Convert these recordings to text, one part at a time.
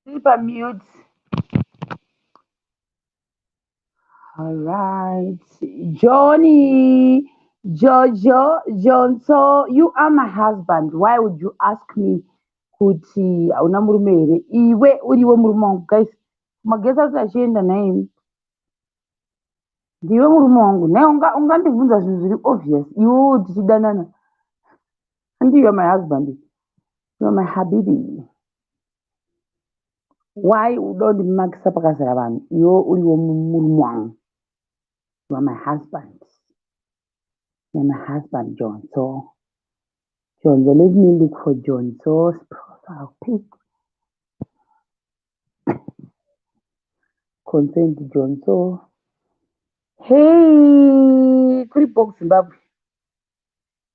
Ndiri pamute. All right. Johnny, Jojo, Johnso, you are my husband. Why would you ask me kuti hauna murume here? Iwe uriwe murume wangu. Guys, magetsi asati achienda nhaimi. Ndiwe murume wangu. Nhai ungandibvunza zvinhu zviri obvious. Iwewe tichidanana. And you are my husband. You are my habibi. Why uda kundimakisa pakazara vanhu iwe uriwo murume wangu? You are my husband. You are my husband, John. So, John, so let me look for John. So, profile pic. Consent, John. So, hey, kuri box Zimbabwe.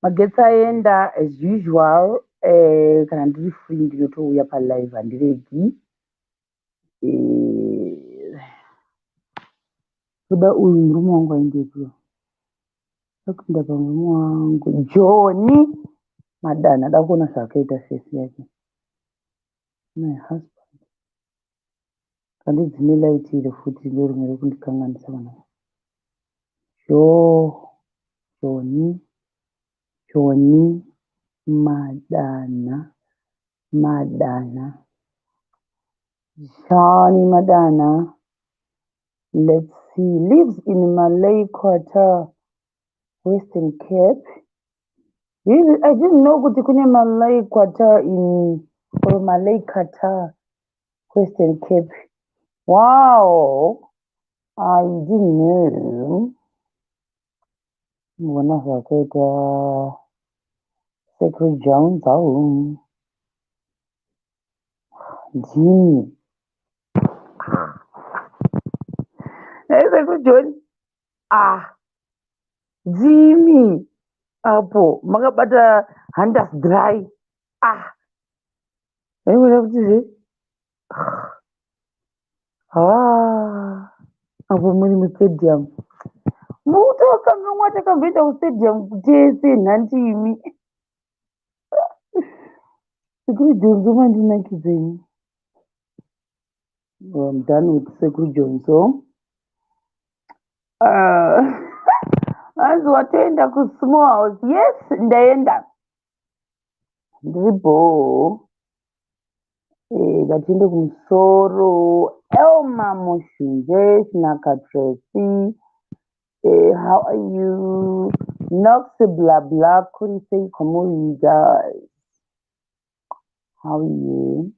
Magetsi aenda as usual. Kana ndiri free ndinotouya palive handiregi. Toda uyu murume wangu aendepi? Akuenda pamurume wangu Johnny Madana ada kuona zvaakaita fesi yake. My husband. Kandidzime light iri futi ndorimwe rekundikanganisa vana. Jo Johnny Johnny Madana Madana Johnny Madana. Let's see. Lives in Malay Quarter, Western Cape. I didn't know kuti kune Malay Quarter in or Malay Qatar, Western Cape. Wow. I didn't know. Mbona zvakaita Sekuru Jones au ndini. Hey, Sekuru John. Ah, ndimi. Apo makabata handers dry. Ah. Vaimona kuti zve. Ah. Apo muri mustadium. Mutokanganwa takamboenda kustadium tese nhandi imi. Sekuru Jonzo mandinakidza imi. Well, I'm done with Sekuru Jonzo. Hanzi watoenda kusmall house. Yes, ndaenda. Ndiri bhoo. Ngatiende kumusoro. Elma Mushunje, Shinaka Tracy. How are you? Nox blah blah. Kuri sei kwamuri guys. How are you?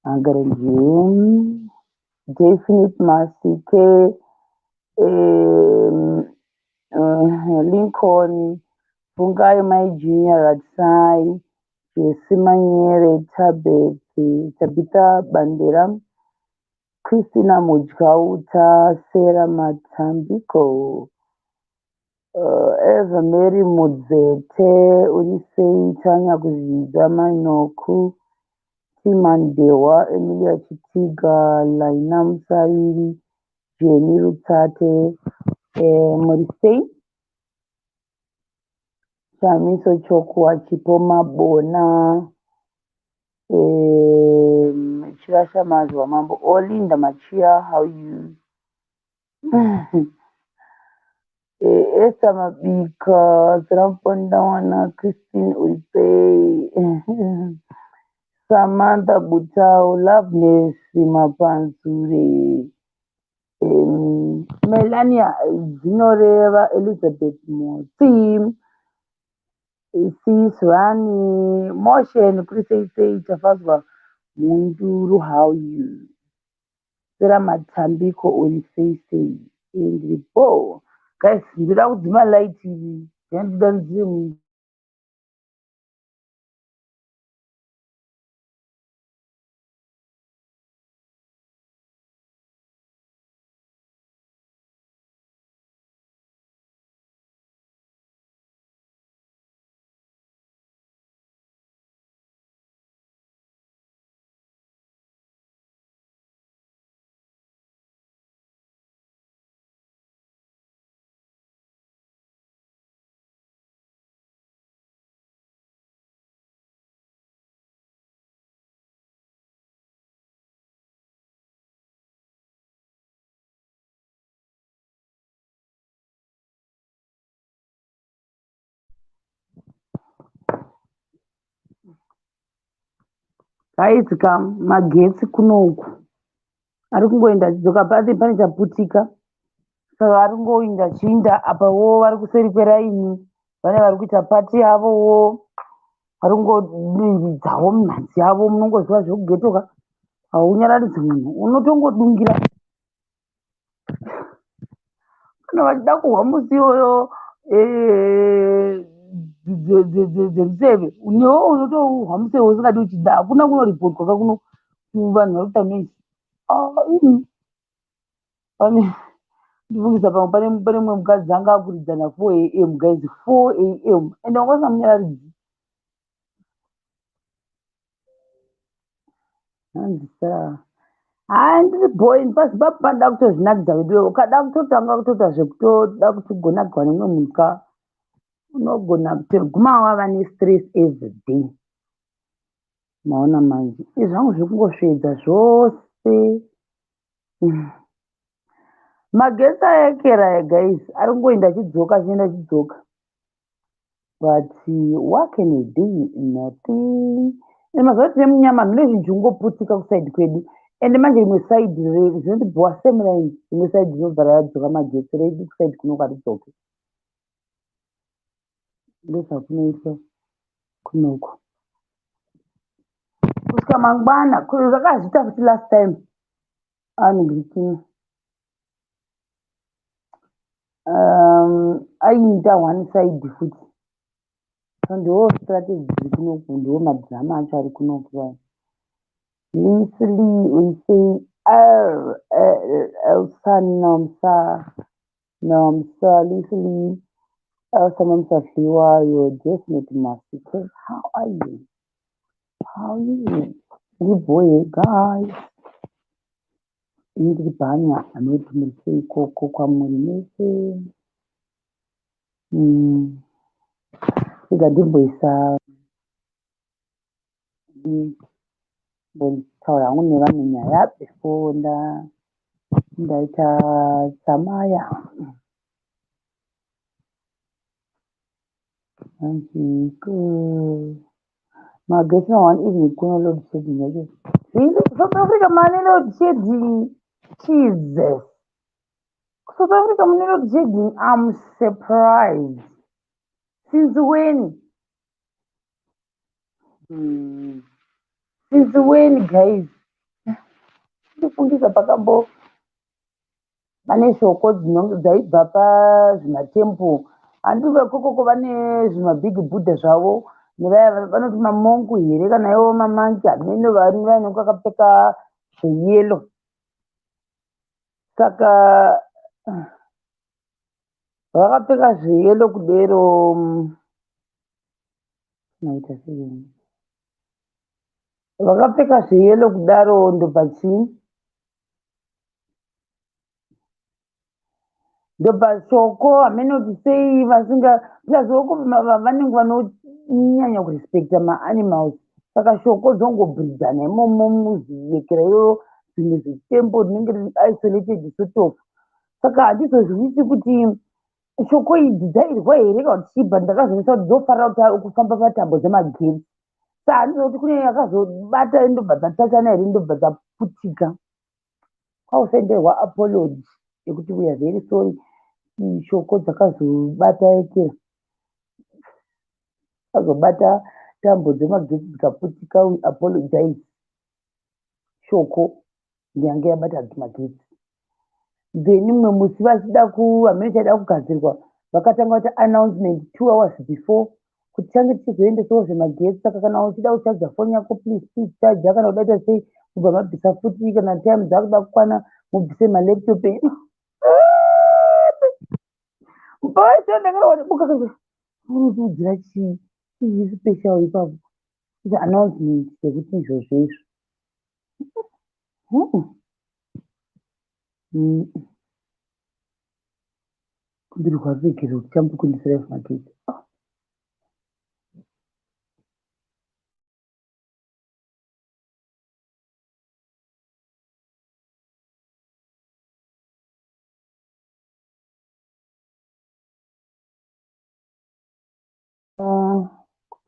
I'm gonna you. Definite Masike. Lincoln. Fungai my junior Ratsai. Jesse Manyere, Tabetha, Tabitha Bandera, Christina Mujauta, Sarah Matambiko, Eva Mary Mudzete, Urisei Tanya Kuzvidza Mainoku, Timandewa, Emilia Chitiga, Laina Musariri, Jenny Rutate, Murisei, Shamiso Chokwa, Chipo Mabona, Chirasha Mazwa Mambo, Olinda Machia, how you? Esther Mabika, Serapondawana, Christine Urisei, Samantha Butao, Loveness Mapanzure, Melania Zinoreva, Elizabeth Motsi, Sis Rani, Motion, Kuri sei Tafazwa Munduru, how you? Sera Matambiko, uri sei sei? Ndiripo. Guys, ndinoda kudzima light iri. Ndinoda ndidzime. Guys ka magetsi kunoku ari kungoenda achidzoka pasi pane chaputika saka ari kungoinda achiinda apawo vari kuseri kweraini vane vari kuita pati yavowo vari kungodidzawo mimhanzi yavo munongoziva zvekughetto ka haunyararidzi munhu unotongodungira kana vachida kuhwa musi iwoyo dzemuseve newe unotohwa museve usingadi uchida hakuna kunoripotwa ka kuno vanhu vari kuita noise. Ini pane ndifungisa pamwe pane mumwe mukadzi anga akuridza na 4 a.m. guys, 4 a.m. ende wanga usingamunyararidzi. Hanzi saa hai ndiri boy paZimbabwe panoda kutozvinakidza veduwe. Ukada kutotanga kutoita zvekutoda kuti ugonakirwa nemumwe munhu ka unogona kutoguma wava nestress every day. Maona manje izvi zvangu zviri kungosvedza zvose. Magetsi ayekera aya guys, ari kungoenda achidzoka achienda achidzoka. But what can we do? Nothing. Ende mazuva tine munyama mune zvinhu zvingoputika kuside kwedu. Ende manje rimwe side zvinotibhowa same line, rimwe side rinobva radzoka magetsi redu kuside kuno haridzoki. Ndozvakunoitwa kunoku. Kusvika mangwana, zvakazviita futi last time. Anogritina. Aiita one side futi. Ndo strategy dziri kunoku, ndo madhirama acho ari kunoku vaya. Leslie, we say Elsa Nomsa, Nomsa, Leslie, Elsa Nomsa Dliwayo, definitely must be. How are you? How are you? Good boy, guys. Ini ndiri bhanya anoti muri sei ikoko kwamuri mese. Rega ndimboisa mbotaura hangu nevanhu nyaya before ndaita tsamaya. Hanzi magetsi one evening kuno load shedding yacho. Really? South Africa mane load shedding? Jesus. South Africa mune load shedding? I'm surprised. Since when? Since when, guys? Ndifungisa pakambo pane shoko dzaibva pazvimatemple. Handi vekokoko vane zvimabig Buddha zvavo nevaya vanoti mamonk here kana ivo mamonkey hameno vanenge vakapfeka zveyellow. Saka vakapfeka zveyellow kudero maita sei? Vakapfeka zveyellow kudaro ndobva chii? Ndobva shoko hameno kuti sei vasinga plus voko vanenge vanonyanya kurespekta maanimals. Saka shoko dzongobhuridzana imomo muziyekera iroro zvimwe zvitemple rinenge riri isolated sort of. Saka handizozivisi kuti shoko idzi dzairwa here kana kuti chii but ndakazoonesa kuti dzofarira kufamba patambo dzemagetsi. Saka handizivi kuti kune yakazobata ndobva dzatachana here ndobva dzaputika. Kwausenderwa apology yekuti we are very sorry shoko dzakazobata yekera. Dzakazobata tambo dzemagetsi dzikaputika we apologize. Shoko yange yabata magetsi. Then mumwe musi vachida hameno chaida kugadzirwa vakatanga kuita announcement 2 hours before kuti tichange tichizoendesawo zvemagetsi saka kana uchida kuchaja foni yako please please chaja kana kuda kuita sei mubva mabvisa futi kana time dzakuda kukwana mubvise malaptop enyu. Pacho ndakaona buka unotiudzira chii chii special ipapo. Ita announcement yekuti izvozvo izvo. Kumbirwa ruregerero kuti chambokuendesera zvemagetsi.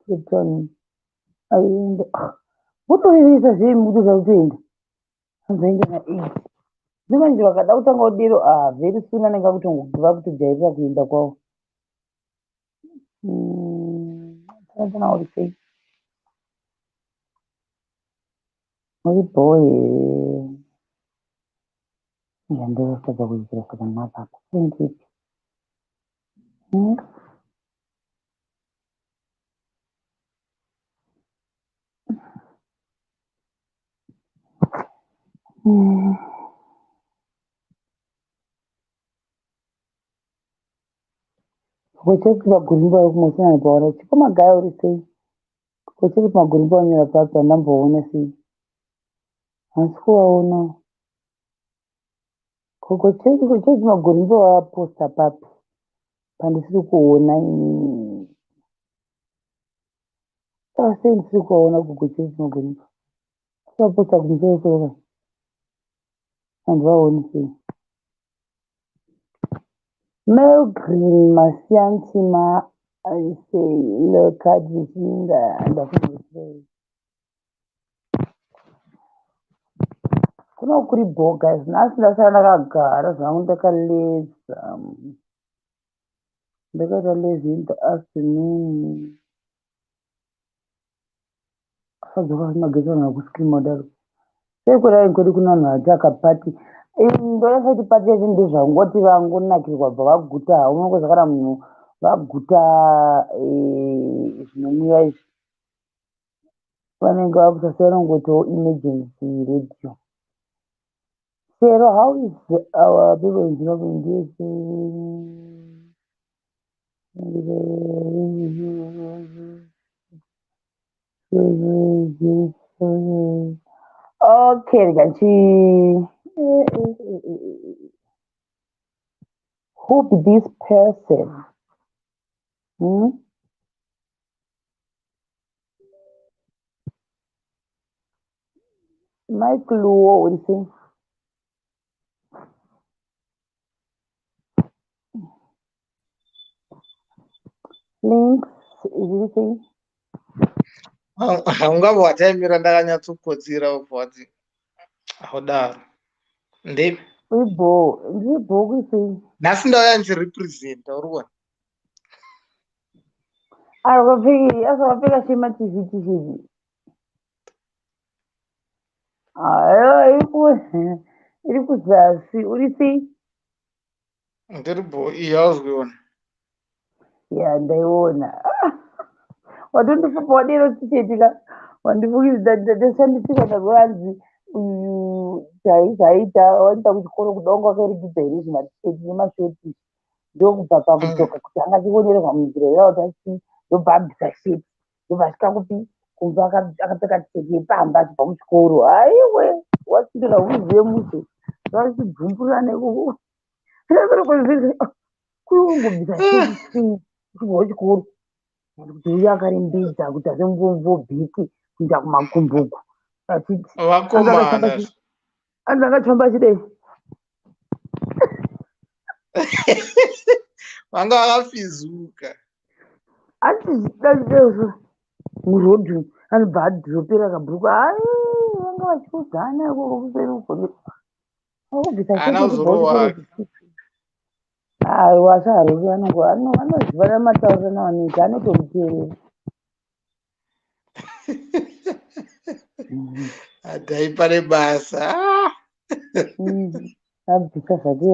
Cape Town aienda. Votorevesa zvee mukutoda kutoenda. Hanzi aenda na8. Zvino manje vakada kutanga kudero ah very soon anenge akutongo vakutojairira kuenda kwavo. Tana uri sei? Uri bhoo here? Iya ndosaka kuitira zvakanaka apa. Thank you. Kocheti pagurimba uri kumusina paona chipo magaya uri sei? Kocheti pagurimba wanyora papi andamboona sei? Handisi kuvaona. Kocheti magurimba waposta papi? Pandisiri kuona inini. Saka sei ndisiri kuvaona kugocheti magurimba? Vaposta kumusoro soro. Handivaoni sei? Melgreen Masiantima, I say, look at Zvinga, ndakumbosei. Kuno kuri bho guys, nhasi ndasara ndakagara zvangu ndakaleza. Ndakaita lazy in the afternoon. Asadzoka magetsi vanhu vakuscreama kudaro. Sei kudai kwedu kuna vanhu vati akapati. Ndoda kuti pati yacho ndezvangoti vangonakirwa bva vaguta. Unongoziva kana munhu vaguta zvinomwiwa izvi. Vanenge vakusasiya vanongotiwo emergency radio. Shero, how is our people in Zimbabwe in DSA? Okay, rega who be this person? Hmm? Mike Luo, uri sei? Links, zviri sei? Haungava wataimira ndakanyatsokotsira ubva wati haudaro ndepi? Uri bho, ndiri bho kuri sei? Nhasi ndauya ndichirepresenta, uri kuona? Akapfeka asakapfeka shema tv t-shirt. Ayo, iri kuzasi, uri sei? Ndiri bho, iyi hauzi. Ya, ndaiona. Watondifupa wadero t-shirt ka. Wandifukidza ndashandisika ndakuanzi uyu zvaita waenda kuchikoro kuda wakairigidza here zvimatisheti nemashoti ndokubva pakudzoka kuti anga achionererwa munzira ira kuti achi ndobva abvisa sheti ndobva asvika kupi kumba akapfeka tisheti yepamba achibva kuchikoro. Haiwe, wasindira uzive mushe vachibvumburira nekuku kungobvisa sheti sei uchibva kuchikoro kuti uyu akarembedza kuti asembombo bhiti kuenda kumakumbuku achiti Vakomana. Anzi akachifamba achidai. Vanga vakafizuka. Ati murodhi anobva adhiropera kabhuku. Ai, vanga vachiudzana ikoko kuseri uko akubvisa. Haana kuzorohwa. Aiwa, asarovi, anoziva matauriro avanoita, anotomuteerera. Adhai pane basa. Ah! Abvisa zvake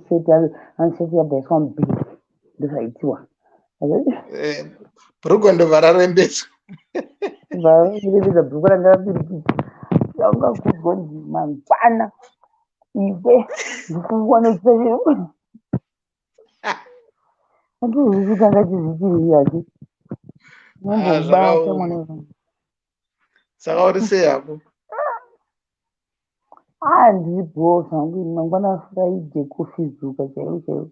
sheti, anisheti yabva yaiswa mubhegi, ndozvaitiwa. Bhurugu ndobva rarembedzwa. Varembedza bhuruku ranga rabirikidza anga kudzwa nzi mangwana iwe ndikuwana uchita. Handizivi kuti anga chizvichii hake. Ah, Nombobata zvakaoma. mwana. Saka uri sei hako? Ah, ndiripo zvangu. Mangwana Friday, kufizuka chaiko chaiko.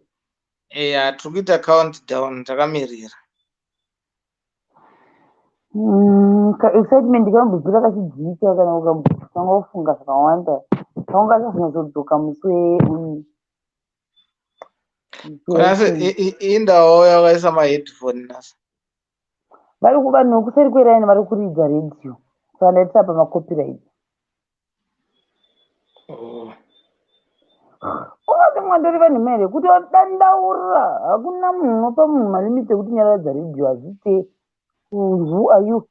Eya, tiri kuita count down takamirira. Ka excitement kambobvira kachidzika kana ukambotanga kufunga zvakawanda kaunga kazonyatsodoka musi Kunasi indawo yakaisa maheadphone nasi. Vari vanhu kuseri kweraini vari kuridza redhiyo. Saka ndaitira pamacopyright. Oh. Unoti mwandori vanhu mere kuti wadandaura, hakuna munhu unopa munhu malimits ekuti nyararadza redhiyo, hazviite. Who are you?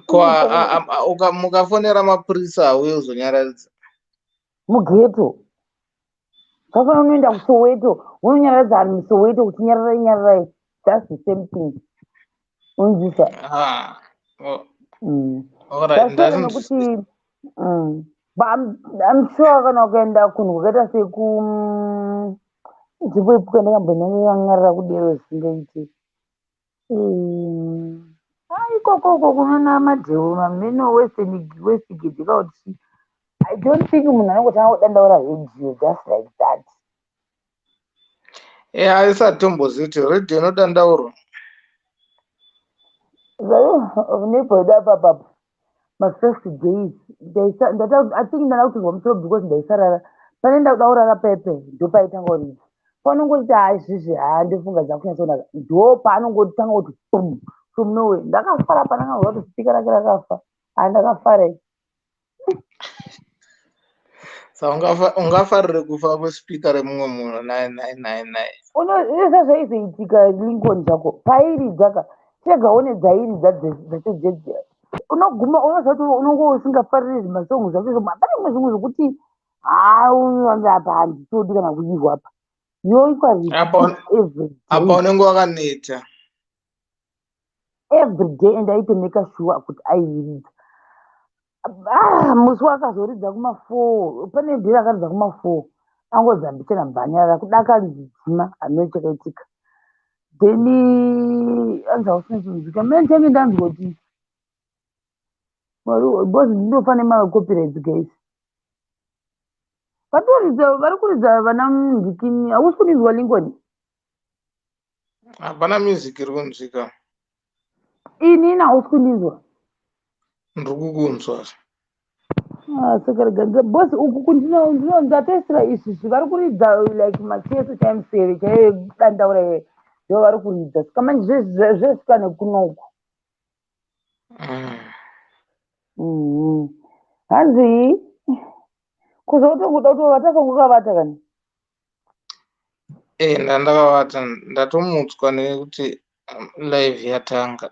Ko mukafonera mapurisa, auye uzonyaradza? Mughetto zvakafanana unoenda kuSoweto, unonyaradza vanhu muSoweto kuti nyararai, nyararai. That's the same thing, unzisa. Ah, oh, alright. Zvasiyana nekuti but I'm sure kana ukaenda kunhu kwakaita seku nzvimbo ipi kwandakambonyanyanyarara kudero zvisingaiti. Ikoko uko kunona madhewu mameno western Westgate kauti, I don't think munhu anongotanga kudandaura redhiyo just like that. Aisati tombozivi kuti redhiyo inodandaurwa. Neighborhood apapapo, mafirst days I think ndada kutorwa musoro because ndaisarara. Pane ndakuda kurara pepe, ndopaitanga kuridza. Paunongoti ha, izvizvi ha, ndofunga dzakunyatsonaka, ndo paanongotanga kuti bum from nowhere. Ndakafara pandakanzwa kuti speaker rake rakafa. Ha, ndakafara. Sa ungafarire kufa kwespeaker remumwe munhu? Nai nai nai nai. Unoisa zvaizoitika, Lincoln, zvako pairidza ka, chega one dzairidza dzacho dzedziya, unoguma unoziva kuti unonge usingafariri zvimasongs zvacho zvomwe. Pane zvimwe zvimwe zvokuti ha, apa handitodi kana kuirwa apa, yoitwa every apa unenge wakaneta. Every day, and aitomeka sure kuti aiiridza. Ah, musi wakazoridza kuma4, pane dhiri akaridza kuma4, angodzambichana bhanyara kuda kanzidzima, hameno chakaitika. Then anzi hausina chinzwika mene change ndanzwa kuti because ndinofa nemacopyrights, guys. Vatoridza, vari kuridza vana mundikini. Hausi kundinzwa, Lincoln? Hapana music iri kunzwika. Inini hausi kundinzwa? Ndiri kukunzwa. Ah, saka rega boss, uku ndatoisira izvizvi, vari kuridza like macheso chaimusere chaiyo dandaura iye, ndo vari kuridza. Saka manje zvesvika nekunoku. Hanzi kuzotongoda kutovata kangokavata kani. E, ndandakavata, ndatomutswa nekuti live yatanga.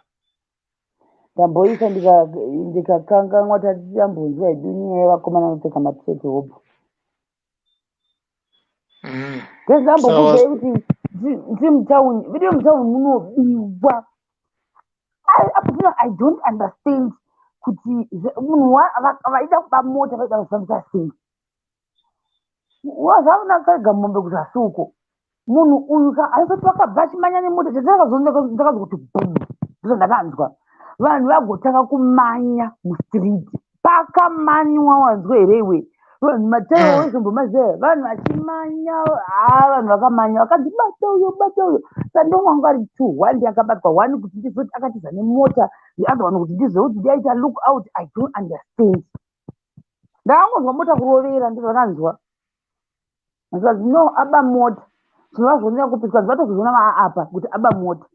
Ndamboisa ndikakanganwa. Tati tambonzwa hedu nyaya yevakomana vanopfeka matseti hobho. Ndezambokudzai kuti ndiri mutauni, video mutauni munobiwa. I don't understand kuti munhu vaida kuba mota vaida kufambisa sei. Wazvaona kaega mombe kuzasi uko, munhu uyu ka aisati vakabva achimanya nemota. Chandakazonda kuti bum, ndizvo ndakanzwa vanhu vagotanga kumanya mustreet. Pakamanywa, wanzwa here iwe? Vanhu mataiwa wezvombomaziva, vanhu vachimanya. Ha, vanhu vakamanya, vakanzi bata uyo, bata uyo. Sandomwe anga ari two, one ndiye akabatwa, one kuti ndizive kuti akatiza nemota, the other one kuti ndizive kuti ndiaita look out. I don't understand. Ndakangonzwa mota kurovera, ndizvo ndakanzwa. Ndikazi no, aba mota. Zvinova kupiswa, vatozozviona vaapa kuti aba mota.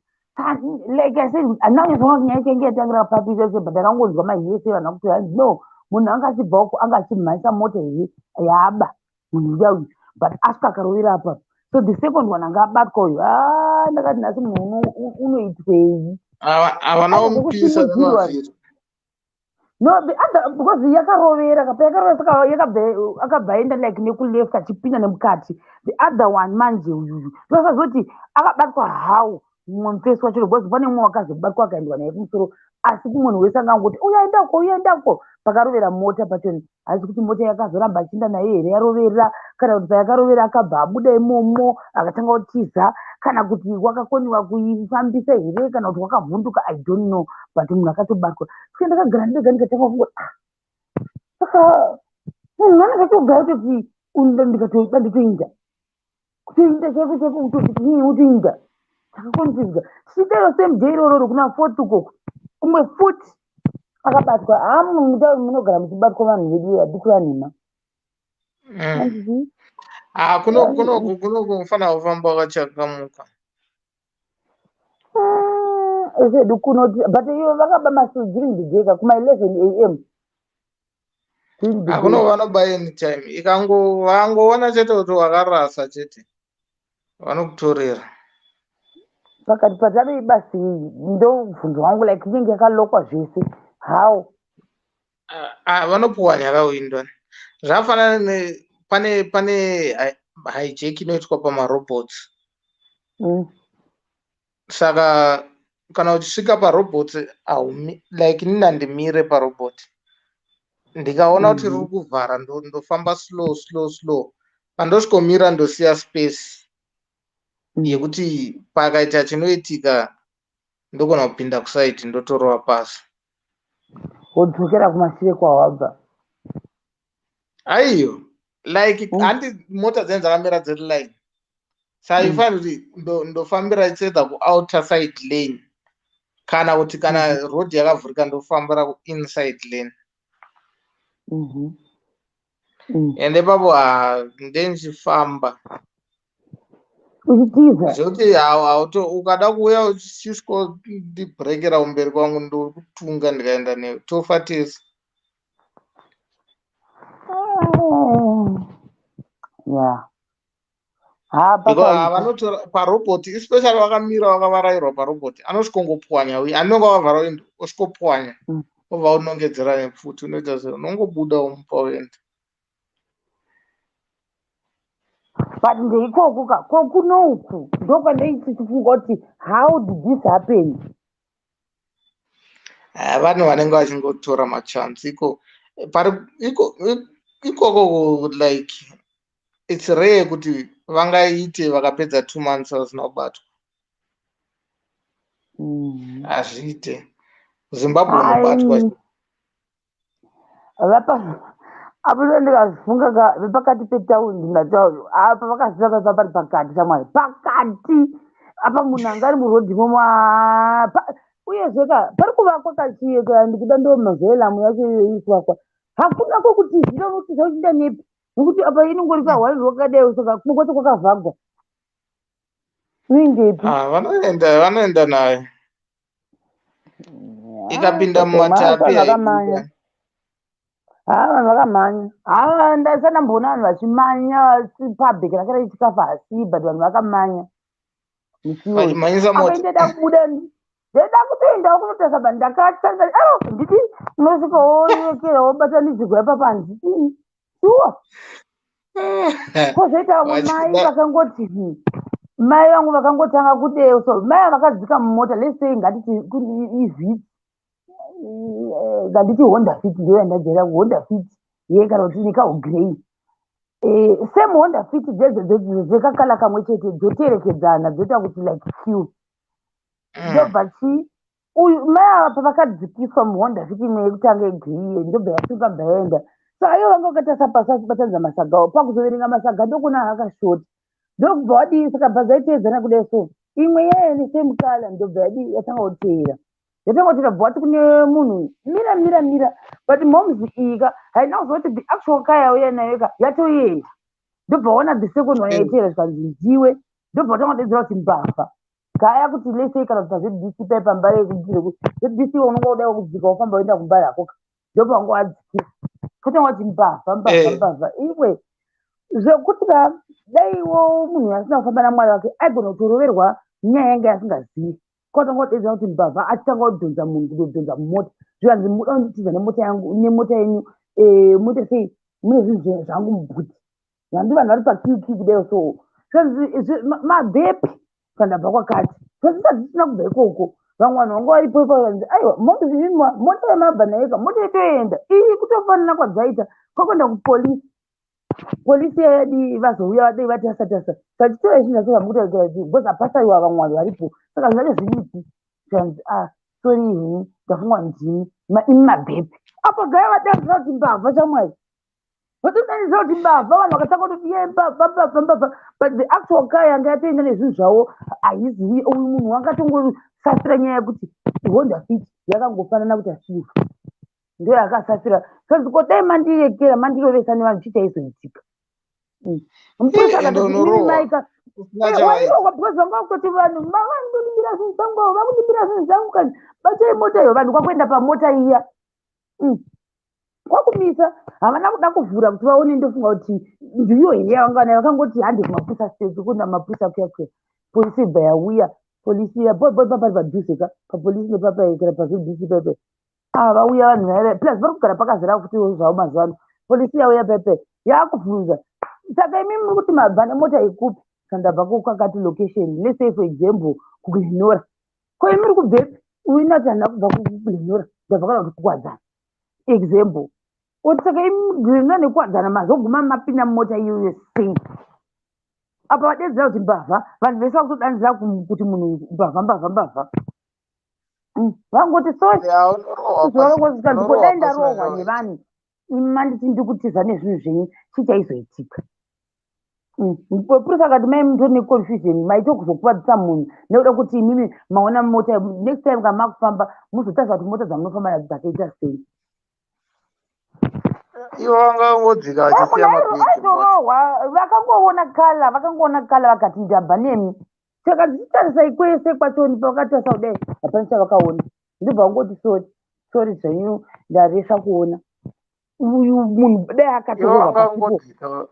Like I said, handina kunyatsoona kuti nyaya ichange yatangira papi sese, but ndakangonzwa mahiyese vanhu vakuti hanzi no, munhu anga achibva uko, anga achimhanyisa mota here yaaba munhu uya uyu, but asvika akarovera apa. So the second one anga abatwa uyu, a ndakati nhasi munhu unoitwei? Havana kumupisa nemavhiri? No, the other, because yakarovera kapa, yakarovera, saka yakabva akabva aenda like nekuleft achipinda nemukati. The other one manje uyuyu, ndosazoti akabatwa how mumwe mufesi wacho, because pane mumwe wakazobatwa akaendwa naye kumusoro, asi kumunhu wese angangoti uyaendako, uyaendako pakarovera mota pachoni. Hasi kuti mota yakazoramba achienda naye here yarovera, kana kuti payakarovera akabva abuda imomo akatanga kutiza, kana kuti wakakoniwa kuifambisa here, kana kuti wakavhunduka, I don't know, but munhu akatobatwa. Saka ndakagara ndega ndikatanga kufunga, ah, saka munhu anenge achogara kutoti ndikatoba nditoinda, kutoinda chaiko chaiko, kutoti utoinda. Takakonfuswa tichidaro. Same day irororo kuna Fourth ukoko, umwe futi akabatwa. Ha, mutauni munogara muchibatwa vanhu vedu, hadikura nhema. Ah, kunoku kunoku kunoku unofanira kufamba wakachakamuka. Esedu kuno, but ivo vakaba masu during the day ka, kuma 11 a.m. during the Hakuno day. Vanoba anytime. Ikango vangoona chete kuti wakarasa chete, vanokutorera. Pakati patanoiba sei? Ndo bvunzo wangu. Like, inenge yakalokwa zvese, how? Ah, ah, vanopwanya kawindow. Zvafanana ne pane hijack inoitwa pamarobots. Saka kana uchisvika parobots haumi, like inini handimire parobot. Ndikaona kuti riri kuvhara, ndofamba slow, slow, slow. Pandosvikomira, ndosiya space yekuti pakaita chinoitika ndogona kupinda kuside, ndotorova pasi. Wodzokera kumashure kwawabva. Aiyo, like handi mota dzenyu dzakamira dziri line, saka ifanira kuti ndofambira either kuouter side lane, kana kuti kana road yakavhurika, ndofambira kuinside lane. Ende ipapo ha, ndendichifamba Uchitiza. Zvekuti ukada kuuya uchisviko ndibhurekera kumberi kwangu, ndokutunga ndikaenda newe, tofa tese. Ya, ha. Because Pakaipa. Vanotora parobot, especially vakamira vakavarairwa parobot, anosvikongopwanya uye anonge avavhara window, osvikopwanya, obva unongedzera nepfuti. Unoita sei? Unongobuda umupa uenda. But ndeikoko ka, kokunouku ndokwandaitichifunga kuti how did this happen? Ah, vanhu vanenge vachingotora machance iko pari iko ikoko. Like, it's rare kuti vangaite vakapedza 2 months vasina kubatwa. Hazviite. Zimbabwe unobatwa. Ai, apo ndo ndikazifunga ka, vepakati petaundi ndatauri apa, vakaziva paipa pari pakati shamwari, pakati apa munhu anga ari murodhi momo. Uyezve ka, pari kuvakwa kachiye ka, ndikuda ndo mazelamu yacho iyo iri kuvakwa, hakuna kwekutizira. Unotiza uchienda nepi? Nekuti apa inongori pahwari rwakadai, saka kumwe kwacho kwakavhagwa, unoendepi? Ah, vanoenda nayo ikapinda mumatapi. Vanhu vakamanya. Haibuda. Ha, vanhu vakamhanya. Ha, ndasandamboona vanhu vachimanya pabheki rake rechikafu hasi, but vanhu vakamanya musi iwoyo. Vachimhanyisa Apa mota. ndeda kubuda, ndeda kutoendawo kunotarisa, but ndakatarisa, aro nditi unosvika woyekera wobatanidzirwa ipapa, handiti shuwa? Kwozoita vamwe mai vakangoti, mai vangu vakangotanga kudeo. So mai ava vakadzika mumota, let's say ngatiti iVitz, nganditi Honda Fit, ndiyo yandajaira, Honda Fit ye, kana kuti nekahugrey, same Honda Fit dzedzo dzekakala kamwe chete, dzoterekedzana, dzoita kuti like queue. Ndobva chi uyu mai ava pavakadzikiswa muHonda Fit imwe yekutanga yegrey, ndobva yasuka, bva yaenda. So aivo vanga vakatarisa pasi vachibatanidza masaga avo. Pakuzoverenga masaga ndokuona akashota, ndokubva wadii. Saka bva dzaiteedzana kudai, so imwe yaya nesame colour ndobva yadii, yatanga kuteera, yatanga kuteera. Bva wati kune munhu, "Mira, mira, mira." But moms iyi ka haina kuziva kuti the actual car yauya nayo ka yatoenda. Ndobva waona the second one yaiteera, zvikanzi ndiwe. Ndobva watanga kudedzera kuti mbavha gaya, kuti lesei kana kuti paZBC pai pambare, ZBC unonga udai kudzika, wofamba uenda kumbare hako. Ndobva wanga wadzikira, kutanga kuti mbavha, mbavha, mbavha iwe. Zvekuti ka daiwo munhu asina kufamba namwari wake, aigona kutoroverwa nyaya yanga asingazivi. Kwatanga kudedzera kuti mbavha, achitanga kudhonza munhu, kutodhonza mumota, zvikanzi, "Muda kunditiza nemota yangu, nemota yenyu, moita sei? Mune zvinhu zvangu mubhuti." Handi vanhu vari paQQ kudai, so zvikanzi mabhepi kana ndabva kwakati, zvazvisati zvisina kubva ikoko. Vamwe vanhu vanga varipo ipapo vanzi, "Aiwa, mota yamabva nayo ka, mota yetoenda iyi." Kutofanana kwadzaita kwakuenda kupolisi. Polisi yadi vazouya, vadei vatasa tasa, tachitora zvinhu zvacho zvamukutaura, because hapasaiwa vamwe vanhu varipo, saka zvinhu zvacho zviripi? Zvanzi, "Ah, sorry henyu, ndafungwa ndini imi mabhepi." Apo gaya vadanzira kuti mbavha shamwari, vatodanidzira kuti mbavha. Vanhu vakatanga kutoti ye mbavha, mbavha, mbavha, but the actual car yanga yatoenda nezvinhu zvavo haizivi. Uyu munhu wangatongosasira nyaya yekuti Honda Fit yakangofanana kuti asiva ndo yakasasira. Kanzi, "Ko dai mandirekera mandirovesa nevanhu, chii chaizoitika?" Mupurisa Ende akatoti, unorohwa. "Maika." Wairohwa because vanga vakutoti vanhu mavandonibira zvinhu zvangu avo, vakundibira zvinhu zvangu kani, batai mota iyo. Vanhu kwakuenda pamota iya, Kwakumisa, havana kuda kuvhura kuti vaone. Ndofunga kuti ndiyo here yavanga nayo. Vakangoti hande kumapurisa state, kuna mapurisa kuya kuya. Polisi ibva yauya, polisi ya papari padhuze ka, papolisi nepapaekera paZBC pepe. Ah, vauya vanhu vaiva, plus vari kugara pakazara futi zvavo mazuva ano. Polisi yauya pepe, yaakubvunza, "Saka imi muri kuti mabva nemota ikupi?" Kandabva kwakati location, let's say for example kuGlen Norah. "Ko imi muri kubvepi?" Uyu inati, "Handina kubva kuGlen Norah, ndabva kana kuti kuKwadzana," example. Oti, "Saka imi Glen Norah nekuKwadzana mazoguma mapinda mumota iyoyo sei?" Apa vadedzera kuti mbavha, vanhu vese vakutodanzira kuti munhu uyu mbavha, mbavha, mbavha. Vangoti sorry, dai ndarohwa nevanhu, manditi ndikutiza nezvinhu zvenyu, chii chaizoitika? Purisa akati, "Mai, mutori neconfusion, maita kuzokuvadzisa munhu nekuda kuti imimi maona mota. Next time kana makufamba, muzotarisa kuti mota dzamunofamba nadzo dzakaita sei." Ivo vangangodzika vachisiya mabhegi. Aitorohwa. Vakangoona colour, vakangoona colour, vakati ndabva nemi. Saka dzichitarisai kwese kwachoni, pavakatarisa kudai hapana chavakaona. Ndobva vangoti, "Sorry, sorry zvenyu, ndaresva kuona." Uyu munhu dai akatorohwa pasipo.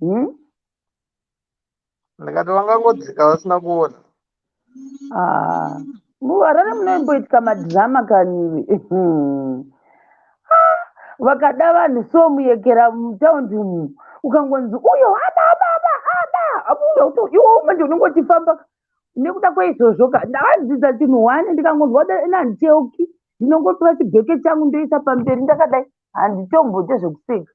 Hmm? Ndikati vangangodzika vasina kuona. Ah, muHarare munoimboitika madhirama kaniwe. Ah, vakada vanhu so muyekera mutaundi umu, ukangonzi uyo aba, aba, aba, aba, uyo iwo manje unenge uchifamba. Nekuda kweizvozvo ka, ndakadzidza chinhu one: ndikangonzwa ina handicheuki, ndinongotora chibheke changu ndoisa pamberi ndakadai, handitomboite zvekuseka.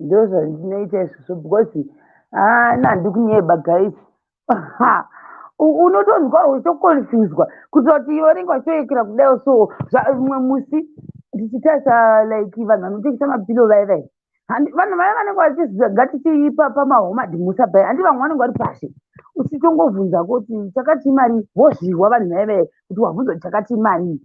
Ndo zvandinoita izvozvo because ana handi kunyeba guys. Unotonzwa uchitoconfuswa kuitira kuti vanenge vachitoyekera kudai. So mumwe musi ndichitarisa like vanhu vanotengesa mapilo vai vai, vanhu vaya vanenge vachiziva ngatichiipa pamahomad musa pai, handi vamwe vanenge vari pashe, uchitongovhunza kuti chakati mari, vozviwa vanhu vai vai kuti wabvunza kuti chakati mari.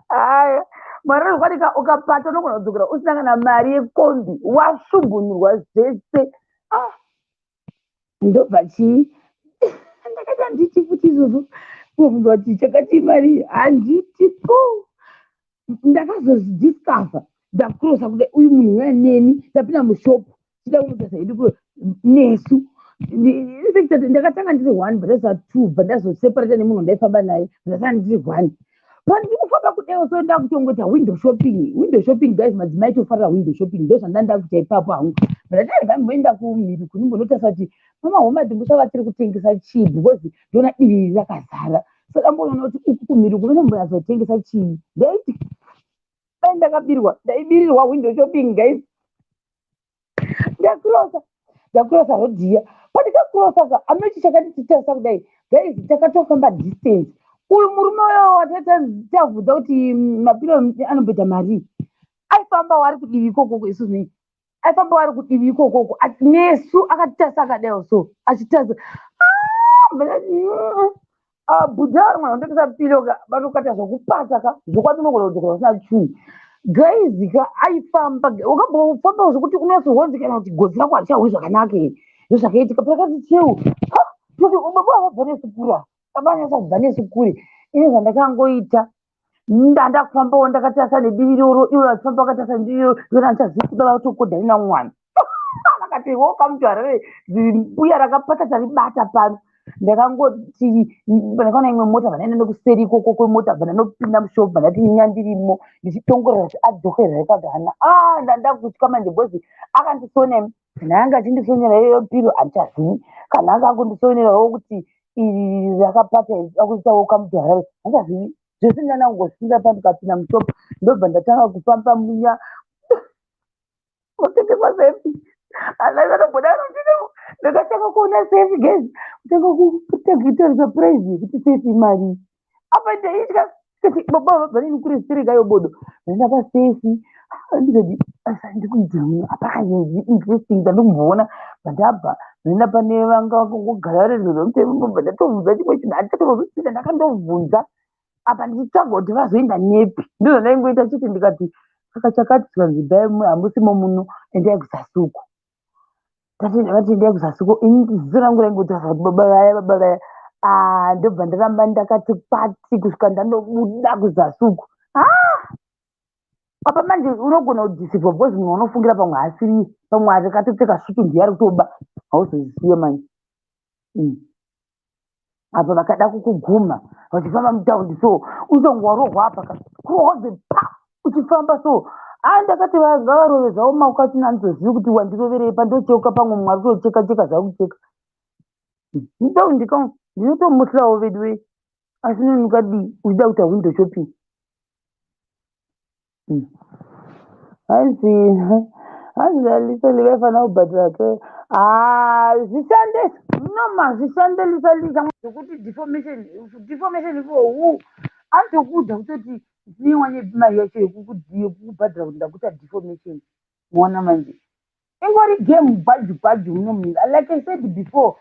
Aya mari kwanika ukapata unogona kudzokera usina kana mari yekombi, wasvubhunurwa zvese. Ah, ndobva chii, ndakati handiti futi izvozvo wabvunza kuti chakati mari, handiti po. Ndakazozvidiscover ndacrossa kudai, uyu munhu uya neni ndapinda mushopu chida kunotarisa hedu nesu. In fact ndakatanga ndiri one, but ndaza two, but ndazoseparata nemunhu wandaifamba naye, ndasanga ndiri one. Pandiri kufamba kudai so ndakutongoita window shopping, window shopping guys, madzimai tofarira window shopping. Ndo zvandanda kuita ipapo hangu. But ndati ndamboenda kumhiri kunimbonotarisa kuti mama Homad vatiri kutengesa chii, because ndoona divi rakazara. So damboona kuti uku kumhiri kunombonyatsotengesa chii. Ndaiti dai ndakabirwa, ndaibirirwa window shopping guys. Ndacrossa, ndacrossa road iya. Pandikacrossa ka, amechi chakati titarisa kudai guys, takatofamba distance. Uyu murume uyo watatavhudza kuti mapiro anomboita mari, aifamba wari kudivi ikokoko, isu nei aifamba wari kudivi ikokoko nesu, akatitarisa akadaiwo so achitarisa. Ah, bhudha vari mwana unotengesa pilo ka, vanokata zvokupata ka, zvokwadi unogona kudzokera usina chinhu guys ka. Aifamba wakambofamba zvokuti unozohonzi kana kuti gotsi rako harichahwi zvakanaka here. Ndozvakaitika pakati cheu kuti baba vabva nesu kure, baba vanyatsa kubva nesu kure. Ini zvandakangoita, ndandakufambawo ndakatarisa nedivi roro, ivo vachifamba vakatarisa nedivi roro, ndona handichazivi kuda vatokodhani namwana. Vakati, "Welcome to Harare, mbuya rakapata taribata pano." Ndakangoti ndakaona imwe mota, vandaenda nekuseri ikoko kwemota, bva ndanopinda mushopu, bva ndati nyandirimo ndichitongorera kuti adzokerera pagana. A, ndandakutya manje because akandisona. Kana anga achindisonera iyoyo piro handichazivi, kana anga akundisonerawo kuti iri rakapata akuita welcome to Harare, handichazivi zvese. Ndandangosinga pandikapinda mushopu, ndobva ndatanga kufamba munya kutengeswa sefi. Andakatombodaro, ndakatanga kuona sefi guys, kutanga kutarisa price yekuti sefi mari. Apa ndaitya kati baba vabva neni kure sitereka bodo. Ndaenda pasefi, ndikati ndikuitira muno apa interesting, ndandomboona. Bandabva ndaenda pane vanga vakangogara vari bva ndatovhunza chimwe chinhu handichatomboziva. Ndakandobvunza apa ndichitsvaga kuti vazoenda nepi, ndozvandaingoita chete. Ndikati Saka chakati chikanzi bhai hamusimo muno, endai kuzasi uko. Vati endai kuzasi uko, ini ziso rangu raingotarisa kuti baba vaya, baba vaya. Ah, ndobva ndaramba ndakati kwati kusvika ndandobuda kuzasi uko. Ah! Apa manje unogona kudhisivha because munhu unofungira pamwe haasiri, pamwe akatopfeka sutu ndiye ari kutoba, hauzozive manje. Apa vakada kukuguma vachifamba mutaundi so, unonge warohwa apa ka kurohwa pa uchifamba so. A, ndakati ngavarove zvavo maoko asina, handizozivi kuti wandiroverei pandocheuka, pamwe mumwe ari kutocheka cheka zvavo kucheka mutaundi ka. Ndinotomuhlawo vedu wei, asi nonukadii uchida kuita window shopping. Hanzi Lisa vaifanira kubhadhara ke. Ah, zvishande noma zvishande, Lisa. Lisa, zvekuti deformation, deformation for who? Anotokuudza kutoti ndinewanye mari yacho yekukubhadhara kuti ndakuita deformation. Muona manje ingori game gwaju gwaju muno munyika. Like I said before,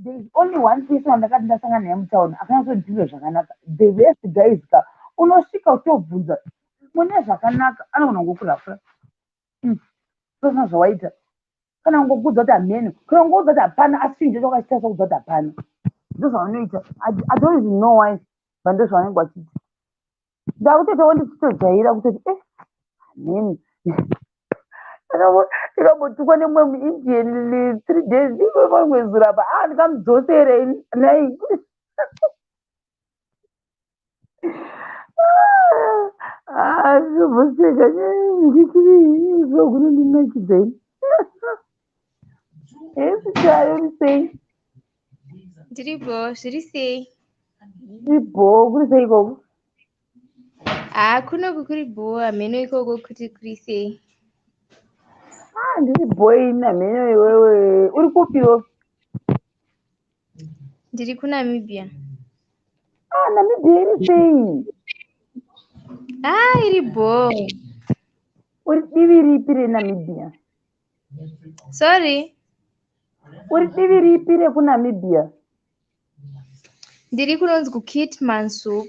there is only one person wandakati ndasangana naye mutauni akanyatsondipindura zvakanaka. The rest guys ka, unosvika uchitobvunza mune zvakanaka, anogona kungokurafura pasina zvawaita, kana kungokuudza kuti hameno, kana kungoudza kuti hapana, asi chinhu chacho wakachitasa kuudza kuti hapana. Ndozvavanoita. I don't even know why, but ndozvavanenge vachiita. Ndakutoitawo ndichitojaira kutoti hameno. Ndikambotukwa nemumwe muIndian 3 days pamwe zuro apa, a ndikamudzosere nai. Ah, ndinomboseka ndichiti so kunondinakidza ini. Esi chayo, uri sei? Ndiripo, zviri sei? Ndiripo, kuri sei ikoko? Haa, kunoku kuri bho, hameno ikoko kuti kuri sei. Ah, ndiri bho ini, hameno iwewe. Uri kupiwo? Ndiri kuNamibia. Ah, Namibia iri sei? Haa, iri bho. Uri divi ripi reNamibia? Sorry? Uri divi ripi rekuNamibia? Ndiri kunonzi kuKeetmanshoop.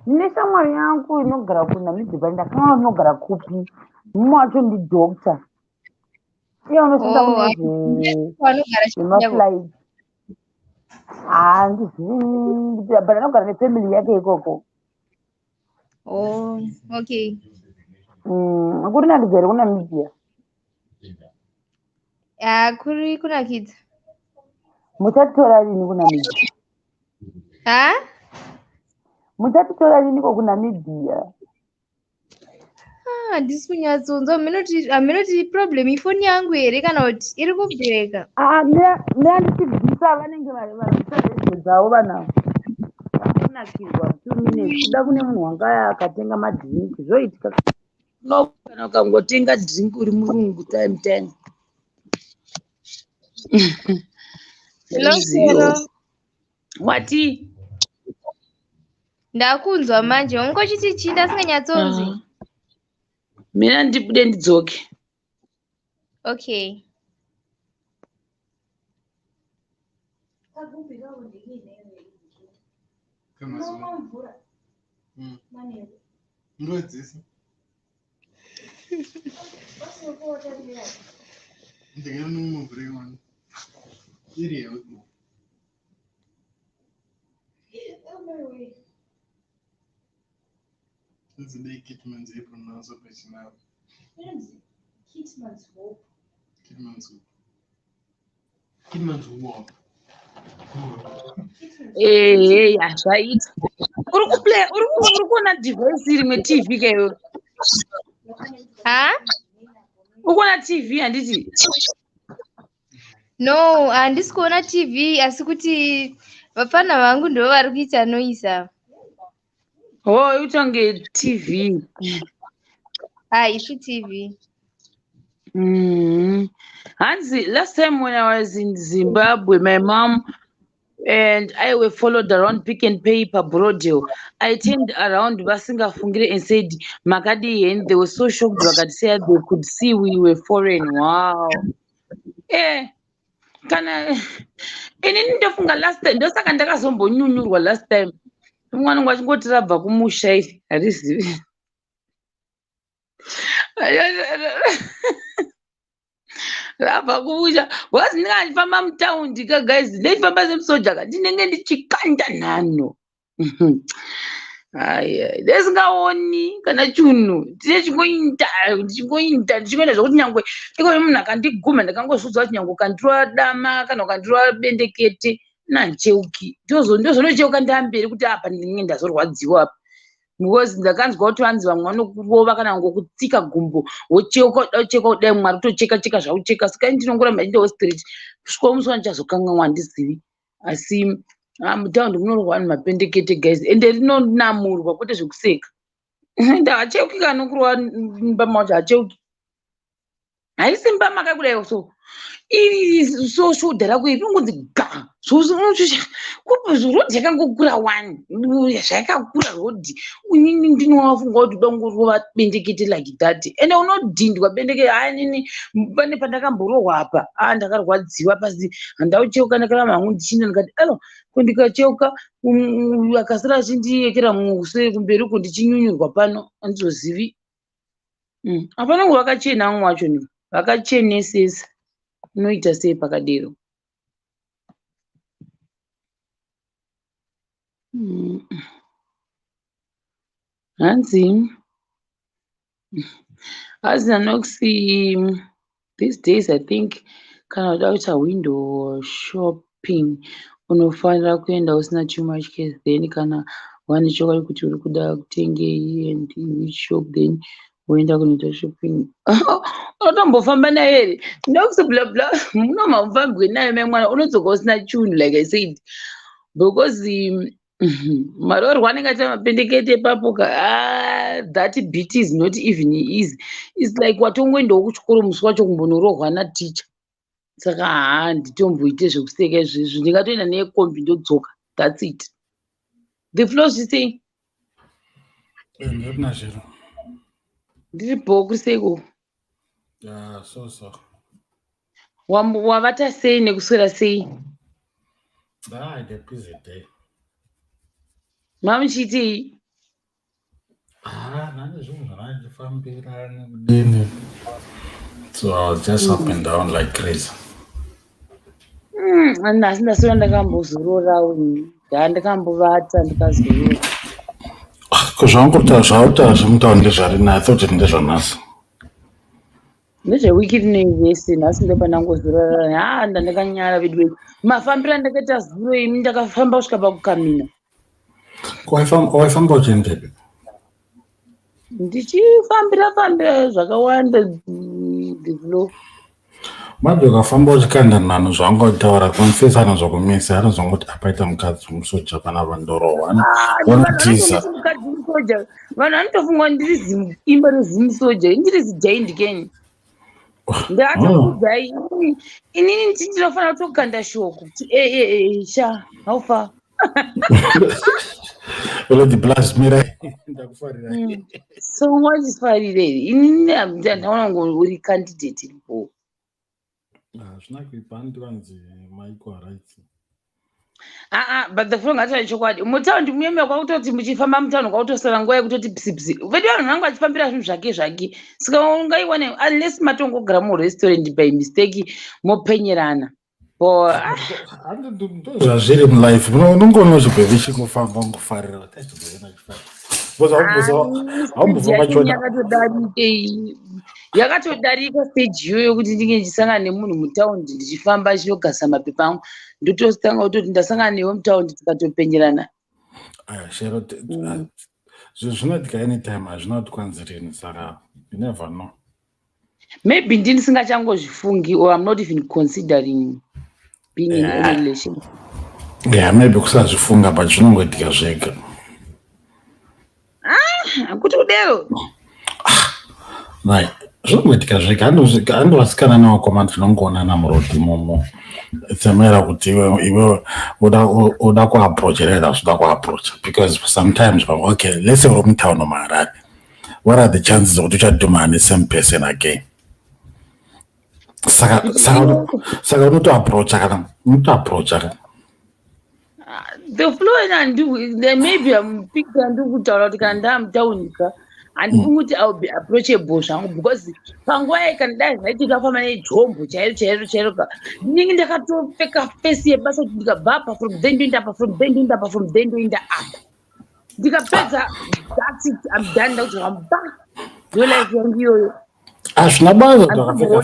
Ndine shamwari yangu inogara kuNamibia, but ndakaona inogara kupi. Mumwe wacho ndidoctor. Iye unoshanda kune Vanogara zvemaflight. Handizivi, but anogara nefamily yake ikoko. Oh, okay. Kuri nakidza here kuNamibia? Haa, kuri kunakidza. Muchatitora rini kuNamibia? Ha? Muchatitora riniko kuNamibia? Ah, handisi kunyatsonzwa. Haminoti problem ifoni yangu here kana kuti iri kubreaka. Ah, mira ndichibvisa, vanenge varibvisa redio dzavo vanavo. Kunakirwa 2 minutes kuda kune munhu wanga akatenga madrink, zvoitika. No, kana ukangotenga drink uri murungu, time time. Hello, Shero. Wati? Ndakunzwa manje. Wangochiti chii ndasinganyatsonzwi? Ah. Mina ndibude ndidzoke. Okay. Kamazuva. Ndodzisa. Ndinganomwa mvura iwani. Iri healthy. Nzidei Keetmans ipronounce pachinavo. Keetmanshoop. Keetmanshoop. Ehe, zvaita. Uri kuplay, uri kuona device rimwe TV ka iwe? Ha? Uri kuona TV, handiti? No, handisi kuona TV, asi kuti vapfana vangu ndo vari kuita noise ava. Oh, utange TV. Ha, isi TV. Hanzi, last time when I was in Zimbabwe, my mom and I were followed around Pick and Pay paBroadhill. I turned around vasingafungire and said, "Makadii?" And they were so shocked vakati say they could see we were foreign. Wow. Kana inini ndofunga last time ndosaka ndakazombonyunyurwa last time. Mwana wangu achingoti rabva kumusha iri harizivi. Rabva kumusha because ndinenge ndichifamba mutaundi ka guys, ndechifamba semusoja ka, ndinenge ndichikanda nhanho. Aya, ndisingaoni kana chunhu, ndichingoinda, ndichingoinda, ndichingoenda zvokuti nyangwe ikoyo munhu akandiguma, ndakangozviudza kuti nyangwe ukandirova dama kana ukandirova bendekete nancheuki, ndozonocheuka ndamberi kuti apa ndinenge ndazorwadziwa apa, because ndakanzwa kuti vanzi vamwe vanokurova kana ngokutsika gumbo, wocheuka, uda kucheuka kudai, Mwari kutocheka cheka zvakucheka. Saka ini ndinongoramba ndiendawo straight kusvika musi wandichazokanganwa, handizivi. Asi mutaundi munorohwa vanhu mapendekete guys, ende rinonamurwa kwete zvekuseka. Ndahacheuki kana nokurova mbama wacho hacheuki, haisi mbama kakudai. So iri so shoulder rako iri rinongonzi ga rodhi yakangokura one zvayakakura rodhi. Inini ndinowafunga kuti uda kungorova bendekete like that, ende unodhindwa bendekete. Nini pane pandakamborohwa apa, ndakarwadziwa pasi, handaucheuka, ndakaramba hangu ndichinda. Ndikati alo ko, ndikacheuka akasara achindiyekera muswe kumberi uko, ndichinyunyurwa pano, handizozivi. Hapana ngo vakachena, vamwe vacho ni vakachenesesa, unoita sei pakadero? Hanzi Nox, these days I think kana uda kuita window shopping unofanira kuenda usina too much cash, then kana wane chokwadi kuti uri kuda kutengei and in which shop, then woenda kunoita shopping. Unotombofamba nayo here Nox? Bla bla, munomhambofambwe nayo mai mwana, unodzoka usina chunhu. Like I said, because maroorwa anenge aita mapendekete ipapo ka. That bit is not even easy. It's like watongoendawo kuchikoro musi wacho kumbonorohwa naticha. Saka haa, nditomboite zvekuseka izvezvi, ndingatoenda nekombi ndodzoka, that's it. The flow zvisei? Ndiri zviro. Ndiri bho, seiko? Yeah, so so. Wavata sei nekuswera sei? Ah, I had a busy day. Mamuchiitei? Ah, nani zvinhu zvandandifambira nekudini. So I was just up and down like crazy. Nhasi ndaswera ndakambozororawo, ndaa ndakambovata ndikazorora. Ko zvaungotaura, zvautaura zvemutauro ndezvarini? I thought ndezvanhasi. Ndezvewiki rinei yese, nhasi ndopandangozorora. Ha, ndandakanyara vedu vedu, mafambiro andakaita zuro imi, ndakafamba kusvika pakukamina. Ko waifamba uchiendepi? Ndichifambira fambira zvakawanda, the flow. Manje ukafamba uchikanda nhanho, zvaungotaura, confess, anozokumisa, anozongoti apaita mukadzi musoja panapa, ndorohwa, vanotiza. Mukadzi musoja, vanhu vanotofunga ndiri imba rezimusoja, ndiri zigiant keni. Ndakatokuudzai inini ndinofanira kutokanda shoko kuti sha, how far? Already plus mirai, ndakufarira. So wachifarire inini ndaona ngo uri candidate iripo. Hazvina kuipa, anoti vanzi maequal rights. Aa, but the flow, ngataure chokwadi, mutaundi muyemera kwakutoti muchifamba mutaundi kwakutosara nguva yekutoti pisi pisi vedu, vanhu vangu vachifambira zvinhu zvake zvake. Saka ungaiwane unless matongogara murestaurant by mistake mopenyerana bo. Ndozvazviri mulife, unongoona chibhebhi chingofamba, ungofarira kuti achibhebhi nachifara, because haumbofamba chiona. Yakatodarika, yakatodarika stage iyoyo yokuti ndinge ndichisangana nemunhu mutaundi ndichifamba chinogasa mapepa angu, ndototanga kutoti ndasangana newe mutaundi tikatopenyerana. Aya shero, zvinhu zvinoitika anytime, hazvina kuti kwanzi rini, saka you never know. Maybe ndini singachangozvifungi or I'm not even considering being in any relation. Yeah, maybe kusazvifunga, but zvinongoitika zvega. Kuti kudero? Right, zvinongoitika zvega. Handi vasikana nevakomana tinongoonana murodhi imomo, tsemera kuti iwe uda kuapproacha rera, uda kuapproacha, because sometimes pamwe, okay, let's say uri mutown muHarare, what are the chances okuti uchadhumana nesame person again? Saka unotoapproacha, kana unotoapproacha kana The flow ina, maybe I'm picture, ndiri kutaura kuti kana ndaamutaunika. Handifungi kuti I will be approachable zvangu because panguva yayi kana dai zvaitika famba nejombo chairo chairo chairo ka ndinenge ndakatopfeka face yebasa kuti ndikabva apa from there ndoenda apa from there ndoenda apa from there ndoenda apa ndikapedza that's it, I'm done. Ndakuti hamba ndo life yangu iyoyo. Hazvina basa kuti wakapfeka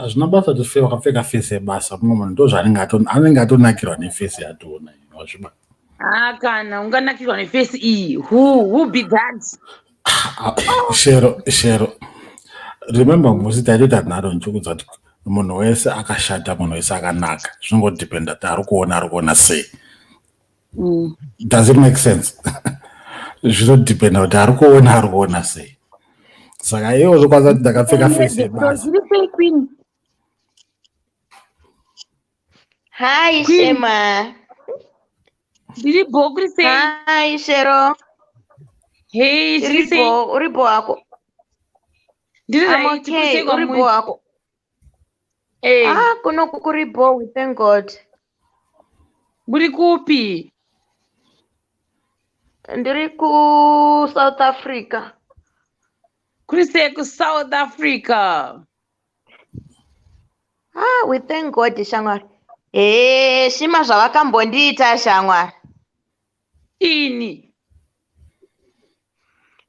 hazvina basa kuti wakapfeka face yebasa. Mumwe munhu ndo zvaanenge anenge atonakirwa nefesi yatoona wazviba. Ah, kana unganakirwa nefesi iyi, who be that? Ah, Shero, Shero, remember musi taitoita nharo ndichikudza kuti munhu wese akashata, munhu wese akanaka, zvinongodependa kuti ari kuona, ari kuona sei. Does it make sense? Zvinodependa kuti ari kuona, ari kuona sei. Saka iwe unokwanisa kuti ndakapfeka fesi yebasa. Zviri sei, queen? Hi, Queen. Shema. Ndiri bho, kuri sei? Hi, Shero. Hey, zviri sei? Uripo, uripo hako. Ndiri I'm right, kuri okay. sei Uripo kwamuri? hako. Eh, Ah, kuno kuripo, we thank God. Muri kupi? Ndiri ku South Africa. Kuri sei ku South Africa? Ah, we thank God, shamwari. Eh, shima zvavakambondiita, shamwari. Ini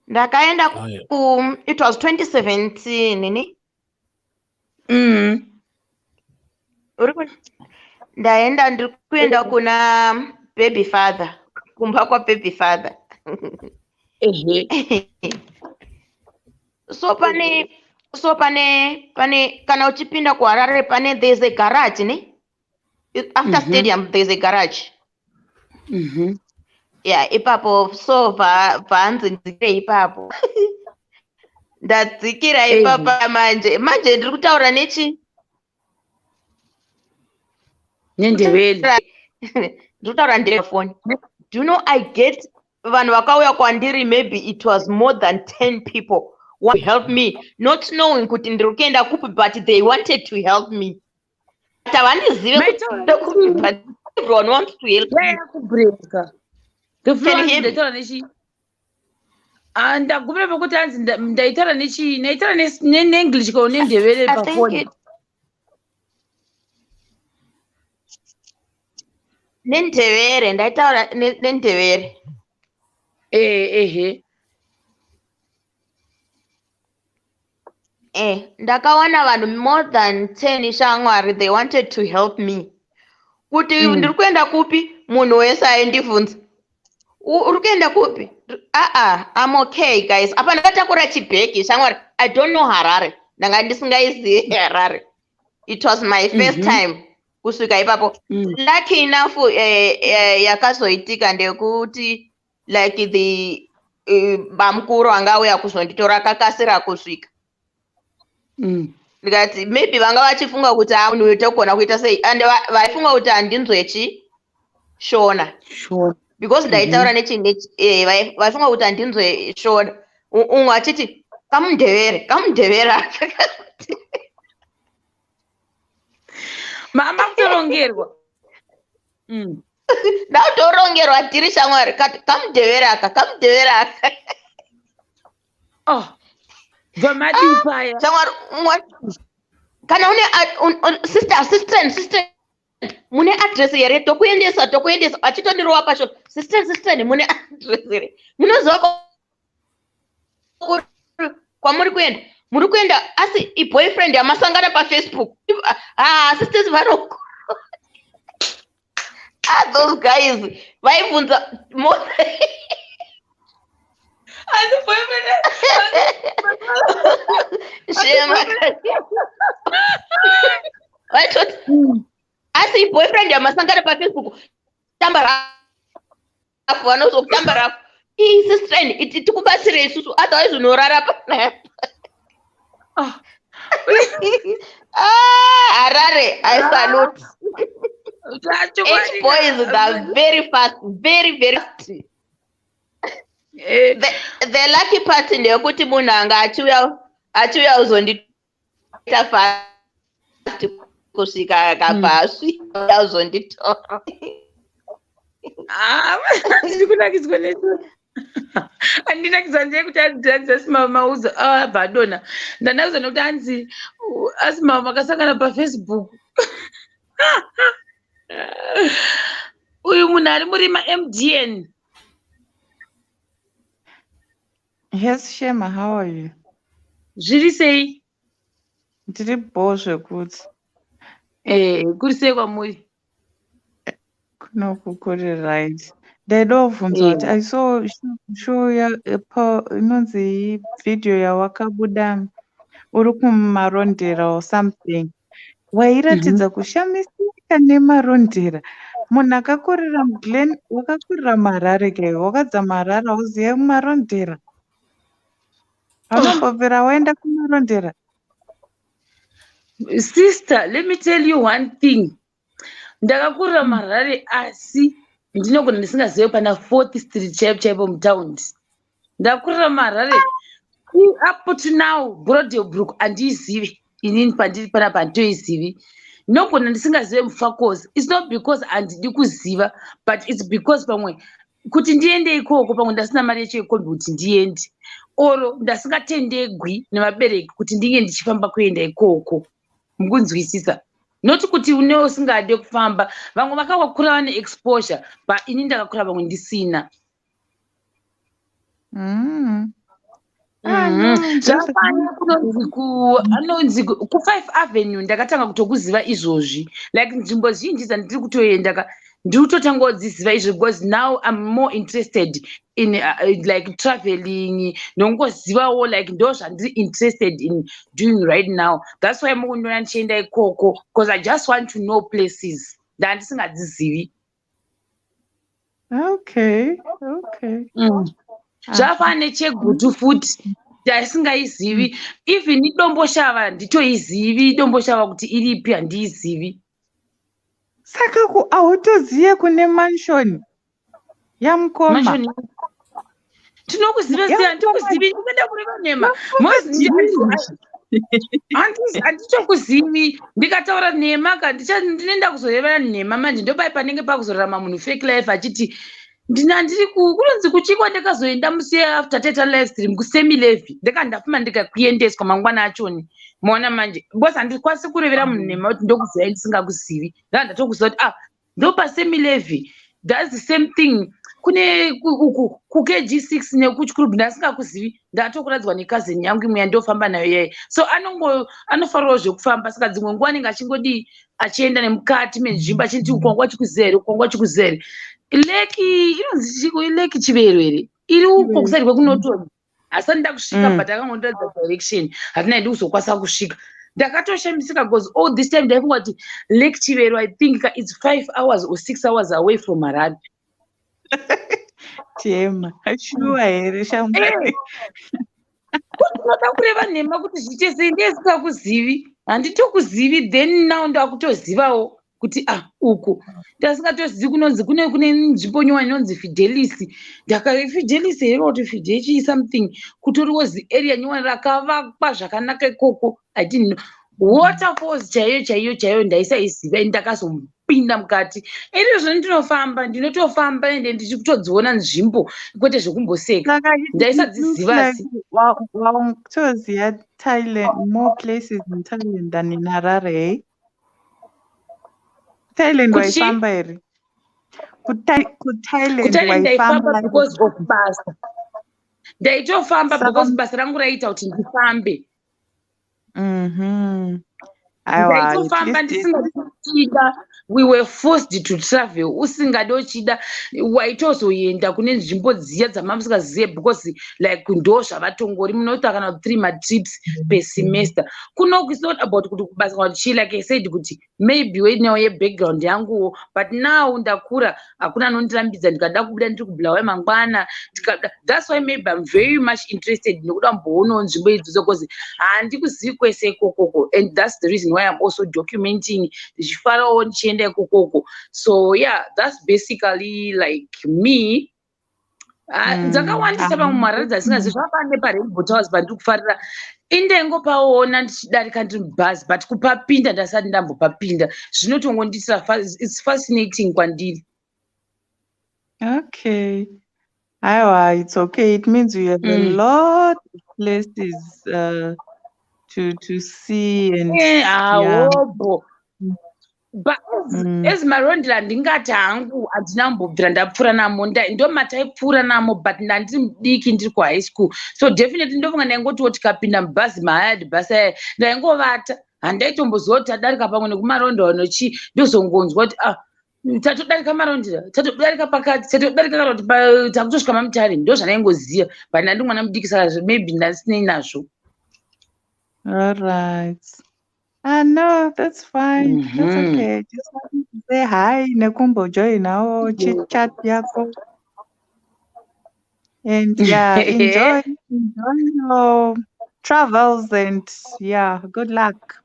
Ndakaenda Ayo. ku it was 2017, ni? Ndaenda, ndiri kuenda kuna baby father, kumba kwa baby father. So pane kana uchipinda kuHarare pane there's a garage, ne? After stadium there's a garage. Yeah, ipapo. So bvanzi ndzikire ipapo. Ndadzikira ipapa manje ndiri kutaura nechi Nendebele. Ndiri kutaura ndefoni. Do you know I get vanhu vakauya kwandiri, maybe it was more than 10 people want to help me, not knowing kuti ndiri kuenda kupi, but they wanted to help me, but havandizive kuti Maitaura ndiri kupi, but everyone wants to help me. Yaya kubreka the Can you hear me? Ndaitaura nechi. Ah, ndagumira pakuti hanzi ndaitaura nechi, ndaitaura neEnglish ko neNdebele I think pafoni. Nendevere, ndaitaura nendevere. Eh, ehe. Eh, ndakawana vanhu more than 10, shamwari, they wanted to help me kuti ndiri kuenda kupi. Munhu wese aindibvunza, "Uri kuenda kupi?" Aa, I'm okay, guys. Apa ndakatakura chibhegi, shamwari. I don't know Harare, ndanga ndisingaizivi Harare. It was my first time kusvika ipapo. Lucky enough, yakazoitika ndekuti like the bamukuru anga auya kuzonditora akakasira kusvika. Ndikati maybe vanga vachifunga kuti ah, munhu uyu togona kuita sei, and vaifunga kuti handinzwe chi Shona because ndaitaura nechi vaifunga kuti handinzwe Shona. Umwe achiti kamundevere, kamundevere aka. Mama kutorongerwa. Ndakutorongerwa tiri, shamwari, kati kamundevere aka, kamundevere aka. Oh, bva madii paya? Shamwari, kana une sister, sister, sister, mune address here? Tokuendesa, tokuendesa. Achitondirowa pasho, sister, sister, mune address here? Munoziva kwamuri kuenda? Muri kuenda asi iboyfriend yamasangana paFacebook? Ah, sisters vano, ah, those guys vaibvunza Asi boyfriend Shema, vaitoti asi boyfriend yamasangana paFacebook, tamba rafu, vanozokutamba rafu. Ii, sister, iti tikubatsire isusu, otherwise unorara panapa. Ah. Ah, Harare, I salute. H boys, they're very fast, very very fast. The lucky part ndeyekuti munhu anga achiuya kuzondiita fast kusvika akabva asvika kuzonditora. Ah, ndiri kunakidzwa necho. Andinakidza ndeyekuti hanzi asi mauza abva adonha. Ndanakidzwa nekuti hanzi asi makasangana paFacebook. Uyu munhu ari murima MDN. Yes, Shema, how are you? Zviri sei? Ndiri bhoo zvekuti. Eh, kuri sei kwamuri? Kunoku kuri right. Ndaida kubvunza kuti I saw show ya inonzi video yawakabuda uri kumarondera or something. Wairatidza kushamisika nemarondera. Munhu akakurira muGlen, wakakurira muHarare kai, wakadza muHarare hauzive mumarondera. Haunombobvira waenda kumarondera. Sister, let me tell you one thing. Ndakakurira muHarare asi ndinogona ndisingazive pana 4th Street chaipo chaipo mutaundi. Ndakurira muHarare up to now Broadbrook handiizivi inini pandiri panapa handitoizivi. Ndinogona ndisingazive Mufakose. It's not because handidi kuziva but it's because pamwe kuti ndiende ikoko pamwe ndasina mari yacho yekombi kuti ndiende oro ndasingatendegwi nevabereki kuti ndinge ndichifamba kuenda ikoko. Mukunzwisisa? Not kuti une usingade kufamba. Vamwe vakakura vane exposure but ini ndakakura vamwe ndisina. Zvakafanana kunonzi ku anonzi ku5 Avenue ndakatanga kutokuziva izvozvi. Like nzvimbo zhinji dzandiri kutoenda ka ndiri kutotanga kudziziva izvo because now I'm more interested in like traveling nongozivawo like ndo zvandiri interested in doing right now. That's why mukundiona ndichienda ikoko because I just want to know places ndandisingadzizivi. Okay, okay. Zvafana neChegutu futi ndasingaizivi. Even iDomboshava nditoizivi Domboshava kuti iripi handiizivi. Saka hautoziye kune mansion yamukoma? Mansion tinokuziva sei? Handikuzivi, ndinoda kureva nhema. Handitokuzivi. Ndikataura nhema ka ndinoenda kuzoreva nhema manje ndopai panenge pakuzorarama munhu fake life achiti ndiri kunonzi kuchikwa ndakazoenda musi after taita live stream kuSemi Levy ndakanga ndafuma ndikakuendeswa mangwana achoni. Maona manje because handikwanisi kurevera munhu nhema kuti ndokuzivai ndisingakuzivi. Ndanga ndatokuziva kuti ah ndopaSemi Levy. That's the same thing kune uku kuKG6 nekuChikurubi ndasingakuzivi ndatokuradzwa nekazini yangu imwe yandofamba nayo yeye. So anongo anofarirawo zvekufamba saka dzimwe nguva anenge achingodii achienda nemukati menzvimbo achiti ukwangwa chikuziva here ukwangwa chikuziva here. Lake inonzi chiko Lake Chivero here iri uko kusati kwekuNorton. Hasati ndakusvika but akangondiratidza direction hatina ndi kuzokwanisa kusvika. Ndakatoshamisika because all this time ndaifunga kuti Lake Chivero I think it's 5 hours or 6 hours away from Harare. Chema, shuwa here shamwari? Ndinoda kureva nhema kuti zviite sei ndisingakuzivi. Handitokuzivi then now ndakutozivawo kuti ah uku ndasingatozivi kunonzi kune kune nzvimbo nyowani inonzi Fidelis. Ndaka Fidelis here kuti Fidechi something kutoriwo ziarea nyowani rakavakwa zvakanaka ikoko. I didn't know. Waterfalls chaiyo chaiyo chaiyo ndaisaiziva ini ndakazopinda mukati. Izvozvo ndinofamba ndinotofamba ende ndichitodziona nzvimbo kwete zvekumboseka. Ndaisadziziva asi. Wakutoziva Thailand, more places in Thailand than in Harare, eh? Thailand waifamba here? KuThailand waifamba because of basa. Ndaitofamba because basa rangu raiita kuti ndifambe. Ndaitofamba ndisingachida. We were forced to travel. Usingade uchida waitozoenda kune nzvimbo dziya dzamamusingazive because like ndo zvavatongori munoita kana 3 matrips per semester. Kunoku it's not about kuti kubasa kana kuti chii like I said kuti maybe wenewo yebackground yanguwo but now ndakura hakuna anondirambidza ndikada kubuda ndiri kuBulawayo mangwana. That's why maybe I'm very much interested nekuda kumboonawo nzvimbo idzodzo because handikuzivi kwese ikokoko and that's the reason why I'm also documenting ndichifarawo ndichienda ikokoko. So yeah, that's basically like me. Dzakawandisa pamwe muHarare dzasingazivi zvakafanana nepaRainbow Towers pandiri kufarira indengopaona ndichidarika ndiri mubhazi but kupapinda ndasati ndambopapinda zvinotongonditira it's fascinating kwandiri. Okay. Aiwa, it's okay. It means you have a lot of places to see and yeah. Hawobo, but as Marondera ndingati hangu handina kumbobvira ndapfuura namo. Ndo mataipfuura namo, but ndandiri mudiki, ndiri kuhigh school, so definitely ndofunga ndaingotiwo tikapinda mubhazi, mahired bus aya, ndaingovata. Handaitomboziva kuti tadarika pamwe nekuMarondera nochi. Ndozongonzwa kuti, ah, tatodarika Marondera, tatodarika pakati, tatodarika kana kuti takutosvika maMutare. Ndo zvandaingoziva, but ndandi mwana mudiki, saka maybe ndasinei nazvo. All right. Ah, no, that's fine. That's okay. Just wanted to say hi, nekumbojoinawo chit chat yako. And yeah, enjoy your travels and yeah, good luck.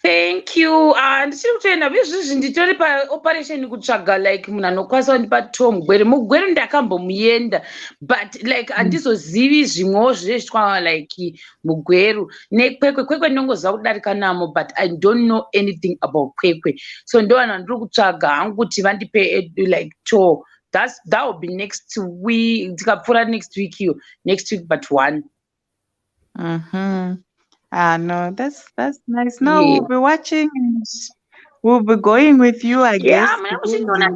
Thank you. Ah, ndichiri kutoenda izvizvi, nditori paoperation kutsvaga like munhu anokwanisa kundipa tour muGweru. MuGweru ndakambomuenda, but like handizozivi zvimwewo zvezvitwa like muGweru neKwekwe. Kwekwe ndinongoziva kudarika namo, but I don't know anything about Kwekwe, so ndo vanhu vandiri kutsvaga hangu kuti vandipe like tour. That will be next week, tikapfuura next week iyo, next week but one. Ah, no, that's nice. No, we'll be watching and we'll be going with you, I guess. Yeah, muna muchindiona.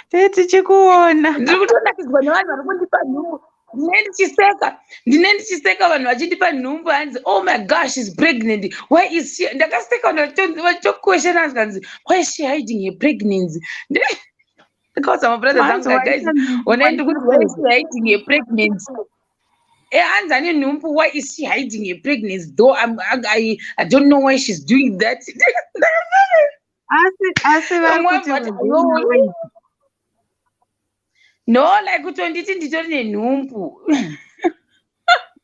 Tichikuona. Ndiri kutonakidzwa nevanhu vari kundipa nhumbu. Ndine ndichiseka, ndine ndichiseka vanhu vachindipa nhumbu, hanzi, "Oh my gosh, is pregnant. Why is she?" Ndakaseka vanhu vachitoquestiona, zvikanzi, "Why is she hiding her pregnancy?" Ndakaudza mabrothers angu, "Guys, onai ndikuti, why is she hiding her pregnancy?" Hanzi ane nhumbu. Why is she hiding her pregnancy though? I don't know why she's doing that. Asi vari kuti no, like kutonditi nditori nenhumbu.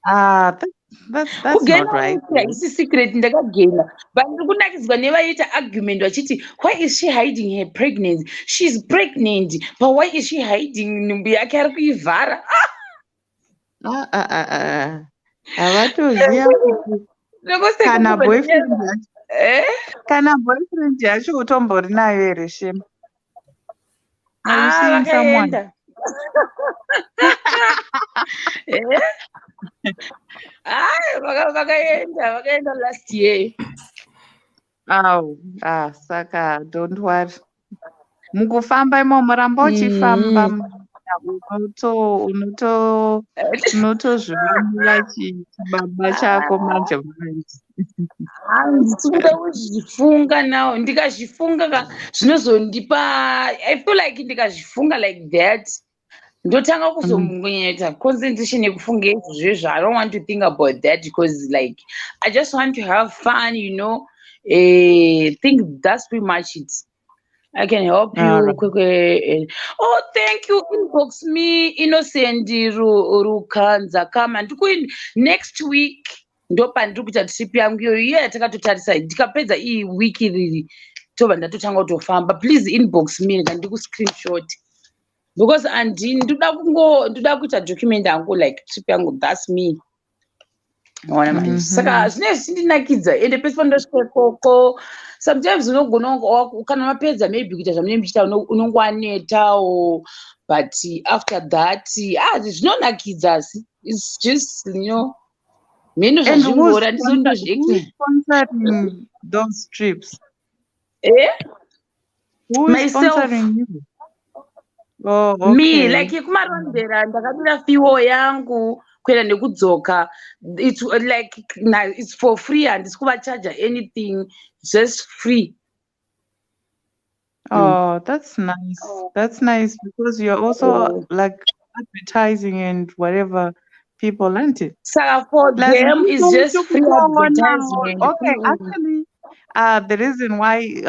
Ah, that's not right. Haisi secret, ndakagena, but ndiri kunakidzwa nevaiita argument vachiti, "Why is she hiding her pregnancy? She's pregnant, but why is she hiding nhumbu yake? Ari kuivhara." Ah, ah, ah, ah. Havatoziva kuti kana boyfriend yacho, eh? kana boyfriend yacho utombori nayo here, shame? Ah, vakaenda. Eh? Ai, vakaenda last year. Au, ah, saka don't worry, mukufamba imomo ramba uchifamba. Unotozviwanira chibaba chako manje manje. Handisi kuda kuzvifunga now. Ndikazvifunga ka, zvinozondipa, I feel like ndikazvifunga like that, ndotanga kuzonyanyaita concentration yekufunga izvozvo. I don't want to think about that because like I just want to have fun. Think that's pretty much it. I can help you. Kwekwe. Oh, thank you. Inbox me, Innocent Rukanza. Kama ndiku next week ndo pandiri kuita trip yangu iyoyo, iyo yatakatotarisa. Ndikapedza iyi wiki riri, tobva ndatotanga kutofamba. Please inbox me, ndandiku screenshot because andi ndoda kungo ndoda kuita document yangu, like trip yangu. That's me. Ona manje. Saka zvinenge zvichindinakidza, ende pese pandosvika ikoko, sometimes unogona kana mapedza maybe kuita zvamunenge muchiita, unonge wanetawo, but after that, ah, zvinonakidza, asi it's just mhino And who's zvazvingora. Who's sponsoring those trips? Eh? Who is Myself. sponsoring you? Oh, okay. Me, like yekuMarondera ndakadira fuel yangu kuenda nekudzoka. It's like it's for free, handisi kuvachaja anything, just free. Oh, that's nice. That's nice because you're also like advertising and whatever people, aren't it? Saka for Plus, them is just free advertisement. Okay, actually, the reason why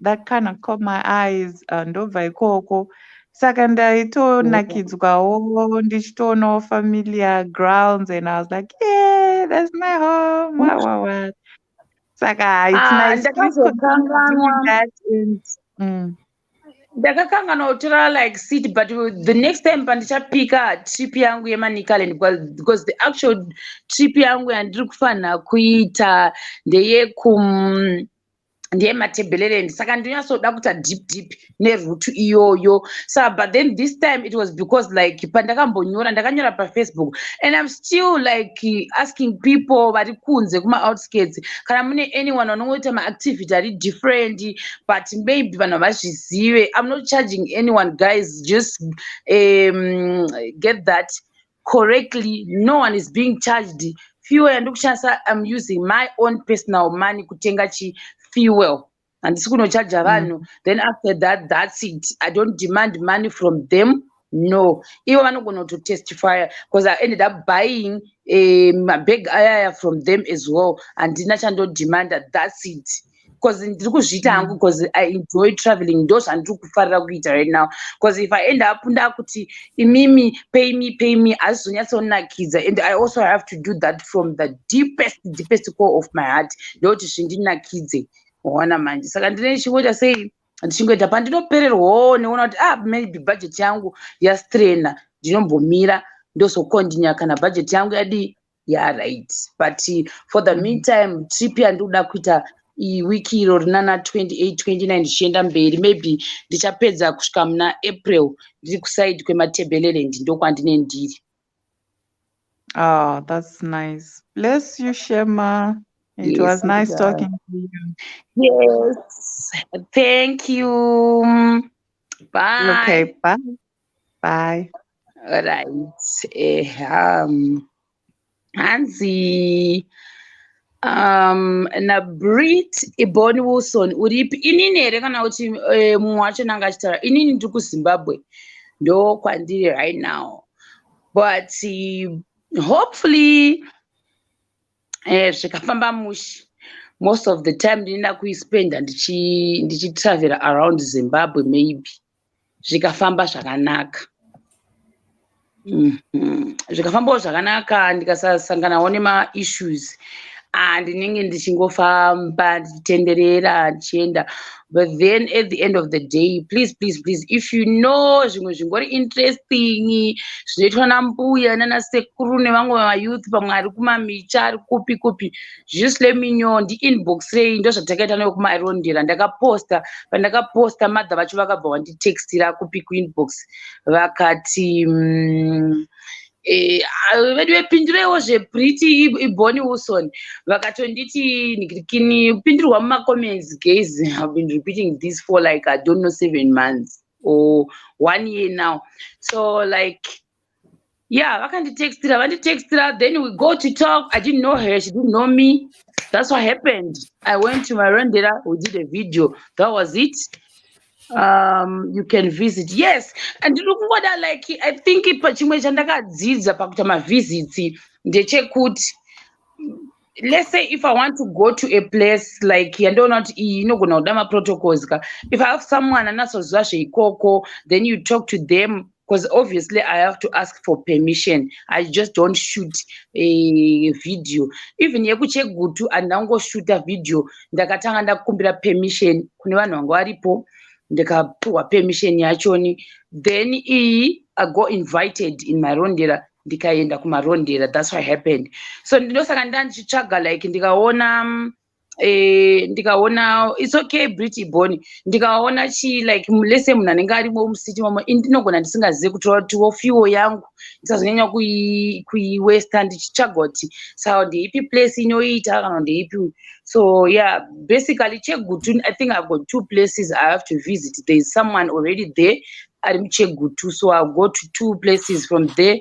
that kind of caught my eyes, ndobva ikoko, saka ndaitonakidzwawo ndichitoonawo familiar grounds and I was like, "Yeah, that's my home." What, what, what. Saka it's Ah, nice. Please continue doing ndakazokanganwa. that and Ndakakanganwa kutora like seat, but the next time pandichapika trip yangu yeManicaland, because the actual trip yangu yandiri kufanira kuita ndeyeku Ndiye Matebeleland, saka ndinonyatsoda kuita deep deep neroute iyoyo. So but then this time it was because like pandakambonyora, ndakanyora paFacebook, and I'm still like asking people vari kunze kumaoutskirts, kana mune anyone vanongoita maactivity ari different, but maybe vanhu havazvizive. I'm not charging anyone, guys, just get that correctly. No one is being charged. Fuel yandikushandisa, I'm using my own personal money kutenga chi fuel, handisi kunochaja vanhu. Then after that, that's it. I don't demand money from them, no. Ivo vanogona kutotestifya because I ended up buying mabag ayaya from them as well. Handina chandodemanda, that's it, because ndiri kuzviita hangu because I enjoy traveling. Ndo zvandiri kufarira kuita right now, because if I end up ndakuti imimi pay me, pay me, hazvizonyatsonakidza. And I also have to do that from the deepest, deepest core of my heart, ndokuti zvindinakidze. Waona manje, saka ndine chingoita sei, ndichingoita pandinopererwawo neona kuti, ah, maybe budget yangu yastraina, ndinombomira, ndozokontinya kana budget yangu yadii, yaright. But for the meantime, trip yandikuda kuita iwiki iro rinana 28, 29 ndichienda mberi, maybe ndichapedza kusvika muna April ndiri kuside kweMatebeleland, ndokwandine ndiri. Oh, that's nice. Bless you, Shema. It was nice talking to you. Yes, thank you. Bye. Okay, bye. Bye. All right. Hanzi naBrit Ebony Wilson, uripi? Inini here kana kuti mumwe wacho nanga achitaura? Inini ndiri kuZimbabwe, ndo kwandiri right now, but hopefully zvikafamba mushe, most of the time ndinoenda kuispenda ndichitravela around Zimbabwe, maybe zvikafamba zvakanaka. Zvikafambawo zvakanaka, ndikasasanganawo nemaissues, ndinenge ndichingofamba ndichitenderera ndichienda. But then at the end of the day, please, please, please, if you know zvimwe zvingori interesting zvinoitwa nambuya nanasekuru nevamwe vamayouth, pamwe ari kumamicha, ari kupi kupi, just let me know, ndiinboxrei. Ndo zvatakaita nekumarondera. Ndakaposta, pandakaposta, madha vacho vakabva vanditextira kupi, kuinbox, vakati vedu vepindureiwo zveBrit Iboni Wilson. Vakatonditi nikini kupindirwa mumacomments. Guys, have been repeating this for like, I don't know, 7 months or one year now. So like, yeah, vakanditextira, vanditextira, then we go to talk. I didn't know her, she didn't know me. That's what happened. I went to Marondera, we did a video, that was it. You can visit, yes. And ndiri kungoda like, I think chimwe chandakadzidza pakuita mavisits ndechekuti, let's say if I want to go to a place like yandoona kuti iyi inogona kuda maprotocols ka, if I have someone anatsoziva zveikoko, then you talk to them, because obviously I have to ask for permission. I just don't shoot a video. Even yekuChegutu, handangoshuta video, ndakatanga ndakumbira permission kune vanhu vanga varipo, ndikapuhwa permission yachoni. Then iyi, I got invited in Marondera, ndikaenda kuMarondera. That's what happened. So ndosaka nda ndichitsvaga like ndikaona ndikaona, it's okay, Brit Boni, ndikaona chi like lese munhu anenge arimo mucity mamo, ndinogona ndisingazivi kutora kutiwo fuel yangu ndisazonyanya kuiwesta ndichitsvaga kuti saka ndeipi place inoita kana ndeipi. So yeah, basically Chegutu, I think I've got two places I have to visit. There is someone already there ari muChegutu, so I'll go to two places from there.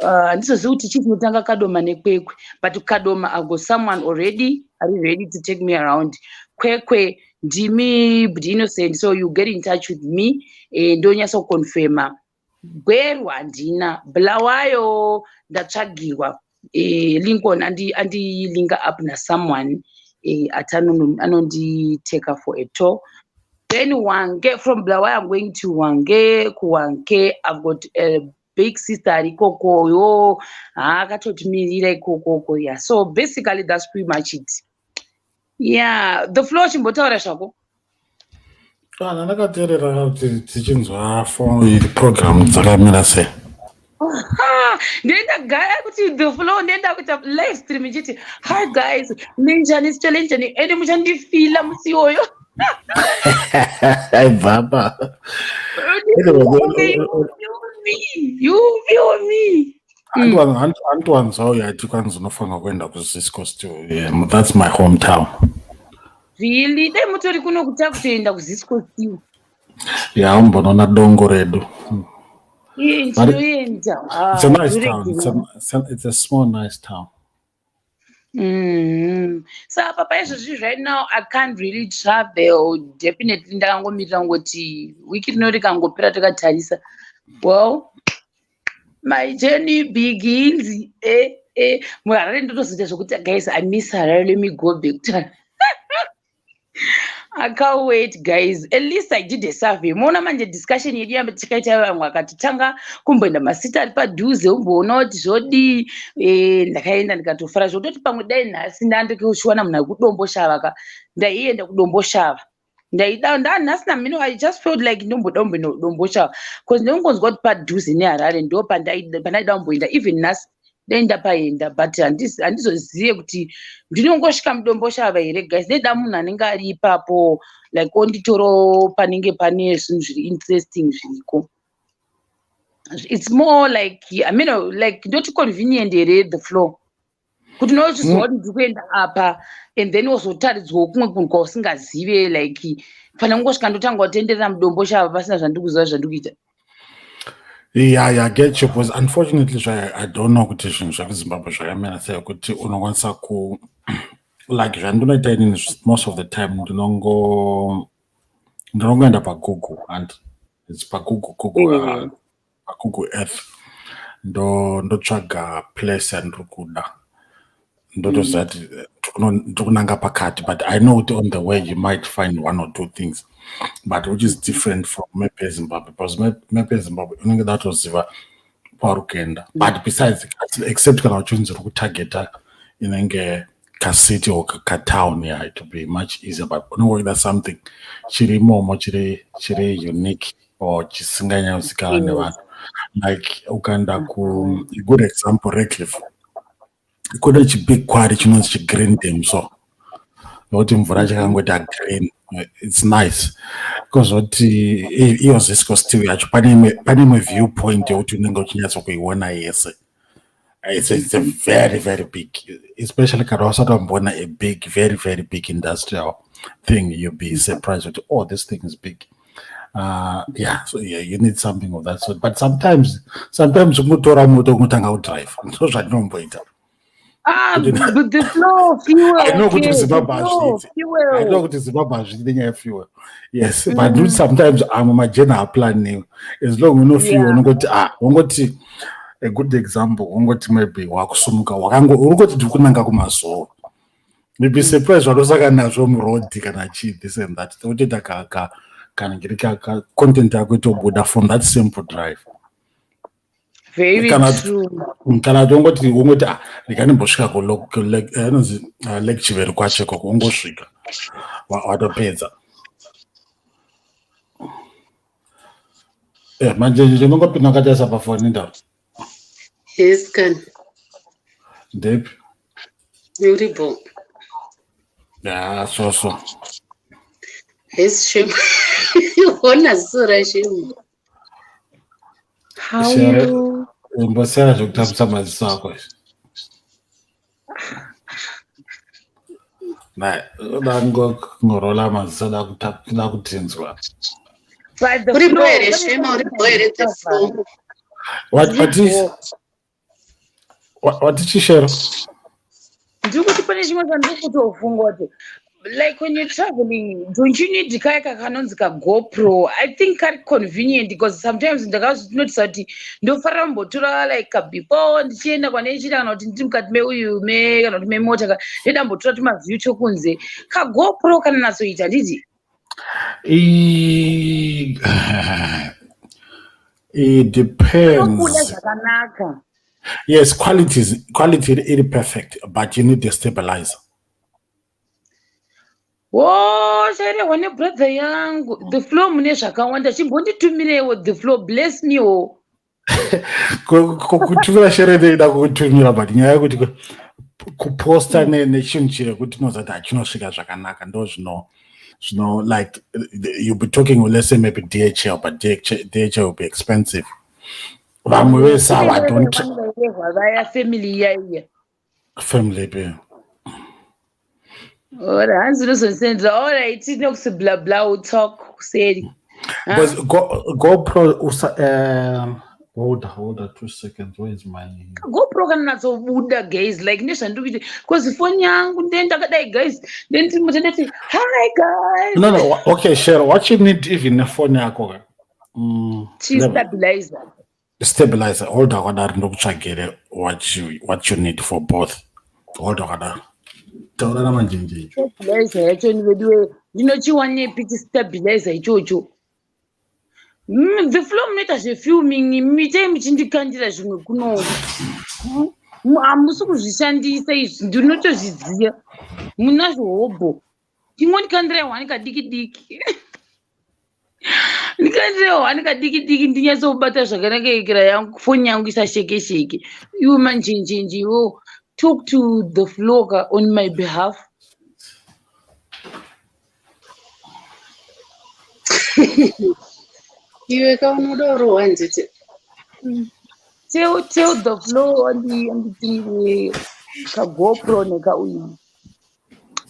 Handizozivi kuti chii chinotanga, Kadoma neKwekwe, but Kadoma I've got someone already ari ready to take me around. Kwekwe ndimi Bd Innocent, so you get in touch with me, ndonyatsoconfirma. Gweru handina, Bulawayo ndatsvagirwa, Lincoln andilinka up nasomeone ati anonditeka for a tour. Then Wange, from Bulawayo I'm going to Wange. KuWange I've got a big sister ari ikokoyo, haakatotimirira ikokoko. Yeah, so basically that's pretty much it. Yeah, the floor, chimbotaura zvako. Kana ndakateerera kuti tichinzwa program dzakamira sei. Ndoenda gaya kuti the flow, ndoenda kuita live stream ichiti, "Hi guys, ninjani, sitshele njani?" Ende muchandifila musi iwoyo. Aibvapa. Okay, you feel me, you feel me. Antoanzauya ati kwanzi unofanira kuenda kuZisco still. Yeah, that's my hometown. Really? Dai mutori kuno kuta kutoenda kuZisco still. Yeah, umbonoona dongo redu. Iye. But Ndinoenda. It's a nice town. It's a small nice town. So apa paizvozvi, right now I can't really travel. Definitely ndakangomirira kungoti wiki rino rikangopera takatarisa. Well, my journey begins. MuHarare ndotozoita zvokuti, "Guys, I miss Harare, let me go back to." I can't wait, guys. At least I did a survey. Muona manje discussion yedu yamba tikaita, vamwe akati tanga kumboenda masiti ari padhuze umboona kuti zvodii. Ndakaenda ndikatofara zvokutoti pamwe dai nhasi ndandikuchiwana munhu ari kuDomboshava ka, ndaienda kuDomboshava. Ndaida ndanhasi namino, I just felt like ndomboda kumboenda kuDomboshava because ndinongonzwa kuti padhuze neHarare ndo pandaida kumboenda. Even nhasi dai ndapaenda, but handizozive kuti ndinongosvika muDomboshava here, guys. Ndeda munhu anenge ari ipapo, like onditoro panenge pane zvinhu zviri interesting zviriko. It's more like, I mean, like ndoti convenient here, the flow, kuti unochiziva kuti ndiri kuenda apa and then wozotaridzwawo kumwe kunhu kwausingazive, like pane kungosvika ndotanga kutenderera muDomboshava pasina zvandiri kuziva zvandiri kuita. Yeah, get you, because unfortunately I don't know kuti zvinhu zvekuZimbabwe zvakamira sei, kuti unokwanisa ku, like zvandinoita inini most of the time, ndinongoenda paGoogle and it's paGoogle, Google, paGoogle Earth, ndotsvaga place yandiri kuda, ndotoziva kuti ndiri kunanga pakati, but I know kuti on the way you might find one or two things, but which is different from map yeZimbabwe, because map yeZimbabwe unenge datoziva pauri kuenda. But besides, except kana uchinzi uri kutargeta inenge kacity or katown, yeah, it will be much easier, but unenge uchida something chiri imomo, chiri unique or chisinganyanyozikanwa nevanhu. Like ukaenda ku, a good example, Redcliffe, kune chibig quarry chinonzi chiGreen Dam, so nokuti mvura chakangoita green, it's nice. Kozoti iyo Zisco Steel yacho, pane imwe view point yekuti unenge uchinyatsa kuiona yese. It's a very very big, especially kana wasati wamboona a big, very very big industrial thing, you'll be surprised kuti, "Oh, this thing is big." Yeah, so yeah, you need something of that sort, but sometimes kungotora moto kungotanga kudrive, ndo zvandinomboita. Ah, but the flow fuel. I know kuti Zimbabwe hazviiti. I know kuti Zimbabwe hazviiti nenyaya yefuel. Yes, but sometimes amwe majourney haaplaniwe. As long uno fuel, unongoti, ah, ungoti, a good example, ungoti maybe wakusumuka, wakango uri kuti ndiri kunanga kumaZowe. You'd be surprised zvatosaka nazvo muroad kana chii, this and that. Utoita ka kana ngiri ka content yako itobuda from that simple drive. Very true. Kana kuti ungoti, "Ah, ndikandimbosvika anonzi Lake Chivero kwacho ikoko," ungosvika watopedza. Manje ndinongopinda wakatarisa pafoni ndau. Yes, kan. Ndepi? Uripo. Ya, so so. Yes, shem. Ona ziso rashemu. How you? Imbosiyana zvekutambisa maziso ako izvi. Da ngorola maziso, da kutinzwa. But the Uripo flow, here, Shema, uripo here, the flow. What chishero? Ndiri kuti pane chimwe chandiri kutofunga kuti, like, when you're traveling, don't you need kaya kakanonzi kaGoPro? I think kari convenient because sometimes ndakazvinotisa kuti ndofarira kumbotora like kabefore ndichienda kwaneichita, kana kuti ndiri mukati meuyu me kana kuti memota ka, ndoda mbotora tumaview tokunze. KaGoPro kananatsoita, handiti? It Kanobuda depends. zvakanaka. Yes, quality iri perfect, but you need a stabilizer. Wo, chairehwa nebrother yangu the flow, mune zvakawanda. Chimbonditumirewo the flow, bless me wo. Kutumira shere ndeida kutumira, but nyaya yekuti kuposta nechinhu chekuti tinoziva kuti hachinosvika zvakanaka, ndo zvino zvino like you'll be talking, let's say maybe DHL, but DHL will be expensive. Vamwe vese ava don't vaya family iya iya. Family pe. Ora hanzi unozondisendera. Alright, nokusi bla bla, we'll talk kuseri. Because GoPro usa hold on 2 seconds, where is my GoPro kana natsobuda, guys, like nezvandiri kuita, because foni yangu ndendakadai, guys, ndendati hi guys. No, okay, Share, what you need, even nefoni yako ka, Chistabilizer. Stabilizer. Hold wakadaro, ndokutsvagire what you need for both. Hold wakadaro, taura namanjenjenje. Stabilizer yacho veduwe ndinochiwanepi chistabilizer ichocho? The flow munoita zvefilming, mitei muchindikandira zvimwe kuno. Hamusi kuzvishandisa izvi, ndinotozviziva munazvo hobho. Tingondikandirai hwani kadiki diki, ndikandirai hwani kadiki diki, ndinyatsobata zvakanaka ikira yangu, foni yangu isasheke sheke. Iwe manjenjenje iwewo, talk to the floor on my behalf. Iwe ka unoda urohwa nzete. Tell the floor anditumire kaGoPro nekauyu.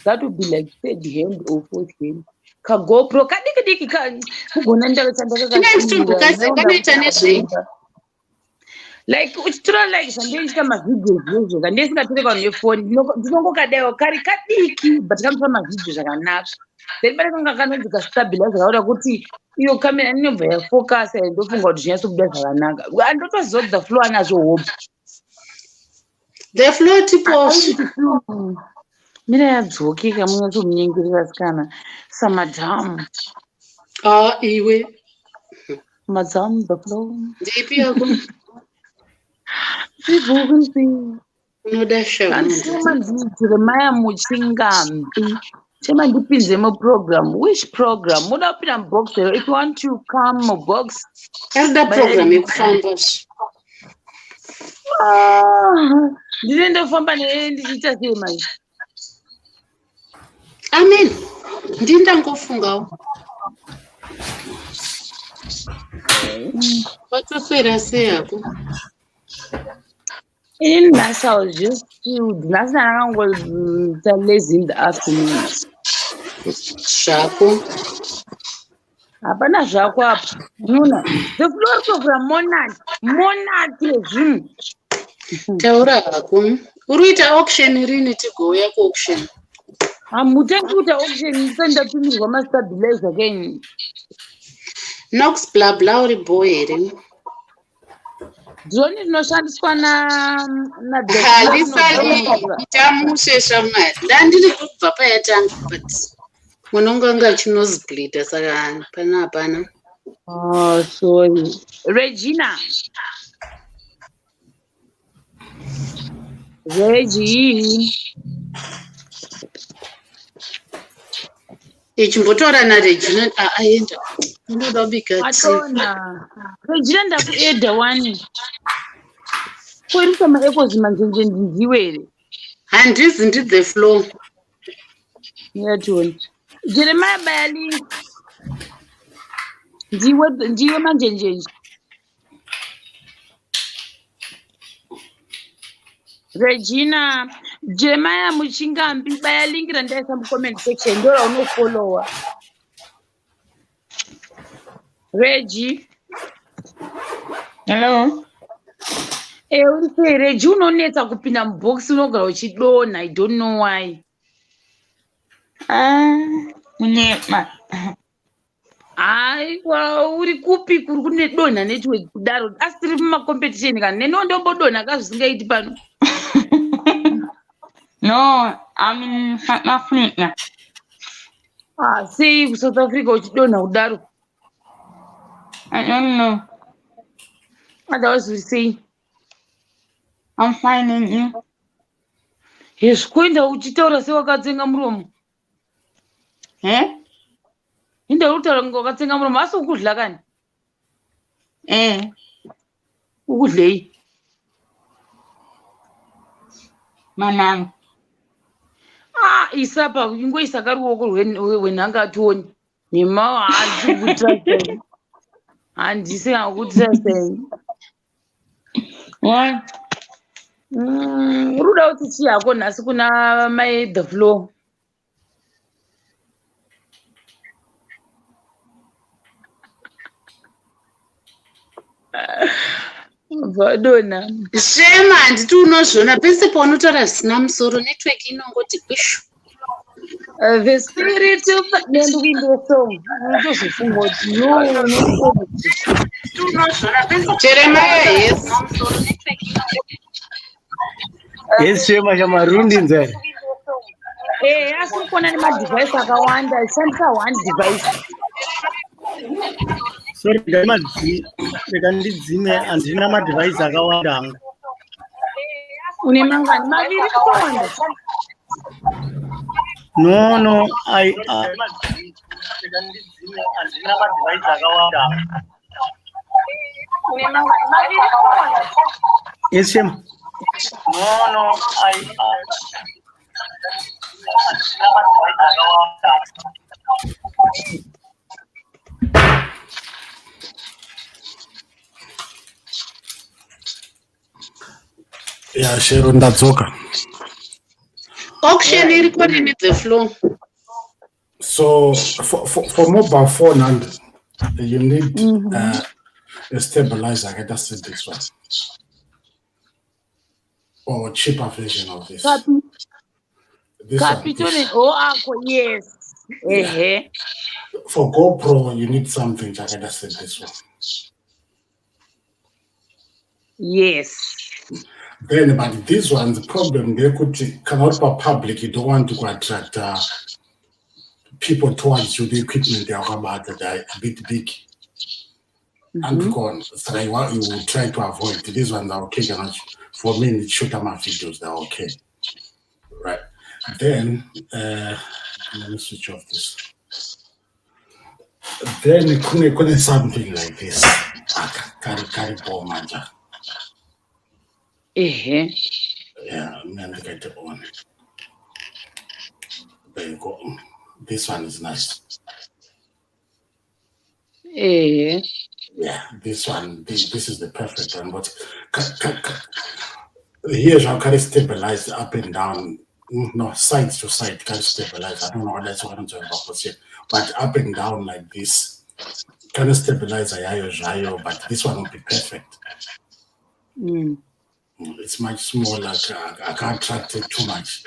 That would be like third hand or fourth hand kaGoPro kadiki diki kugona. Kanoita nezvei? Like uchitora like zvandoita mavhidhiyo zvozvo, kandisingatore vanhu nefoni, ndinongokadaiwo kari kadiki, but kanotora mavhidhiyo zvakanaka. Then pane kanga kanonzi kastabilizer, kakuda kuti iyo kamera inobva yafokasa, ndofunga kuti zvinyatsobuda zvakanaka. Andotoziva kuti the flow anazvo hope. The flow tiposhi. Mira yadzoke kamunyatsomunyengerera sikana samadhamu. Ah, iwe. Madhamu the flow. Ndipi yako? Sibhukunzi. Unoda shamanzi Jeremaya Muchingambi, chema ndipinze muprogram. Which program? Muda kupinda mubox here? If you want to come mubox. Arida program yekufamba. Ah, ndine ndofamba neye ndichiita sei manje? Amen, ndindangofungawo watoswera sei hako? Inini nhasi I was just chilled. Nhasi ndakangoita lazy in the afternoon. Zvako. Hapana zvako apa. Unoona the floor program monati monati yezvinhu. Taura hako. Uri kuita auction rini tigouya kuauction? Hamutangi kuita auction ndisati ndatumirwa mastabilizer kenyu. Nox bla bla, uri bo here? Drone rinoshandiswa na Halisali itamushe shamwari. Ndandiri kubva payatanga, but munonga anga achinosplita, saka pana hapana. Oh, sorry. Regina. Reggie. Ichimbotaura naRegina aenda, inoda kubika tea. Atona. Regina, ndakueda wani. Kuerisa maekozi manjenje ndiwe here? Handizi, ndidze flow. Ngiyationa. Jeremiah Bayali. Ndiwe ndiwe manjenjenje. Regina, Jeremiah Muchingambi, baya link randaisa mucomment section, ndo raunofollowa. Regi. Hello. Eh, uri sei Regi? Unonetsa kupinda mubox, unogara uchidonha. I don't know why. Ah, munyema. Aiwa, uri kupi kuri kune donha network kudaro? Asi tiri mumacompetition kana neniwo ndombodonha kazvisingaiti pano. No, I'm in South Africa. Ah, sei kuSouth Africa uchidonha kudaro? I don't know. Otherwise uri sei? I'm fine, and you? Hezvi, kuenda uchitaura sewakatsenga muromo. Eh? Inda uri kutaura kunge wakatsenga muromo, asi ukudla kani? Eh. Ukudlei? Mananga. Ah, isapa ingoisa karuoko rwenhanga tione. Nhema handisi kutrust. Handisi kutrust. Why? Uri kuda kuti chii hako nhasi kuna mai the floor? Vadona. Shema handiti unozviona pese paunotaura zvisina musoro network inongoti kwishu. The spirit of ndikuimbira song unotozofunga kuti yo Jeremiah yes. Yes, Shema Shema rundinza here. Eh, asi ukona nemadhivhaisi akawanda shandisa one device. Sorry, rega ndidzime handina madhivhaisi akawanda hangu. Une mangani? Maviri akawanda. No, no, I Yes, Shema. No, no, I Ya Shero ndadzoka. Auction iri kwadini the floor. So for mobile phone and you need a stabilizer. I can see this one. Or cheaper version of this. Kapi. This one. Kapi tone This. oh ako yes. Yeah. Ehe. For GoPro, you need something like I said this one. Yes. Then, but these ones, the problem they could come out for public. You don't want to attract people towards you. The equipment they are about that are a bit big and gone. So you will try to avoid these ones are okay. For me, shoot my videos, they're okay. Right. Then let me switch off this. Then kune something like this. Kari bo manja. Ehe. Yeah, man, look at the on. There you go. This one is nice. Ehe. Yeah, this one, this is the perfect one. But here's how can stabilize up and down. No, side to side can stabilize. I don't know what that's what I'm talking about, but up and down like this can stabilize ayo, but this one will be perfect. It's much smaller. I can't track it too much.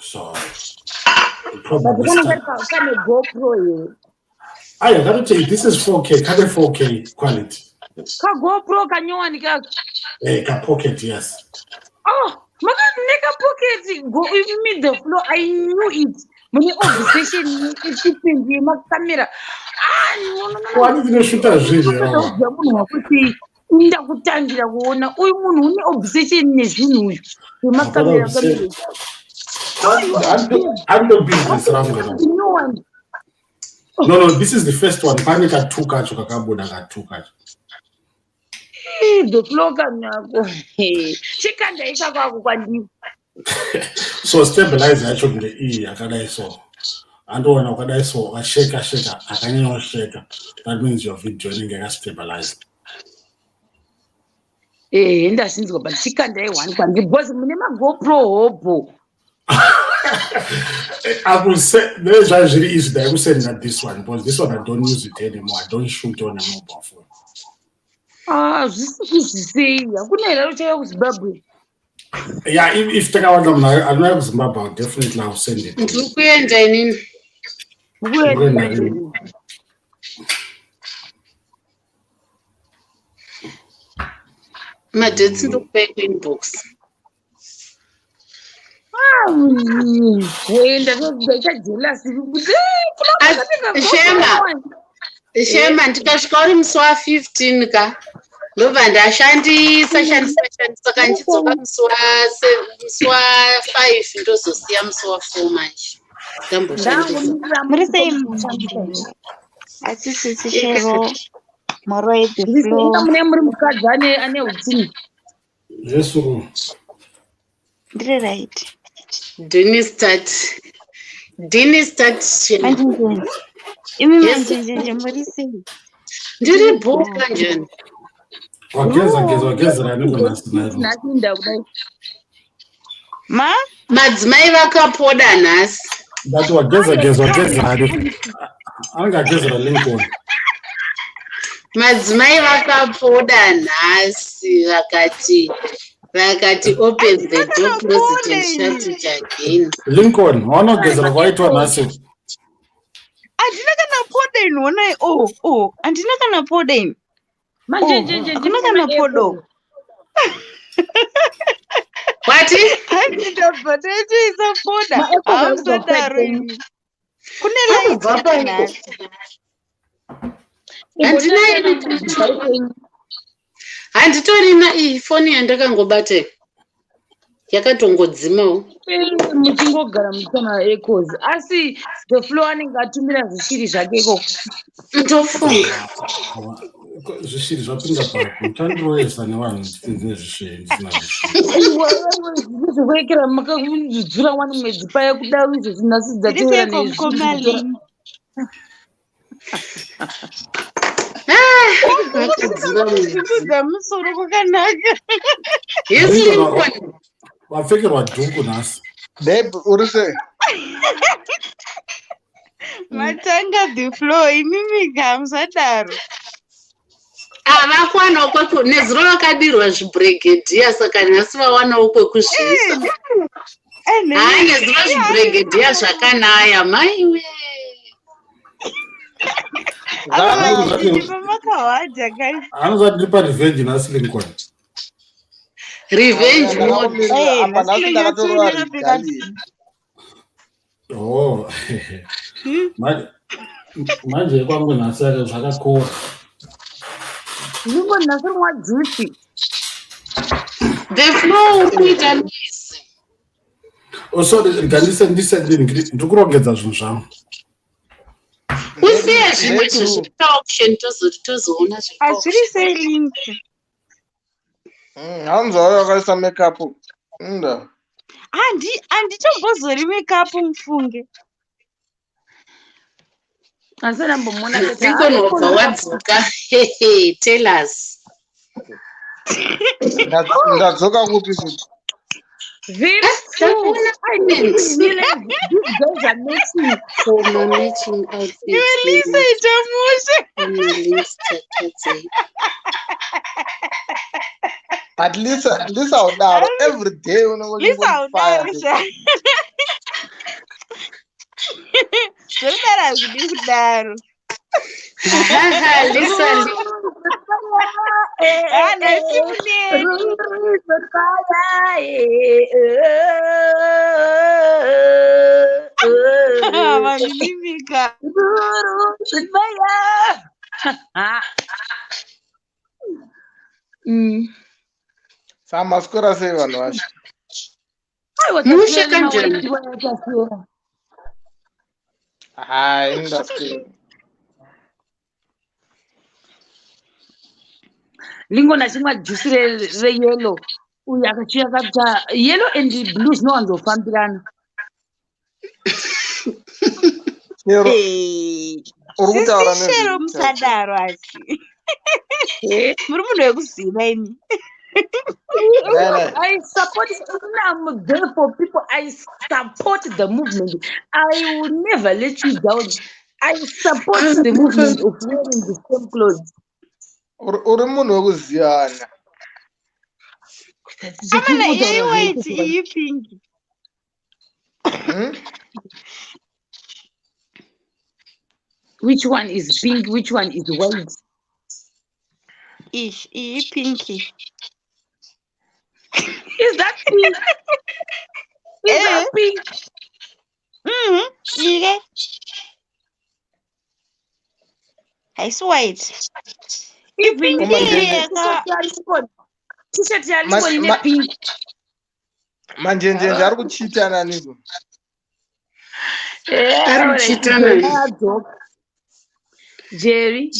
So probably But kane GoPro here. I gotta tell you, this is 4K, kind of 4K quality. Ka GoPro kanyowani kako. Hey, ka pocket, yes. Oh, makaneka pocket go me the flow. I knew it. Mune obsession equipment yemakamera. Ah, no, no, no. Why did you shoot a video? Munhu wakuti ndakutangira kuona uyu munhu une obsession nezvinhu uyu yemakamera. I'm the business rangu. New one. No, this is the first one. Pane katu kacho kakabuda katu kacho. The flow kanako. Chikanda ikako ako kwandiri. So stabilizer yacho ndeiyi yakadai so. Andoona wakadai so wakasheka sheka akanyanya kusheka. That means your video inenge yakastabilize. Eh, ndazvinzwa but chikandai one kwandiri because mune maGoPro hobho. I will say there's really easy. I will send that this one because this one I don't use it anymore. I don't shoot on a mobile phone. Ah, zvisei hakuna here uchauya kuZimbabwe. Yeah, if takawanda I'm not Zimbabwe, I'll definitely I'll send it. Ndiri kuenda inini. Kuenda. Madates ndokupai kuinbox. Kuenda ndaita jealous. Shema. Shema ndikasvika uri musi wa15 ka. Ndobva ndashandisa shandisa kanchidzoka musi wa5 ndozosiya musi wa4 manje. Ndamboshandisa. Muri sei? Asisi Shero. Moroi the Inga floor. mune muri mukadzi ane utsinye. Yesu. Ndiri right. Dini start. Dini start. Manjenjenje. Imi Yes. manjenjenje muri sei? Ndiri bho kanjani? Wageza geza wagezera nekunhasi nairo. Nhasi ndakudai. Ma? Madzimai vakapoda nhasi. Ndati wageza geza wagezera ani. Anenge agezera Lincoln. Madzimai vakapoda nhasi vakati open the door, close it and shut it again. Lincoln, waona kugezera kwaitwa nhasi. Handina kana poda ini honai. Oh, oh. Handina kana poda ini. Manjenjenje Hakuna kana podo. Wati? Hanzi ndabva taitoisa poda. Ma-echoes ari kubva Hamusadaro kuside imi. Kune light Kubva paiko. nhasi. Handina ini. Handitorina iyi foni yandakangobata iyi. Yakatongodzimawo. Muchingogara muchiita echoes, asi the flow anenge atumira zvishiri zvake ikoko. Ndofunga. Zvishiri zvapinda papo. Muchandiroyesa nevanhu ndine zvishiri ndisina zvishiri. Zvekuekera makadzudzura wani mwedzi paya kuda izvo nhasi Ndiri dzatevera seiko mukoma Link? Vakadzura mwedzi. Kuzungudza musoro kwakanaka. Yes, Lincoln, Lincoln. wapfekerwa dhuku nhasi. Babe, uri sei? Matanga the floor imimi hamusadaro. Vakwanawo kweku nezuro vakadirwa zvibhuregedhiya, saka nhasi vawanawo kwekuzviisa. Haa, nezuro zvibhuregedhiya zvakanaya, maiwe. Ava vazhinji pamakahwadha guys. Anozati ndiri parevenge nhasi Lincoln. Revenge mode. Eh, Apa nhasi nhasi ndakatorova ndonyatsooneka regalia. Oh. Manje kwangu nhasi zvakakora. Lincoln nhasi rimwa juice. The flow uri kuita noise. Oh, sorry, rega ndise ndiri kurongedza zvinhu zvangu. Usiye zvimwe zvezvepaauction, tozoti tozoona. Hazviri sei Link? Hanzi wauya wakaisa makeup nda. Handitombozori makeup mufunge. Asi ndambomuona. Lincoln, wabva wadzoka. Hehe, tell us. Ndadzoka kupi futi? Very true. I didn't even realize these guys are matching. For my matching outfits. Iwe Lisa ita mushe. Lisa. But Lisa, Lisa udaro every day unenge Lisa uchingofire. haudaro sha. Zvekudaro hazvidi kudaro. Lisa. Ah, nhasi muneni. Vanhu mimika. Saka maswera sei vanhu vacho? Mushe kanjani? Hai, ndaswera. Lincoln achimwa juice reyellow, uyu akachiuya akaita yellow and blue zvinowanzofambirana. Chero uri kutaura Sisi Shero nezvei? musadaro asi. Muri munhu wekuziva imi. Nai, nai. I support, I'm there for people. I support the movement. I will never let you down. I support the movement of wearing the same clothes. Uri munhu wekuzivana. Amana iyi white iyi pink. Hmm? Which one is pink? Which one is white? Ish, iyi pinky. Is that pink? Is that pink? Ike. Haisi white. Even Uma njenje- T-shirt yaLincoln ine pink. Manjenjenje ari kuchita naniko? Ari kuchita nani? Adzoka. Jerry.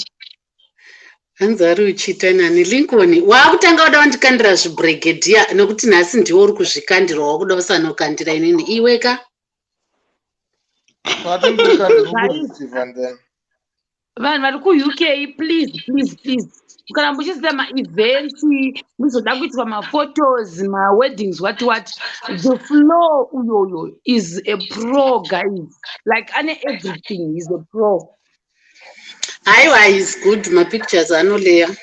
Hanzi ari uchiita nani Lincoln, waakutanga kuda kundikandira zvibregedhiya nekuti nhasi ndiwe uri kuzvikandira, wakuda usanokandira inini iweka. Vanhu vari kuUK, please, please, please, kana muchiziva maevents, muzoda kuitwa maphotos, maweddings, what what, the Flow uyoyo is a pro, guys. Like, ane everything, is a pro. Haiwa, is good, mapictures anoleya.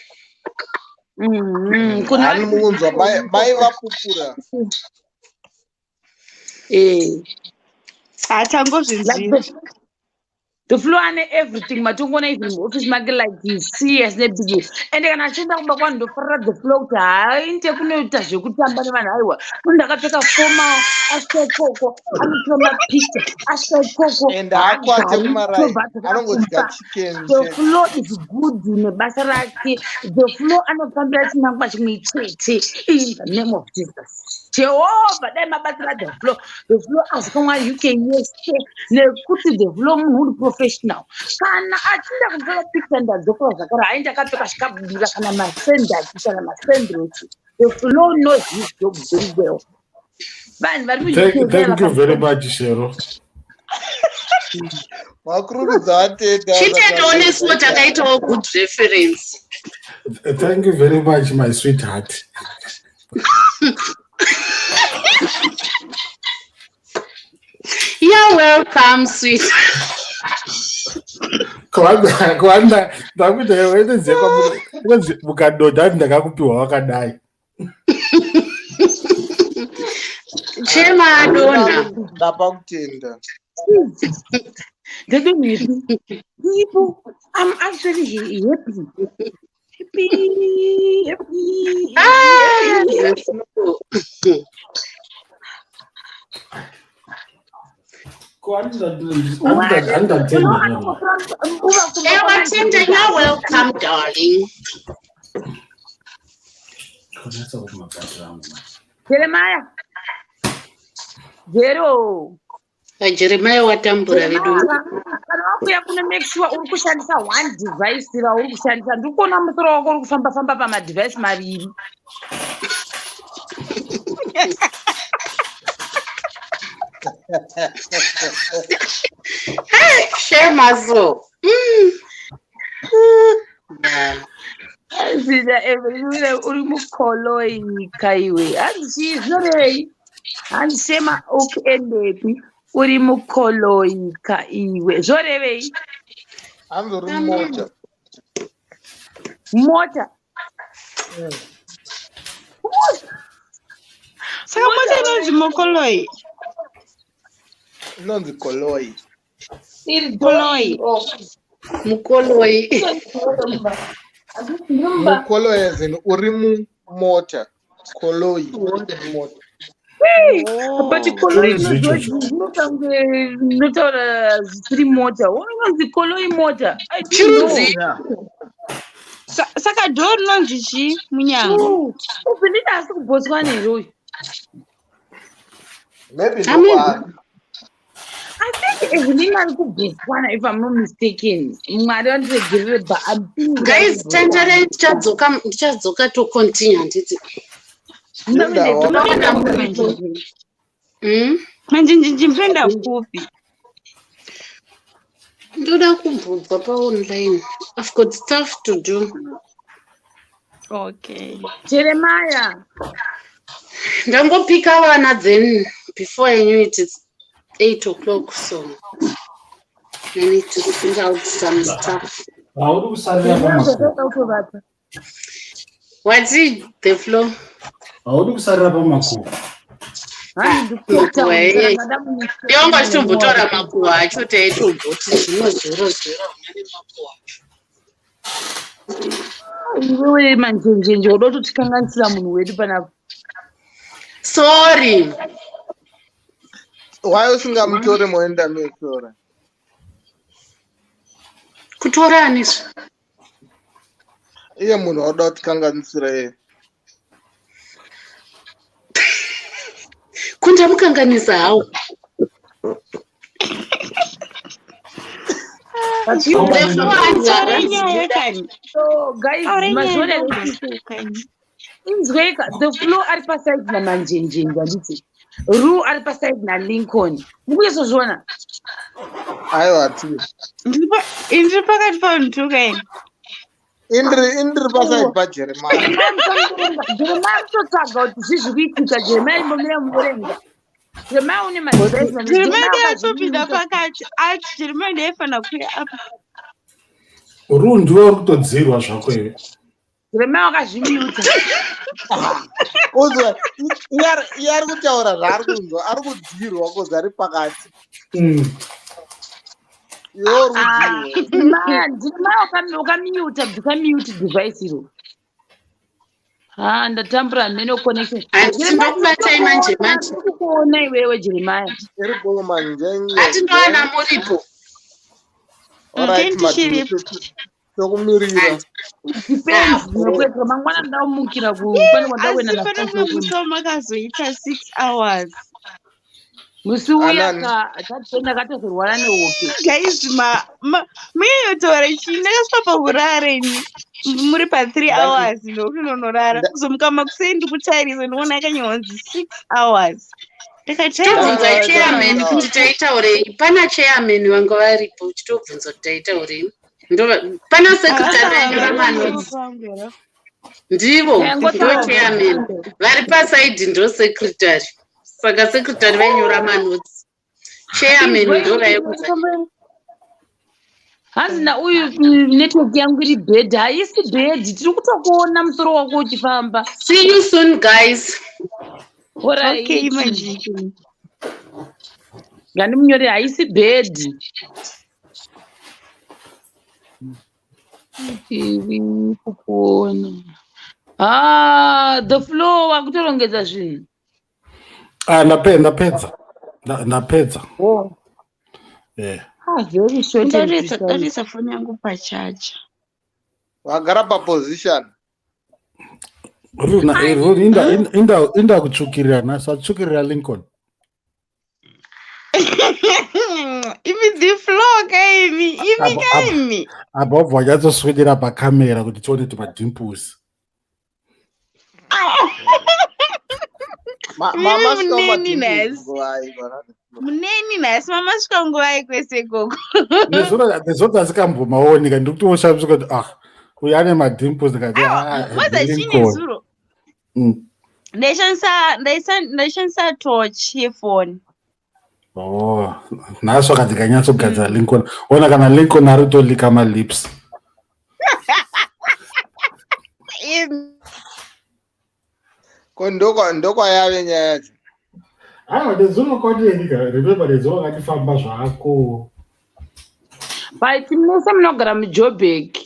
Kuna Hani mukunzwa mai vapupura. Hatangozvinzwira. The Flow ane everything, matongoona even muoffice make, like, he's serious nebusiness. Ende kana achienda kumba kwanhu, ndofarira the Flow kuti haainde kunoita zvekutamba nevanhu. Aiwa, kuni ndakapfeka formal, asvika ikoko anotora mapicture, asvika ikoko And haakwate haagari, kumarai, tobva adzoka anongodya kumba. Chicken The chete. Flow is good nebasa rake. The Flow anofambira chinangwa chimwe chete. In the name of Jesus, Jehovha, dai mabatsira the Flow. The Flow azikanwa UK yese nekuti the Flow munhu uri professional. Kana achinda kutora picture, ndadzokora zvakare, haindi akapfeka zvikabudira kana masendati kana masendroti. The Flow knows his job very well. Vanhu vari muUK. Thank you very much, Shero. Makurumidza vatenda. Chitetoonesiwo takaitawo good reference. Thank you very much, my sweetheart. You're welcome, sweet. Kwanda ndakuita wetedzekwa mukadhodha ati ndakakupiwa wakadai. Chema adonha. Ndapa kutenda. Ndadonhepi? People, I'm actually happy, happy, happy. Ah, the Flow. Andatenda. Watenda, you're welcome, darling. Jeremaya, Jero. Jeremiah watambura vedu. Kana wakuya kuno, make sure uri kushandisa one device rauri kushandisa. Ndiri kuona musoro wako uri kufamba famba pamadhivhaisi maviri. Shemazo. Yeah. Zina Evelyn, uri mukoloika iwe. Hanzi chii, zvinorevei? Hanzi Shema ukuendepi, uri mukoloika iwe, zvorevei? Hanzi uri mumota. Mota. Saka mota inonzi mokoloi? Inonzi koloi. Iri. Koloi. Mukoloi. Mukoloi as in uri mumota, koloi mota. But koloi Chirudzi ichocho. inotange inotaura zvisiri mota, inonzi koloi mota. I didn't know. Chirudzi. Saka dhoo rinonzi chii munyango? Ubvindida asi kuBotswana here uyu? Maybe. Amen. Ndokwaari. I think Evelyn ari kuBotswana, if I'm not mistaken. Mwari vandiregerere, but I'm thinking Guys, ari kuBotswana. tandarai, ndichadzoka, ndichadzoka tocontinue, handiti? Ndindawa. Manjinjinji, munoenda kupi? Ndoda kumbobva paonline. I've got stuff to do. Okay. Jeremiah. Ndangopika vana, then before I knew it, it's 8 o'clock, so I need to think out some stuff. Haudi kusarira pamakuva. Kutovata. What's it, the Flow? Haudi kusarira pamakuva. Makuva iwanga titombotaura makuva acho, taitomboti zvino 00 mane makuva acho. Iwewe manjenjenje, uda kutotikanganisira munhu wedu panapa. Sorry. Why usingamutore moenda metora? Kutora aniswa? Iye munhu wauda kutikanganisira iye. Kundamukanganisa hawo. Taure nyaya kani. So guys, Taure nyaya mazviona ndobvunza kani. Inzweka, The Flow ari paside naManjenjenje, handiti? Ru ari paside naLincoln. Mukunyatso-zviona? Aiwa, ti Ndiri pakati pavanhu tuka ini. Indiri paside paJeremia. Jeremiah kutotsvaga kuti zvii zviri kuitika. Jeremiah, imbomira muverenga. Jeremiah, une madevice. Jeremiah ndeyatopinda pakati ati Jeremiah ndeifanira kuuya apa. Ru, ndiwe uri kutodzirwa zvako iwe. Jeremiah wakazvimiuta. Uzwa, iye ari kutaura zvaari kunzwa, ari kudzirwa 'cause ari pakati. Iwe uri kudzirwa. Jeremiah, Jeremiah, wakamiuta, bvisa mute device iro. Ha, ndatambura mhene connection. Handiti ndokubatai manje manje. Kuona iwewe, Jeremiah. Iri bho manjenje. Hati ndowana muripo. Alright. Tichiripo. Tokumirira. Depends nokuitira mangwana ndamukira pane kwandakuenda. Asi pane mumwe musi wamakazoita 6 hours. Musi uya Anani? ka tatenda akatozorwara nehope. Guys, muyotaura chii? Ndakasvika pakurara ini muri pa3 hours, ndokunonorara, kuzomuka makuseni ndikutarisa, ndikuona yakanyonzi 6 hours. Tobvunza Ndakataura. chairman kuti taitaurei. Pana chairman vanga varipo, uchitobvunza kuti taitaurei. Pana secretary vainyora manotes, ndivo ndo chairman vari paside, ndo secretary. Saka secretary vainyora manotes, chairman ndo vaibvunza. Hanzi nauyu, network yangu iri bad. Haisi bad, tiri kutokuona musoro wako uchifamba. See you soon, guys. Alright. Okay, manje. Ngandimunyore, haisi bad, tiri kukuona. Ah, The Flow wakutorongedza zvinhu. Ah, ndapedza. Ndapedza. Oh. Yeah. Ah, very short and precise. Ndarisa foni yangu pacharger. Vagara paposition. Runa, Runa, inda kutsvukirira nhasi, watsvukirira Lincoln. Imi The Flow kaimi, imi kaimi. Apa wabva wanyatsoswedera pakamera kuti tione timadimples. Mimi Mamasvika. muneni nhasi. Madimples. Muneni nhasi, mamasvika nguvai kwese ikoko? Nezuro asikambomaoneka, ndikutoshamisika kuti, ah, uyu ane madimples, ndikati, ah, Moza chine Lincoln. zuro ndaishandisa torch yefoni. Oh, nhasi wakati kanyatsogadzira Lincoln. Ona kana Lincoln ari kutolika malips. Imi. Ko ndokwayave nyaya yacho? Aiwa, nezuro kwatienika, remember nezuro wakandifamba zvako. But mese munogara muJobek.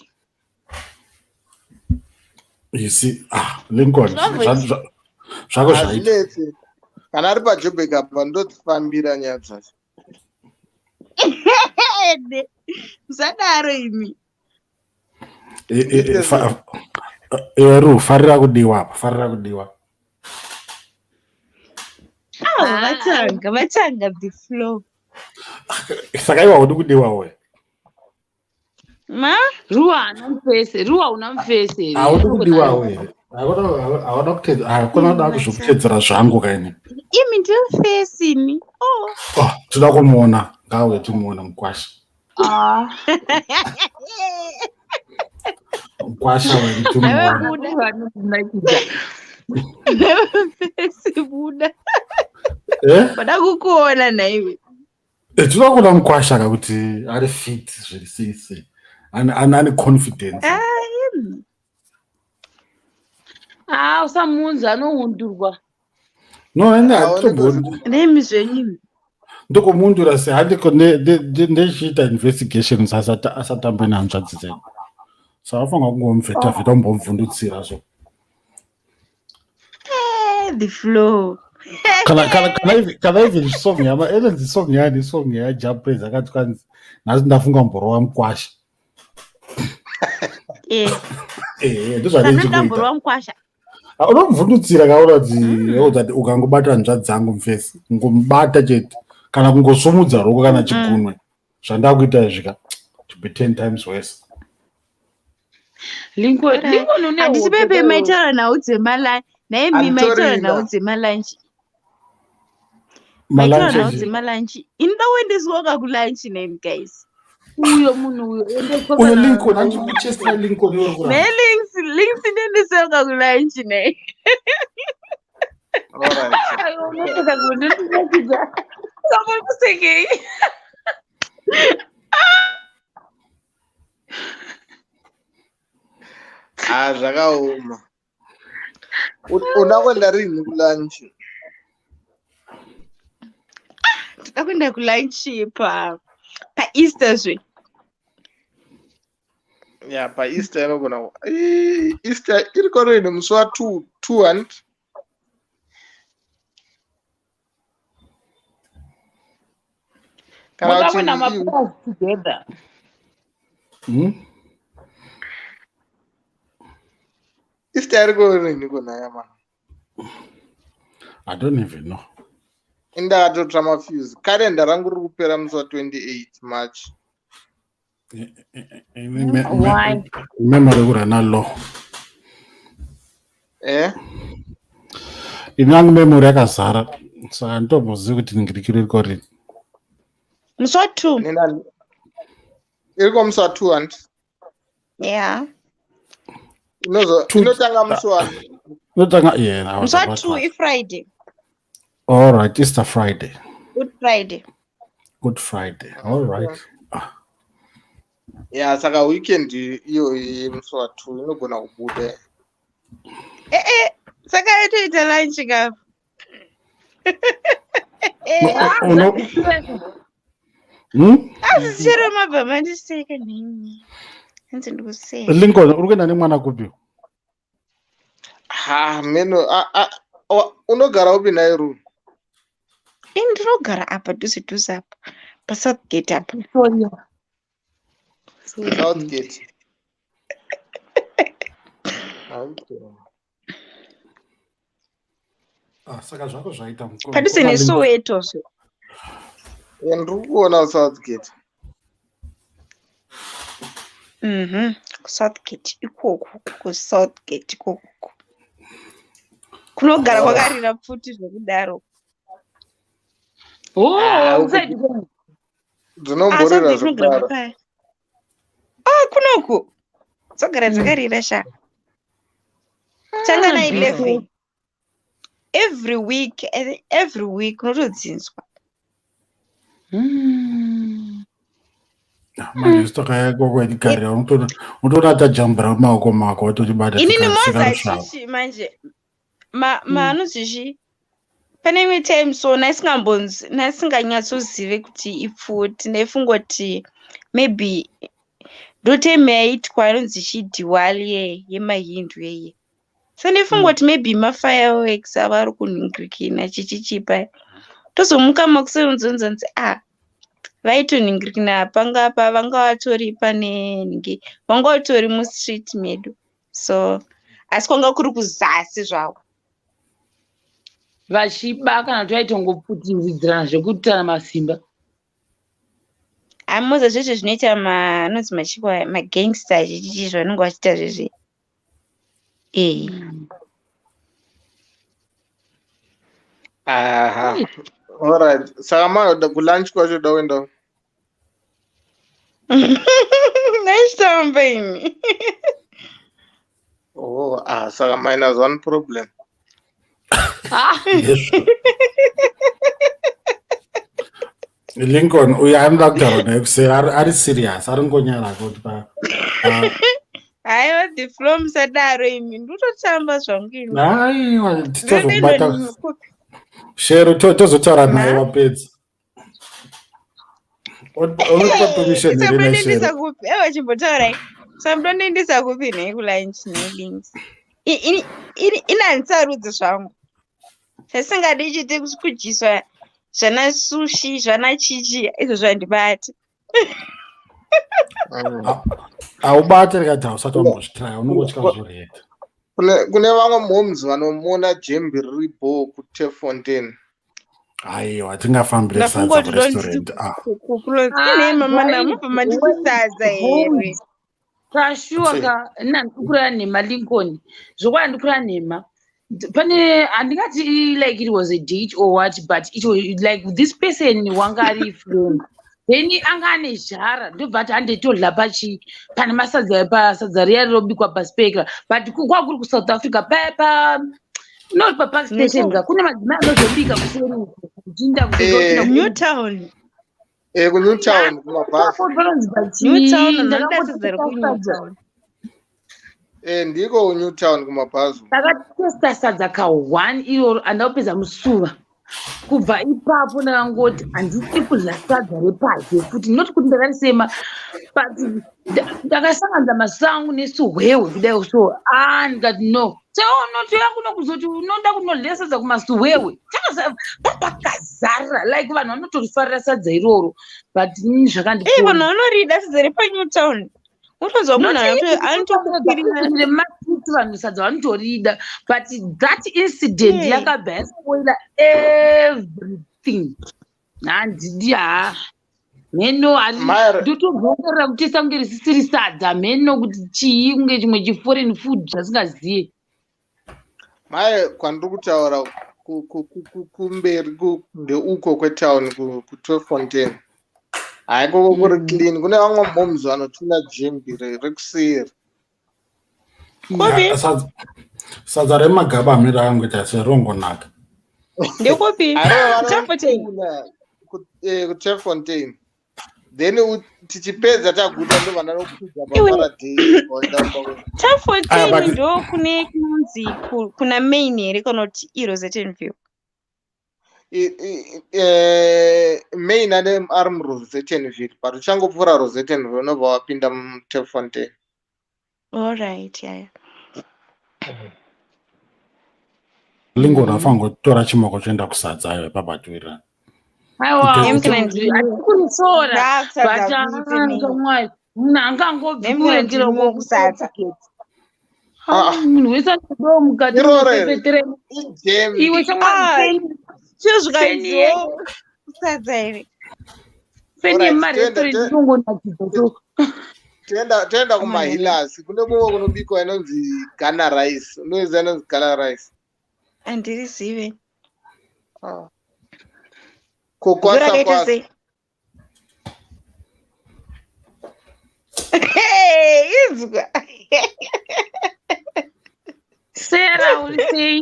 You see, ah, Lincoln, zvako zvaita. Hazvinetsi, kana ari paJobek apa ndodzifambira nyaya dzacho. Ede musadaro imi. Iwe Ru, farira kudiwa apa, farira kudiwa. Avo vatanga, vatanga The Flow. Saka iwe haudi kudiwa we? Ma. Ruwa haana mufese. Ruwa una mufese here? Haudi kudiwa we? Hauna kutedza, hakuna kuda kuzvokutedzera zvangu kaini. Imi ndimufesi ini, oh. Oh, toda kumuona, ngauye timuone mukwasha. Ah. Mukwasha wedu timuone. Buda. Ruwa anondinakidza. Mufesi buda. Eh? Vada kukuona naiwe. Eh, toda kuona mukwasha kakuti ari fit zviri sei sei, ane confidence. Ah, imi. Ah, usamunzi anoundurwa. No, ene Haone. hatitomboni. Nemi zvenyu. Ndokumundura se handiko ndechiita investigations asatambe nehanzvadzi dzedu, saka afanira kungomuvheta vheta, umbomuvhundutsira so. Eh, The Flow. Kana even song yama inonzi song yani, song yaJah Prayzah akati kwanzi nhasi ndafunga mborova mukwasha. Eh, Ehe, ndozvandichikuita. ndamborwa mukwasha. Unomuvhundutsira kaona kuti ukangobata hanzvadzi dzangu, mufesi, kungomubata chete kana kungosumudza ruoko kana chigunwe, zvandakuita izvi ka. be 10 times worse. Lincoln, Lincoln une Handisi hope pepe though. maitaura nhau dzemalunch. Nhaimi maitaura Handitorina. nhau dzemalunch. Maitaura Malunch nhau echi- dzemalunch. Inoda kuendeswa ka kulunch name guys. Uyo munhu uyo endeswa Uyo kana Lincoln, hanzi kuchesera Lincoln iwe kuramba. Nelinks, links inoendeswa ka kulunch nei. Alright. Aiwa, unopfeka kundinakidza. Saka kusekei. Ah, zvakaoma. Uda kuenda rini kulunch? Toda kuenda kulunch pa paEaster zve. Ya, paEaster inogona Ii, Easter iriko rini musi wa 2 2 and kana Muda kuti kuenda mapurazi together. Easter iriko rini konaya mana? I don't even know. Indakatotsva mafuse. Kalenda rangu riri kupera musi wa 28 March. Why? Memory kurana low. Eh? Ini yangu memory yakazara. Saka handitombozivi kuti ngirikiro iriko rini. Musi wa 2. Nina iriko musi wa 2 and Yeah. inozo Two- inotanga musi wa Inotanga yeah, I was Musi wa about to 2 ask. iFriday. All right, Easter Friday. Good Friday. Good Friday. All right. Ya, saka weekend iyo yemusi wa 2 inogona kubuda. Eh eh, saka toita lunch ka. Uno Asi chero mabva mandiseka nini. Hanzi ndikuseka. Lincoln, uri kuenda nemwana kupi? Ha, meno unogara upi naye Ru? Ini ndinogara apa dhuze dhuze apa. PaSouthgate apa. Pretoria. Southgate. Okay. Ah, saka zvako zvaita mukoma. Padhuze Mukoma Lincoln. neSoweto zve. Eh, ndiri kuona Southgate. KuSouthgate ikoko, kuSouthgate ikoko. Kunogara kwakarira pfuti zvekudaro. Oh, Ah, inside kwenyu. Ah, Dzinomborira Southgate kunogara zvekudaro. kwakaya. Ah, kunoku. Dzogara dzakarira sha. Tanga na 11. Every week, every week unotodzinzwa. Manje sitakayakokwenikarira unotoona tajambura mumaoko mako watochibata Inini moza tikarusvava. chichi manje. Ma anonzi chi? Pane imwe time so naisingambonzi naisinganyatsozive kuti ipfuti ndaifungoti maybe ndo time yaitwa inonzi chi Diwali ye yemahindu yeye. So ndaifunga kuti maybe mafireworks ava ari kunhingirikina chichichipa. Tozomuka makuseni nzonzonzi ah vaitonhingirikina panga pa vanga vatori pane nhingi vanga vatori mustreet medu. So asi kwanga kuri kuzasi zvavo. Vachiba kana kuti vaitongoputiridzirana zvekutana masimba. Amoza zveshe zvinoita anonzi machikwa magangster chichichi zvavanenge vachiita zveshe. Eh. Aha. Alright. Saka ma kulunch kwacho uda kuenda. Nachitamba ini. Oh, ah, saka minus one problem. Ah, Lincoln uyo anoda kutaura naye kuseri ari serious ari ngonyara kuti pa Haiwa the flow musadaro imi ndototamba zvangu ini. aiwa titozobata Ndinotoenda kupi? shero tozotaura naye Ma? wapedza. Unopa permission here Samudondiendesa nashero? kupi? Ewa chimbotaurai. Samudondiendesa kupi nhai kulunch nelinks? Ini handisarudzi zvangu. Zvasingadi chete kudyiswa zvana sushi zvana chichi izvo zvandibata. Haubate rikati hausati wambozvitraya unongotya zvoreta. Kune vamwe moms vanomona jembe riri bho kuTefontein. Aiwa, tingafambire sadza Ndafungoti don't kurestaurant. Ah. Ine mama namubva manditi sadza here. Kashuwa ka nandikura nhema, Lincoln, zvokwadi ndikura nhema. Pane handingati like it was a date or what, but it was like this person wanga ari friend, then anga ane zhara, ndobva ati handetodla pachi pane masadza, pasadza riya rinobikwa paspekra, but kwakuri kuSouth Africa paya pa not paPark Station ka, kune madzimai anozobika kuseri uko kuchinda. Newtown. KuNewtown kumabhazi. Panonzi Newtown, vanoda sadza rekuNewtown. Ndiko kuNewtown kumabhazi. Ndakatesta sadza ka1 iroro, handakupedza musuva. Kubva ipapo ndakangoti handidi kudya sadza repadye futi, not kuti ndakarisema, but ndakasanganisa masangu nesuhwehwe kudai so, a ndikati no. Seunotoya kuno kuzoti unoda kunodya sadza kumasuhwehwe, papakazara like vanhu vanotorifarira sadza iroro, but Ei, vanhu zvakandikona. vanorida sadza repaNewtown. Utonzwa munhu anotokukwirira. Rematiti, vanhu sadza vanotorida, but that incident yakabva yaspoila everything. Handidi, ha, mheno. Maire- Ndotobvongerera kutesta kunge risisiri sadza, mheno kuti chii, kunge chimwe chiforeign food zvasingaziye. Mai, kwandiri kutaura kumberi ndeuko kwetown, kuTweefontein. Haikoko kuri clean, kune vamwe moms vanotuna jembi rekuseri. Kupi? Ah, sadza remagaba amira angoita serongonaka. Ndekupi? Aiwa. Turffontein. KuTweefontein. Then tichipedza taguta, ndobva ndanokwidza Iwe. paFaraday waenda kumba kwedu. Ah, Turffontein ndo kune kunonzi kuna Main here kana kuti iRosettenville? Main ane ari muRosettenville, but uchangopfuura Rosettenville unobva wapinda muTurffontein. Alright, yeah. Lincoln afanira kutora chimoko choenda kusadza ayo ipapa tiwirirana. Aiwa. Ndaakusadza. Hatikurisora, but mwari, munhu angangobvi Nemi kana kurengera ndimo kusadza. Ah. Munhu wese anodawo mukati Iroro here? mupepetera. Ijembe. Iwe Ah, shamwari, chiro feni zvikanziwo kusadza here. Feni Alright, yemarestaurant inongonakidza so. Toenda kumahilas, kune kumwe kunobikwa inonzi Ghana rice. Unoiziva inonzi Ghana rice? Handirizive. Ah. Kokwasa Ndorakaita kwasa. sei? Hey, inzwa. Sarah, uri sei?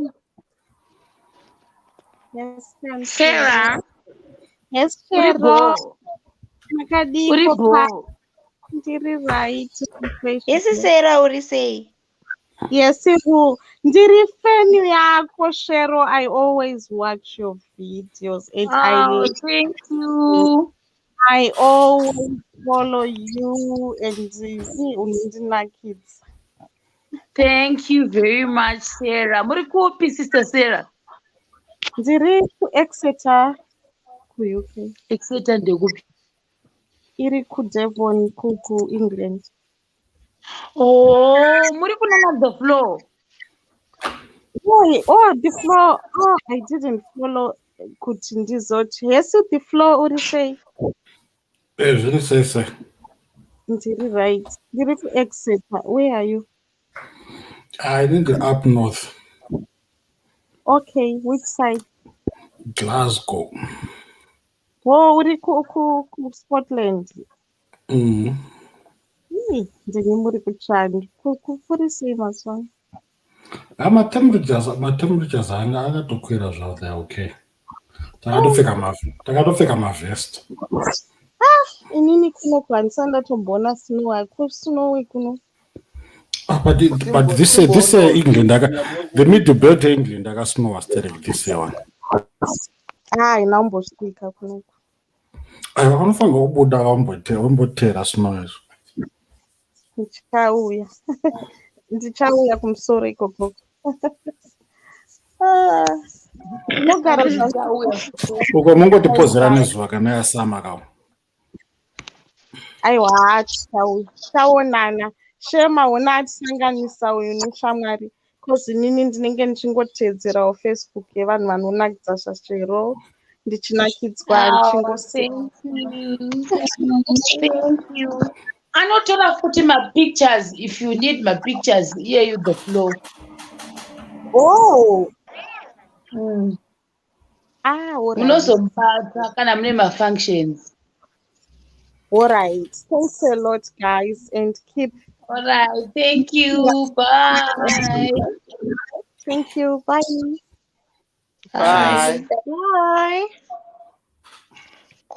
Yes, I'm Sarah. Yes, Uri Shero. bho? Makadiko Uri pa bho? Ndiri right. Yes, Sarah, uri sei? Yes, Ru. Ndiri fan yako, Shero. I always watch your videos and I Oh, thank you. I always follow you and see unondinakidza. Thank you very much, Sarah. Muri kupi, Sister Sarah? Ndiri kuExeter, kuUK. Exeter ndekupi? Iri kuDevon, kuEngland. Oh, muri kunana The Floor. Oh, The Floor. Oh, I didn't follow kuti ndizoti. Yes, The Floor, uri sei? Zviri sei sei? Ndiri right. Ndiri kuExeter. Where are you? I need up north. Okay, which side? Glasgow. Oh, uri ku Scotland. Ndini muri kuchando. Kuri sei mazuva ano? Ah, matemperatures anga akatokwira zvavo, they are okay. Takatopfeka mavest. Ah, inini kuno handisati ndatomboona snow. Hakusnowi kuno. Ah, but this year England aka the middle belt England akasnowa sterek this year one. Ah, haina kumbosvika kunoku. Aiwa, vanofanira kubuda vambotera snow izvo. Ndichauya. Ndichauya kumusoro ikoko. Ah, Unogara Uko mungotipozera nezuva kana yasama kawo. Aiwa, tichauya. Tichaonana. Shema, ona atisanganisa uyu neshamwari. 'Cause inini ndinenge ndichingoteedzerawo Facebook yevanhu vanonakidza zvachero. Ndichinakidzwa Oh, ndichingoseka. thank you. Thank you. Anotora futi mapictures if you need mapictures, here you the floor. Oh. Ah, all right. Munozomubata kana mune mafunctions. All right. Thanks a lot, guys, and keep. All right. Thank you. Bye. Thank you. Bye. Bye. Bye.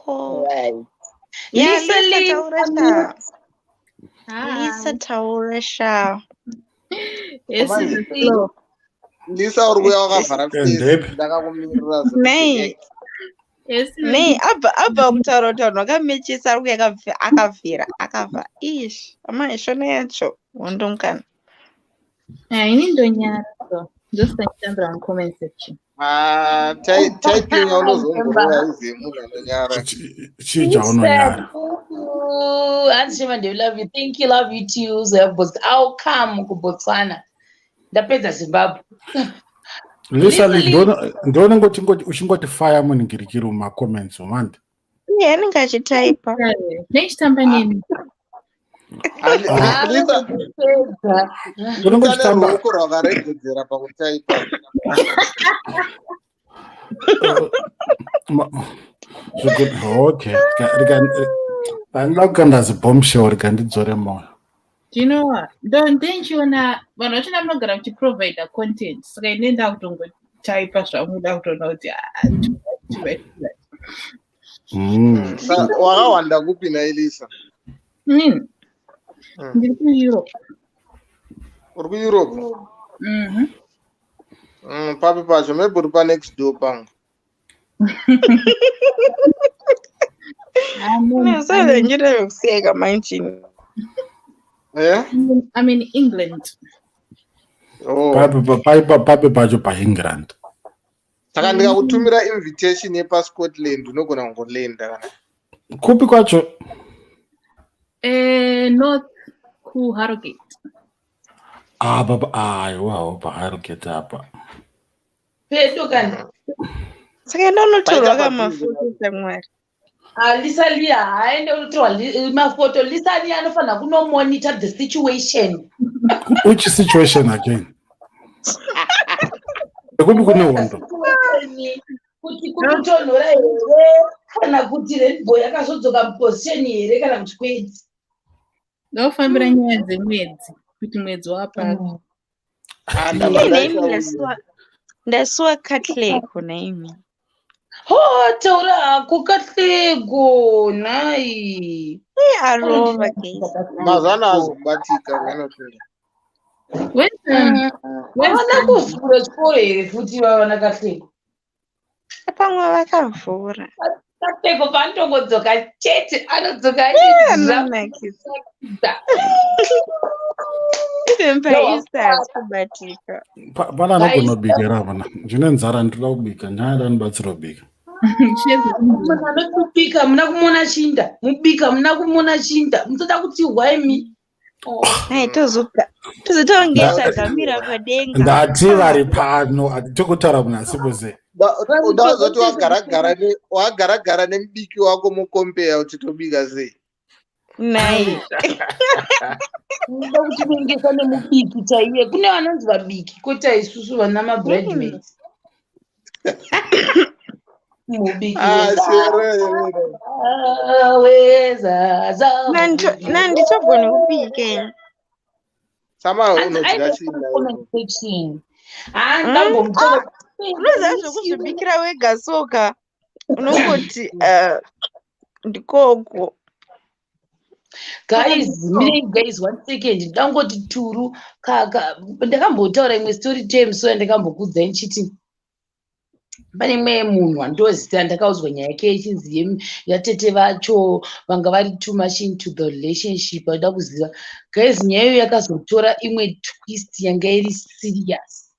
All right. Yeah, Lisa Lisa Lee, taura unmute. sha. Lisa taura sha. Yes, Manje, the floor. Lisa uri kuuya wakavhara face Ndepi? ndakakumirira Nei, Yes, nei abva kutaura kuti vanhu vakamechesa ari kuya akavhira akavha ish amai shona yacho hondo mukana. Ah, ini ndonyara so. Ndosanditambira mucomment section. Ah, typing yaunozongorova izi munhu anonyara. Chii chaunonyara? Hanzi Shema, they love you. Thank you, love you too. I'll come kuBotswana. Ndapedza Zimbabwe. Lisa Lisa Lee, Lee. ndonenge uchingoti fire munhingirikiri mumacomments umandi. Iye anenge achitaipa. Nechitamba nemi. Ah. Lisa Ndopedza. Ndonenge Lisa uchitamba neruoko rwakaregedzera pakutaipa. Okay. Pandinoda kukanda zibombshell rikandidzore moyo. Do you know what? Ndenchiona vanhu vachona munogara muchiprovida content saka ine ndakutongotaipa zvamuda kutoona kuti ah, too much, too much, too much. Wakawanda kupi naElisa? Nini? Ndiri kuEurope. Uri kuEurope? Mhm. Papi pacho maybe uri panext door pangu. Nesada njira yokuseka manjini. Eh? I'm in England. Oh. Papi pacho paEngland. Saka ndikakutumira invitation yepaScotland unogona kungolenda kana. Kupi kwacho? North kuHarrogate. Ah, baba, aiwawo paHarrogate apa. Pedo kana. Saka enda unotorwa Paita kamafoto shamwari. Ah, Lisa Lee haaende kunotorwa mafoto. Lisa Lee anofanira kunomonitor the situation. Which situation again? Kupi kune hondo? Situation kuti kukutonhora here kana kuti rainbow yakazodzoka muposition here kana kuti kwete. Ndofambira nyaya dzemwedzi kuti mwedzi wapapi. Ah, Ine ndabva imi ndaita ndasuwa Katlego naimi. Ho, taura hako Katlego nhai. Iye arova guys. Mazuva ano azobatika vanotenda. Where's Havana kuvhura chikoro here futi vavana Katlego? Pamwe vakavhura. Katlego paanotongodzoka chete anodzoka Iye anonakidza. Even paEaster haasi kubatika. Pana anogona kubika here apana? Ndine nzara ndinoda kubika. Ndinoda ndibatsire kubika. Munhu anotobika muna kumona chinda mubika muna kumona chinda mutoda kuti hwaimi. Hai tozoka. Tozotaura takamira padenga. Ndati vari pano hatitokutaura munhu asipo sei. Udazoti wagaragara nemubiki wako mukombeya uchitobika sei? Nai. Munoda kutivengesa nemubiki chaiye. Kune vanonzi vabiki kwete isusu vana mabridemates. Mubiki Ah, wezaza wezaza. Nandichogona kubika ini. Sama Hanzi unodya aida chinda. comment section. Ah, ndambomutora. Unoziva zvokuzvibikira wega soka unongoti ndikoko. Guys, mirei guys, one second. Ndangoti turu kaka ndakambotaura imwe story time so yandakambokuudzai ndichiti pane imwe munhu wandozita ndakaudzwa nyaya yake ichinzi yatete vacho vanga vari too much into the relationship vaida kuziva. Guys, nyaya iyoyo yakazotora imwe twist yanga iri serious.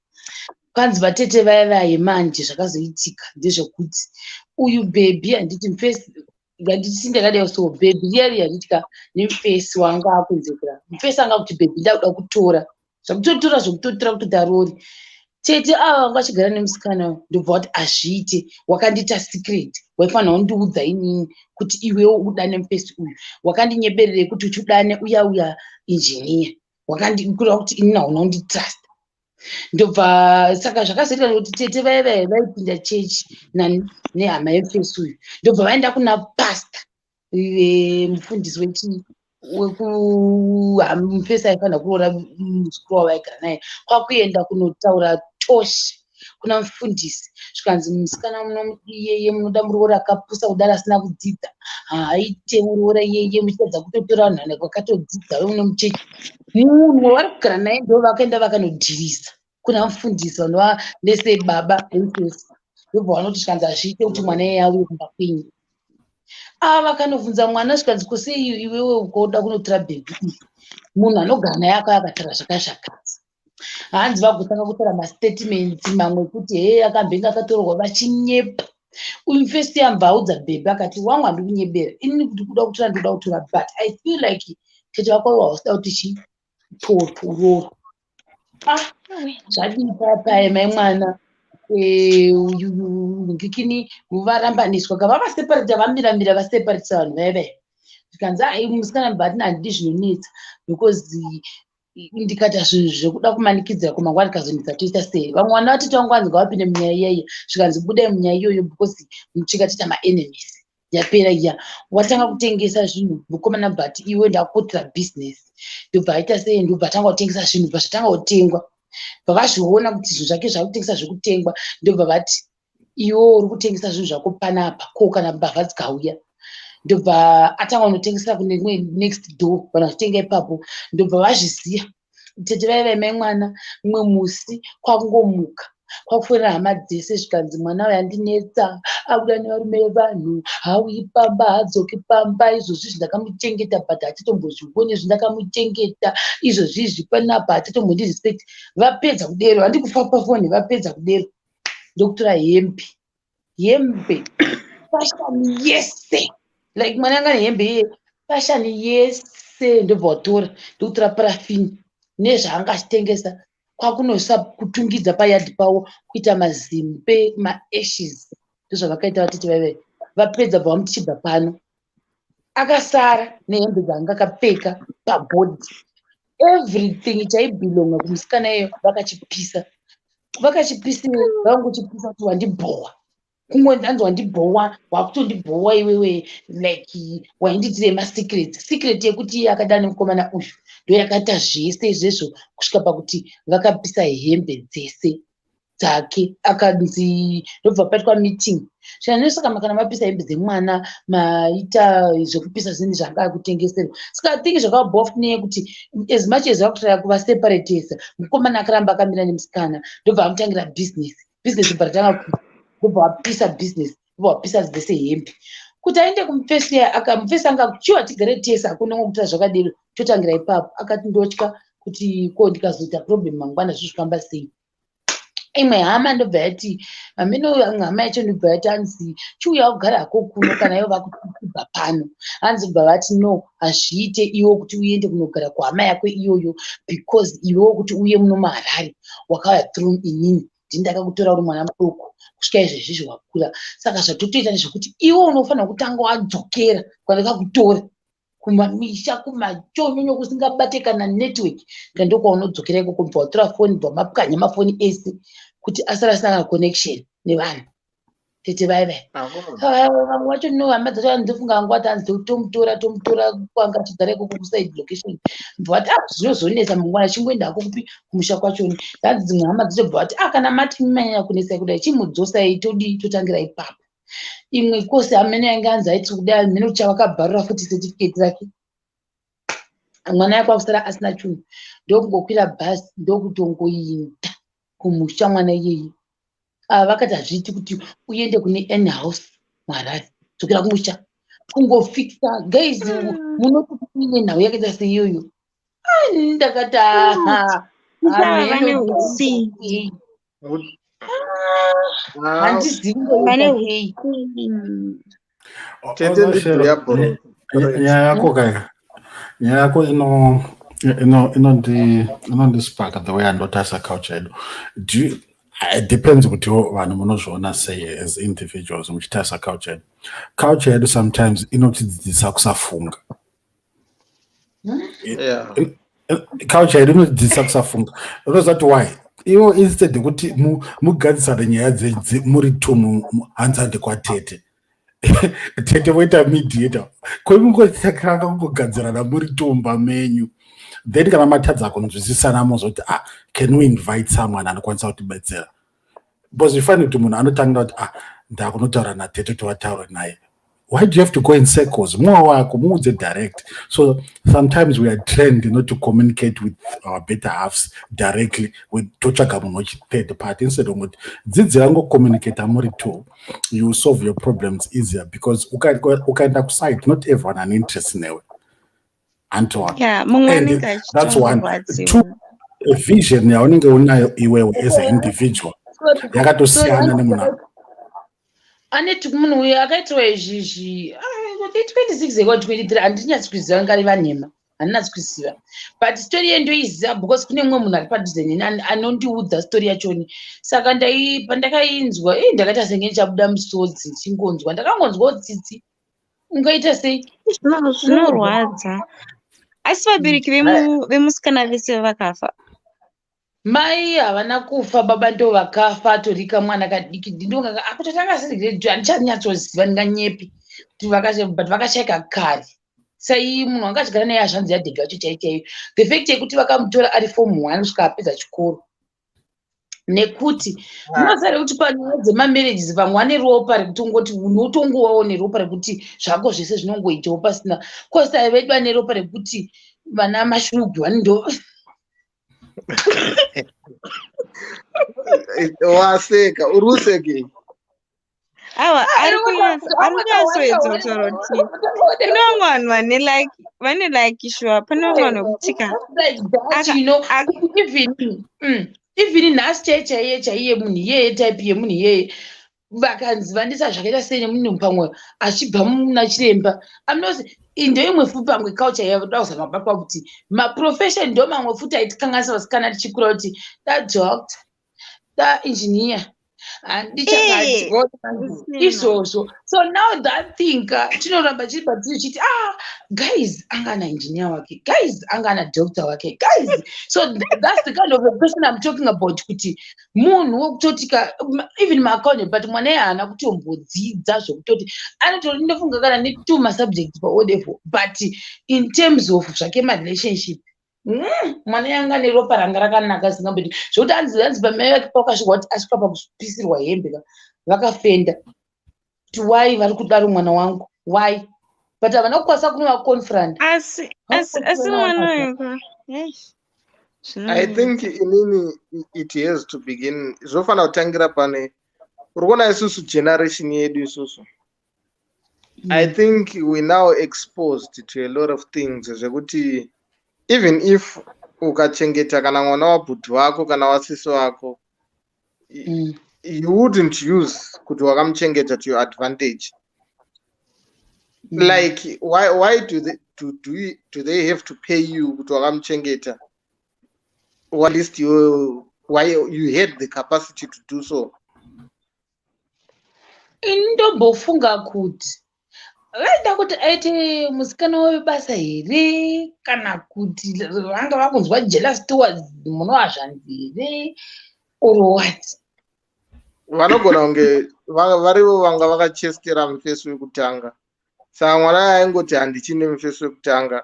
Kwanzi vatete vaya vaye manje zvakazoitika ndezvekuti uyu bhebhi handiti mufesi handiti ndakadai so bhebhi riya riya handiti nemufesi wanga akunzekera mufesi anga kuti bhebhi ndakuda kutora zvakutotora zvokutotora kuti arori. Tete ava vanga vachigara nemusikana uyu, ndobva vati hazviite, wakandiita secret, waifanira kundiudza inini kuti iwewo udane mufesi uyu, wakandinyebererei kuti uchidane uya uya engineer, wakandikura kuti inini hauna kunditrust. Ndobva saka zvakazoita nekuti tete vaya vaya vaipinda chechi nehama yemufesi uyu, ndobva vaenda kuna pastor, mufundisi wechii wekumufesi aifanira kuroora muzukuru wavo aigara naye, kwakuenda kunotaura toshi kuna mufundisi. Zvikanzi musikana iyeye munoda muroora akapusa kudaro asina kudzidza, haaite muroora iyeye, muchitadza kutotora vanhu vakatodzidza vemune muchechi. Munhu wavari kugara naye ndo vakaenda vakanodhirisa kuna mufundisi vanova nese baba vemufesi, ndobva vanoti zvikanzi hazviite kuti mwana iyeye auye kumba kwenyu. Ava vakanobvunza mwana zvikanzi kosei iwewe ukoda kunotora bhebhi iyi, munhu anogara naye akauya akataura zvakazvakadzi. Hanzi vagotanga kutaura mastatements mamwe ekuti hee akambenge akatorwa vachinyepa. Uyu mufesi yambva audza bhebhi akati wangu handikunyebera inini kuti kuda kutora ndikuda kutora, but I feel like tete vako hausida kuti chi tororwa. Ah, zvadii paya mai mwana ngikini varambaniswa ka vavaseparata vamiramira vaseparatisa vanhu vaya vaya. Zvikanzi ai musikana but handidi zvinonetsa because ndikaita zvinhu zvekuda kumanikidzira kumangwana ndikazonetsa toita sei. Vamwe vana vatete vangu vanzi ngavapinde munyaya iyaiya, zvikanzi budai munyaya iyoyo because muchika toita maenemies. Yapera iya watanga kutengesa zvinhu mukomana but iwe ndakuitira business, ndobva aita sei, ndobva atanga kutengesa zvinhu, bva zvatanga kutengwa, vakazviona kuti zvinhu zvake zvakutengesa zvekutengwa, ndobva vati iwe uri kutengesa zvinhu zvako panapa ko kana mbavha dzikauya, ndobva atanga kunotengesera kune imwe next door, vanhu vachitenga ipapo, ndobva vazviziva. Tete vaiva mai mwana mumwe musi kwakungomuka kwakufonera hama dzese, zvikanzi mwana uyu andinetsa, akuda nevarume vevanhu, hauyi pamba, haadzoki pamba, izvozvi izvi ndakamuchengeta but hatitombozvioni izvi, ndakamuchengeta izvozvi izvi panapa hatitombondirespect. Vapedza kudero, handi kufa pafoni, vapedza kudero ndokutora hembe, hembe fashani yese, like mwana anga nehembe iye fashani yese, ndobva watora ndokutora parafini nezvaanga achitengesa kwakunoisa kutungidza payadhi pavo kuita mazimbe maashes, ndozvavakaita vatete vaive vapedza bva vamuti chibva pano. Akasara nehembe dzaanga akapfeka pabhodhi, everything chaibhilonga kumusikana iyeyo vakachipisa, vakachipisei, vakangochipisa kuti wandibhowa, kungonzi anzi wandibhowa, wakutondibhowa iwewe, like waindiitire masecrets, secret yekuti iye akadana nemukomana uyu ndo yakaita zvese izvezvo kusvika pakuti vakapisa hembe dzese dzake, akanzi ndobva paitwa meeting zvanosaka kana mapisa hembe dzemwana maita zvekupisa zvinhu zvanga akutengeserwa. Saka I think zvakabhowa futi neyekuti as much as vakutraya kuvaseparatesa, mukomana akaramba akamira nemusikana, ndobva amutangira business, business bva ratanga kuita, ndobva vapisa business, ndobva vapisa dzese hembe kuti aende kumufesi, mufesi anga chiwa tigare tese, hakuna ngokuita zvakadero, totangira ipapo. Akati ndotya kuti ko ndikazoita problem mangwana zvozvifamba sei. Imwe hama ndobva yati hameno, imwe hama yacho ndobva yati hanzi chiuya kugara hako kuno kana ivo vakutibva pano, hanzi bva vati no hazviite iwo kuti uende kunogara kuhama yako iyoyo because iwewo kuti uye muno muHarare wakauya through inini, ndini ndakakutora uri mwana mudoko kusvika izvezvizvi wakura, saka zvatotoita ndezvekuti iwe unofanira kutanga wadzokera kwandakakutora kumamisha kumachonyonyo kusingabate kana network, ndokwaunodzokera ikoko, bva watora foni, bva mapwanya mafoni ese kuti asara asina kana connection nevanhu. Tete vaya vaya vamwe vacho no hama dzacho andofunga vangu vati hanzi tomutora tomutora kwanga achigara ikoko kuside location, bva vati ah zvinozonetsa mangwana chingoenda hako kupi kumusha kwachoni. Hanzi dzimwe hama dzacho bva vati ah kana mati manyanya kunetsa kudai chimudzosai todii totangira ipapo. Imwe kosi hamene yange anzi aiti kudai hamene kuti chavakabharura futi certificate rake, mwana yako akusara asina chunhu, ndokungokwira bhazi ndokutongoinda kumusha mwana iyeye. Ava vakati hazviiti kuti uende kune any house muHarare, dzokera kumusha kungofixa. Guys, munoti ine nhau yakaita seiyoyo? Ndakati aha, vane utsinye, handizivi. Vane sei. Tete ndibhuya bhoro. Nyaya yako kaya, nyaya yako ino Inondisparka the way andotarisa culture yedu. Do you, it depends kuti vanhu munozviona sei as individuals muchitarisa culture yedu. Culture yedu sometimes inotidzidzisa kusafunga. Culture yedu inotidzidzisa kusafunga. Unoziva kuti why? Ivo instead yekuti mugadzisane nyaya muri two, hanzi hande kwatete, tete voita mediator, koimungotanga kungogadzirana muri tumba menyu. Then kana matadza kunzwisisana, mozoti, "Ah, can we invite someone anokwanisa kutibetsera?" Because you find kuti munhu anotangira kuti, "Ah, ndakunotaura natete kuti vataure naye." Why do you have to go in circles? Mumwe wako muudze direct. So sometimes we are trained not to communicate with our better halves directly, with totsvaga munhu wechithird party, instead of kuti dzidzira ngocommunicata muri two. You solve your problems easier because ukaenda kuside, not everyone ane interest newe, antoa. Yeah, mumwe anenge. That's one. Two, vision yaunenge unayo iwewe as an individual yakatosiyana nemunhu. Aneti munhu uyu akaitirwa izvizvi 26 eka 23, handinyatsi kuziva, ngareva nhema, handinatsi kuziva, but story ye ndoiziva because kune mumwe munhu ari padhuze neni anondiudza story yachoni. Saka pandakainzwa, i ndakaita senge ndichabuda musodzi ndichingonzwa. Ndakangonzwawo tsitsi, ungaita sei? Zvinorwadza. Asi vabereki vemusikana vese vakafa? Mai havana kufa, baba ndo vakafa. Atorika mwana kadiki, ndokutotanga asiri grade, handichanyatsoziva, ndinganyepi kuti but vakashaika kare. Sai munhu wanga achigara naye hazvanzi yadhedhi vacho chai chaiyo. The fact yekuti vakamutora ari form one kusvika apedza chikoro, nekuti munoziva here kuti panyaya dzemamarriages vamwe vane ropa rekuti ungoti unotongovawo neropa rekuti zvako zvese zvinongoitawo pasina kosi vedu vane ropa rekuti vana mashurugwi vanindo. Waseka, uri usekei? Aiwa, ari kunyatsoedza kutaura kuti kune vamwe vanhu vane like, vane like sure, pane vamwe vanhu vekuti ka Like that, even nhasi chaiye chaiye chaiye, munhu iyeye, type yemunhu iyeye, vakanzi vandisa zvakaita sei nemunhu pamwe achibva muna chiremba amnozi ndoimwe futi pamwe culture yavoda kuzama kubatwa kuti maprofession ndo mamwe futi aitikanganisa vasikana tichikura, kuti da doctor, da engineer, handichakati izvozvo. So now that thing tinoramba chiri patiri chiti, "Ah guys, anga ana engineer wake, guys, anga ana doctor wake, guys." So that's the kind of a person I'm talking about, kuti munhu wokutoti ka even maaccountant, but mwana iye haana kutombodzidza zvokutoti anotori, ndofunga kana netwo masubjects paO level. But in terms of zvake marelationship, mwana yanga neropa ranga rakanaka zingamboti zvokuti anzi pamai vake pakasvika kuti asvika pakupisirwa hembe ka, vakafenda kuti why vari kudaro mwana wangu, why? But havana kukwanisa kunovaconfront. Asi mwana uyu ka, eish, I think inini it has to begin, zvofanira kutangira pane uri kuona isusu, generation yedu isusu. I think we now exposed to a lot of things zvekuti even if ukachengeta kana mwana wabhudhi wako kana wasisi wako, you wouldn't use kuti wakamuchengeta to your advantage. Like why do they have to pay you kuti wakamuchengeta? Or at least you, why you had the capacity to do so. Ini ndombofunga kuti vaida kuti aite musikana webasa here, kana kuti vanga vakunzwa jealous towards munovazvanzi here, or what? Vanogona kunge varivo vanga vakachestera mufesi wekutanga, saka mwana aingoti handichine mufesi wekutanga,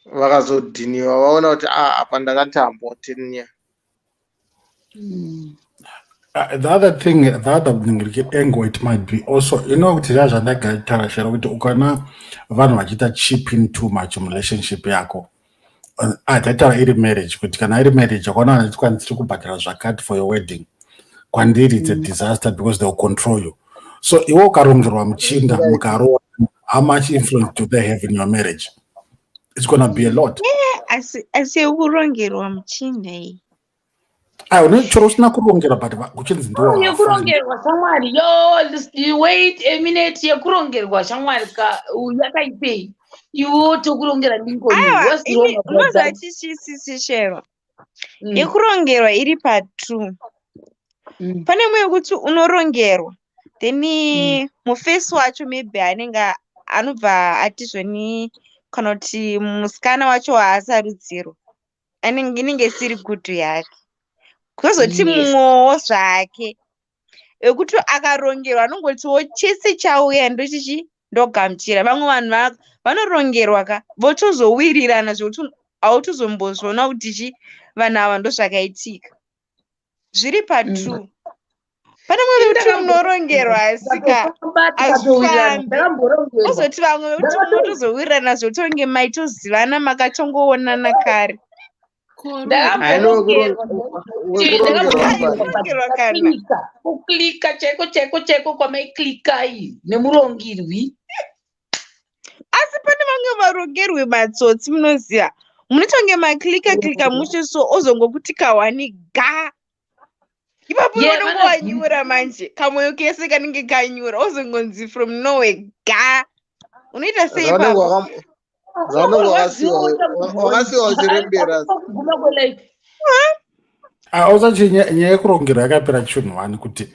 vakazodhiniwa vaona kuti a apa ndakatambwa 10 year. The other thing, the other thing, angle it might be also, kuti zvandagaitaura shero, kuti ukaona vanhu vachiita chip in too much murelationship yako, taitaura iri marriage, kuti kana iri marriage ukaona vanhu vachiti tiri kubhadhara zvakati for your wedding, kwandiri it's a disaster because they will control you. So iwe ukarongerwa muchinda, mukaroora, how much influence do they have in your marriage? It's gonna be a lot. Asi yekurongerwa muchinda iyi? Aiwa, chero usina kurongerwa, but kuchinzi ndo Yekurongerwa shamwari, yo, wait a minute, yekurongerwa shamwari ka, yakaipei? Iwe tokurongera Lincoln. Aiwa, What's wrong ini about unoziva that? chichisisi Shero. Yekurongerwa iri patwo. Pane imwe yekuti unorongerwa then mufesi wacho maybe anenge anobva ati zvoni kana kuti musikana wacho waasarudzirwa anenge inenge isiri gudhu yake. Kozoti mumwewo zvake wekuti akarongerwa anongotiwo chese chauya ndochichi ndogamuchira. Vamwe vanhu vanorongerwa ka votozowirirana zvekuti hautozombozviona kuti chi vanhu ava ndozvakaitika. Zviri patwo. Pane mumwe wekuti unorongerwa asika hazvifambi. Kozoti vamwe vekuti munotozowirirana zvekuti unge maitozivana makatongoonana kare. Ndakamborongerwa kana. Kuklika chaiko chaiko chaiko kwamaiklikai nemurongirwi. Asi pane vamwe varongerwi matsotsi munoziva. Munotonge maklika klika mushe so ozongokuti kahwani ga. Ipapo Yeah, unonge wanyura manje. Kamwoyo kese kanenge kanyura ozongonzi from nowhere ga. Unoita sei Zvaunenge ipapo? zvaunenge wakasiwa uchirembera. Kuguma kwelife. Ausachi nyaya yekurongera yakapera chinhu wani kuti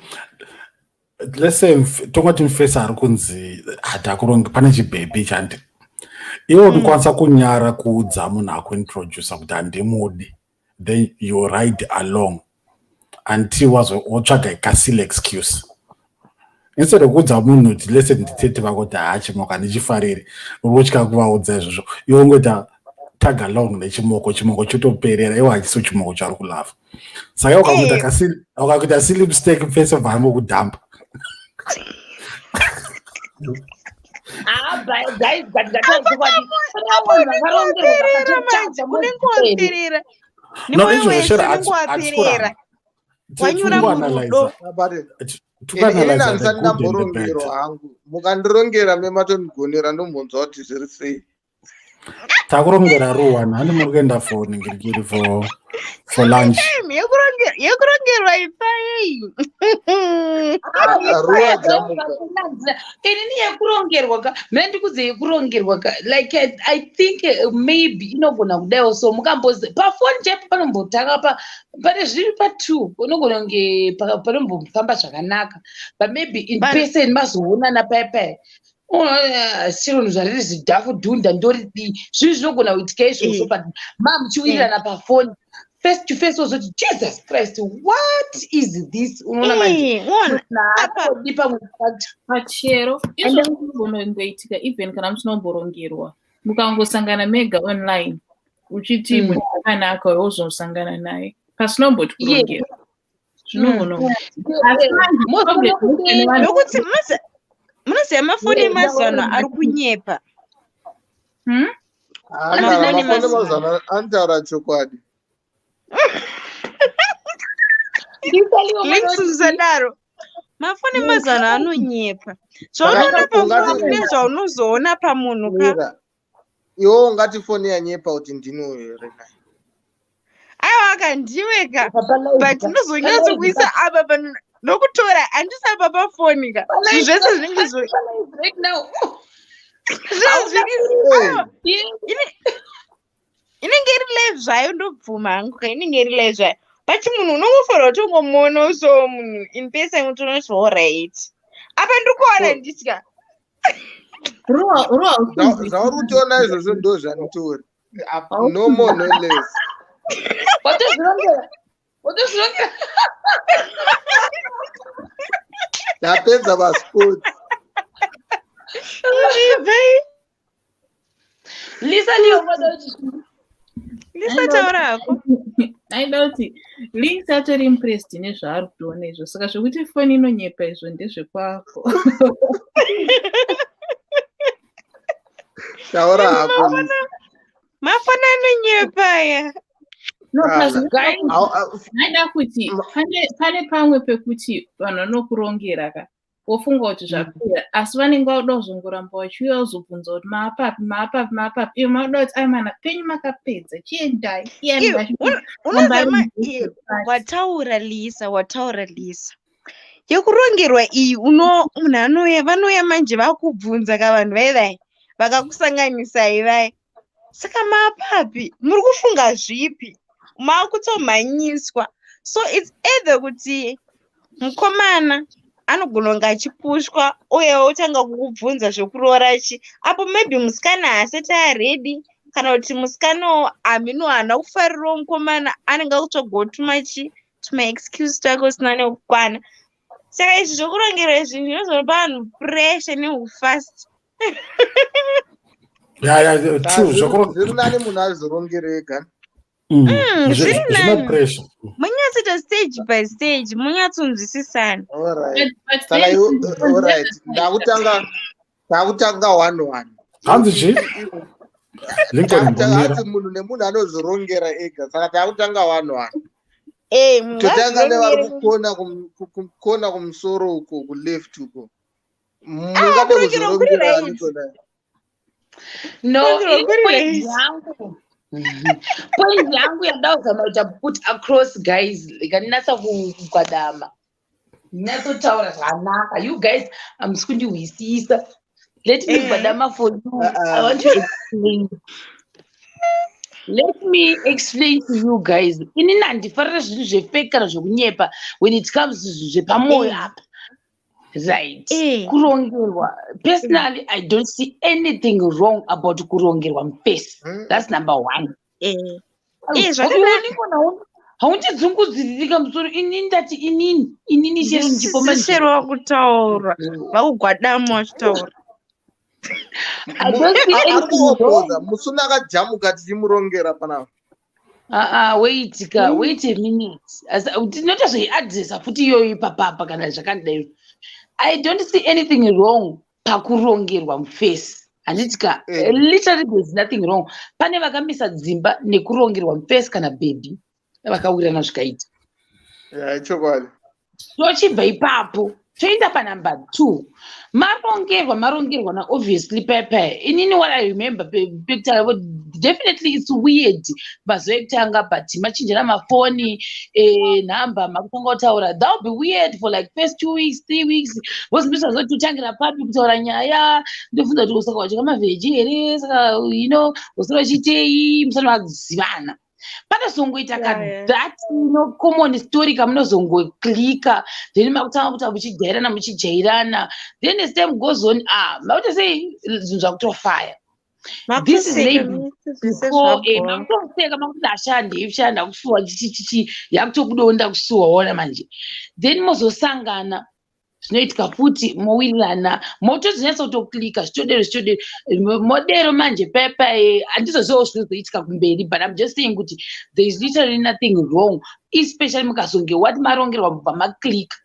let's say tongoti mufesi ari kunzi hatakuronge pane chibhebhi chandi iwe unokwanisa kunyara kuudza munhu akuintrodusa kuti handimudi, then you ride along until wotsvaga kasilly excuse instead of kuudza munhu kuti lese nditete vako kuti haa chimoko handichifariri, urikutya kuvaudza izvozvo, iwe ungoita tag along nechimoko, chimoko chotoperera, iwe hachisi chimoko chauri kulava. Saka ukakuita silly mistake, mufesi obva angokudhampa. Ah, but guys, but ngataura chokwadi. Pane vanhu vakarongerwa Waperera manje, vakatotsvaga unenge mozipere. waperera. No, Nemwoyo izvozvo wese Shero, unenge hatisi waperera. kuramba. Wanyura murudo. Ini Tikuanalyza the handisati good and the bad. ndamborongerwa hangu. Mukandirongera mematondigonera ndombonzwa kuti zviri sei. Takurongera ruwana handi muri kuenda for ningirikiri for lunch. Time yekurongerwa ipayei. Ruwa dzamuka. Inini yekurongerwa ka, mina ndikudze yekurongerwa ka, like I think maybe inogona kudaiwo so mukambozi pafoni chaipo panombotanga pa pane zviri pa2 unogona kunge panombofamba zvakanaka, but maybe in person mazoonana paya paya sirunhu zvariri zidhafu dhunda ndoridii, zvinhu zvinogona kuitika izvozvo, but mamuchiwirirana pafoni, face to face wozoti Jesus Christ, what is this? Unoona manje Ona apa naakodi pamwe pacho. Pachero izvozvo zvinogona kungoitika even kana musina kumborongerwa, mukangosangana mega online uchiti munhu akanaka, wozosangana naye pasina kumboti kurongerwa, zvinogona kuitika. Asi manje problem ine vanhu Nokuti munoziva mafoni emazuva ano ari kunyepa. Kana Mafoni mafoni emazuva ano. emazana anotaura chokwadi. Links, usadaro. Mafoni emazuva ano anonyepa. Zvaunoona Saka pafoni ungati nezvaunozoona pamunhu ka. Mira, iwe ungati foni yanyepa kuti ndini uyu here naye? Aiwa ka, ndiwe ka, but ndozonyatsokuisa apa pano nokutora handisi apa pafoni ka, zvinhu zvese zvinenge right now. Zvinhu zviri aiwa, inenge iri live zvayo, ndobvuma hangu ka, inenge iri live zvayo, but munhu unongofanira kutongomuona so munhu in person kuti unoti alright, apa ndiri kuona nditya. Ruwa ruwa. Zvauri kutoona izvozvo ndo zvanditori, no more no less. Watozvirongera, watozvirongera. Ndapedza masports. Ibvei. Lisa Leo, vada kuti Lisa, taura hako. Aida kuti Links atori impressed nezvaari kutoona izvo, saka zvekuti foni inonyepa izvo ndezvekwako. Taura hako, Lisa. Mafoni anonyepa aya. No, plus Kana. Guys, aida kuti pane pamwe pekuti vanhu vanokurongera ka, wofunga kuti zvapera, asi vanenge vakuda kuzongoramba vachiuya kuzobvunza kuti maapapi, maapapi, maapapi, iyo makuda kuti ai mana penyu makapedza, chiendai. Iye Iwe, anenge unoziva achiramba. Wataura Lisa, wataura Lisa. Yekurongerwa iyi, uno munhu anouya, vanouya manje vakubvunza ka vanhu vai vai. Vakakusanganisai vaya, saka mapapi muri kufunga zvipi? Maakutomhanyiswa. So it's either kuti mukomana anogona kunge achipushwa uye otanga kukubvunza zvekuroora chi apo maybe musikana haasati aready, kana kuti musikanawo hamino haana kufarirawo mukomana, anenge akutsvagawo tumachi tumaexcuse twake usina nekukwana. Saka izvi zvokurongera izvi zvinozopa vanhu pressure neufast. Yeah, true. Zviri nani munhu azvirongere ega. Zviri Zvine nani. pressure. Munyatsoita stage by stage, munyatsonzwisisana. Alright. But Saka then, alright, ndakutanga one one. Hanzi chii? Lincoln. Takutanga Mbomira. hanzi munhu nemunhu anozvirongera ega, saka takutanga one one. Munhu Totanga nevari ngazvirongere. kukona kukona kumusoro uko, kuleft uko. Mungade Kurongerwa kuri kuzvirongera right. nikona. No, Kurongerwa ini kuri point right. yangu, point yangu yandoda kuzama kuita put across, guys, ikandinatsa kugwadama, ndinatsotaura zvakanaka. You guys, hamusi kundihwisisa. Let me gwadama for you. I want to explain. Let me explain to you guys. Inini handifarira zvinhu zvefake kana zvokunyepa when it comes to zvinhu zvepamwoyo apa, right? Kurongerwa, personally, I don't see anything wrong about kurongerwa mufesi. That's number one. Zvakanaka. Haundidzungudziririka musoro. Inini ndati inini chero ndipo manje. Ndisisero wakutaura, vakugwadama vachitaura. I don't see Ari anything wrong. kuopoza musuna akajamuka tichimurongera panapa. Ah, wait ka, wait a minute. Tinoita zveiadresa futi iyoyo ipapapa kana zvakadai. I don't see anything wrong pakurongerwa mufesi, handiti ka? Literally, there's nothing wrong. Pane vakamisa dzimba nekurongerwa mufesi kana bhebhi vakawirirana zvikaita. Ya, ichokwadi. Tochibva ipapo toenda panumber two. Marongerwa naobviously pepe. Inini what I remember pekutanga, definitely it's weird mazuva ekutanga, but machinjana mafoni, nhamba, makutanga kutaura. That will be weird for like first 2 weeks, 3 weeks. Vozimisa zoti utangira papi kutaura nyaya? Ndobvunza kuti saka wadya mavheji here? Saka usiri uchiitei? Musati mazivana panozongoita ka that common story kamunozongoklika, then makutanga kuta muchijairana, muchijairana. Then as time goes on, ah, makuti sei zvinhu zvakutofaya. This is Makuseka maybe zvese before zvabhora. Makutoseka, makuti ashandi shanda kusuwa chichichichi, yakutobudawo ndakusuwa ona manje. Then mozosangana, zvinoitika futi, mowirirana, motozonyatsa kutoklika, zvitodero zvitodero, modero manje pepa. Handizozivawo zvinozoitika kumberi, but I'm just saying kuti there is literally nothing wrong, especially mukazonge wati marongerwa mubva maklika.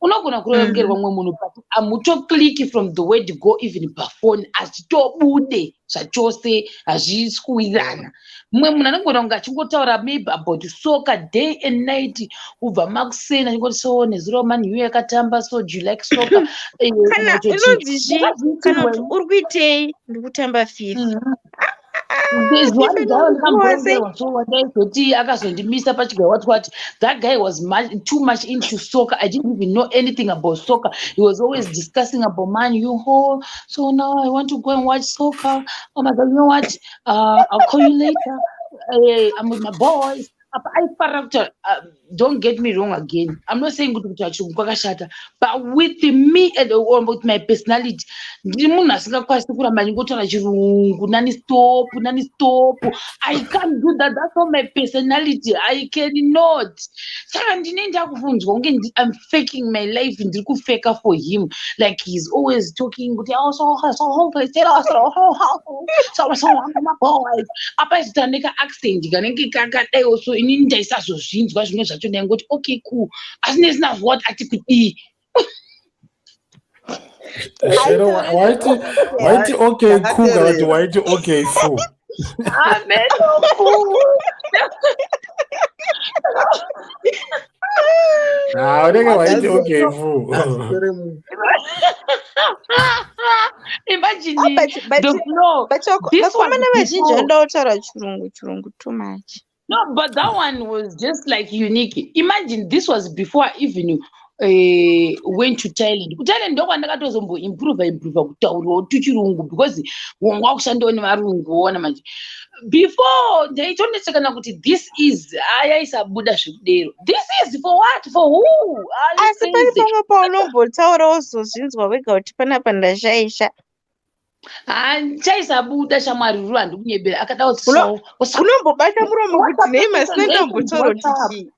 Unogona kurongerwa mumwe munhu, but hamutokliki from the word go, even pafoni hazvitobude zvachose, hazvisi kuwirirana. Mumwe munhu anogona kunge achingotaura maybe about soccer day and night, kubva makuseni achingoti, "So nezuro Man U yakatamba, so do you like soccer?" Kana Kana kutoti, inonzi chii, kana ungazviitirwa. kuti uri kuitei? Ndiri kutamba FIFA. There's one FIFA guy inongopiwa sei? wandakamborongerwa, so wandaizoti akazondimisa pachigaro, what. That guy was much, too much into soccer. I didn't even know anything about soccer. He was always discussing about Man U. "Oh, so now I want to go and watch soccer. Oh my God, you know what, I'll call you later. I'm with my boys." Apa aifarira kuti, don't get me wrong again, I'm not saying kuti kutaura chirungu kwakashata, but with me and or with my personality, ndiri munhu asingakwanisi kuramba ndingotaura chirungu non-stop, non-stop. I can't do that. That's not my personality. I cannot. Saka ndine ndakubvunzwa kunge I'm faking my life, ndiri kufeka for him. Like he's always talking kuti, "Oh, so so so so so so my boys." Apa izotaura neka-accent kanenge kakadaiwo, so inini ndaisazozvinzwa zvimwe zvacho. Ndaingoti, "Okay, cool," asi ndisina what ati kudii. Shero, waiti okay cool kana kuti waiti okay fool? Amen, cool. Ah, unenge waiti okay fool. Imagine Ah, but the flow. but This was vakomana vazhinji before. vanoda kutaura chirungu, chirungu too much. No, but that one was just like unique. Imagine this was before I even Went to Thailand. KuThailand ndokwandakatozomboimprova improva kutaurawo tuchirungu, because wanga wakushandawo nevarungu. Woona manje, before ndaitonetsekana kuti "this is", ayaisabuda zvekudero. "This is" for what? For who? Are you Asi pane crazy? Pamwe paunombotaura, wozozvinzwa wega kuti panapa ndashaisha. Chaisabuda, shamwari, ruru, handikunyebera, akada Unombobata muromo kuti nei masina ndambotaura kuti chii.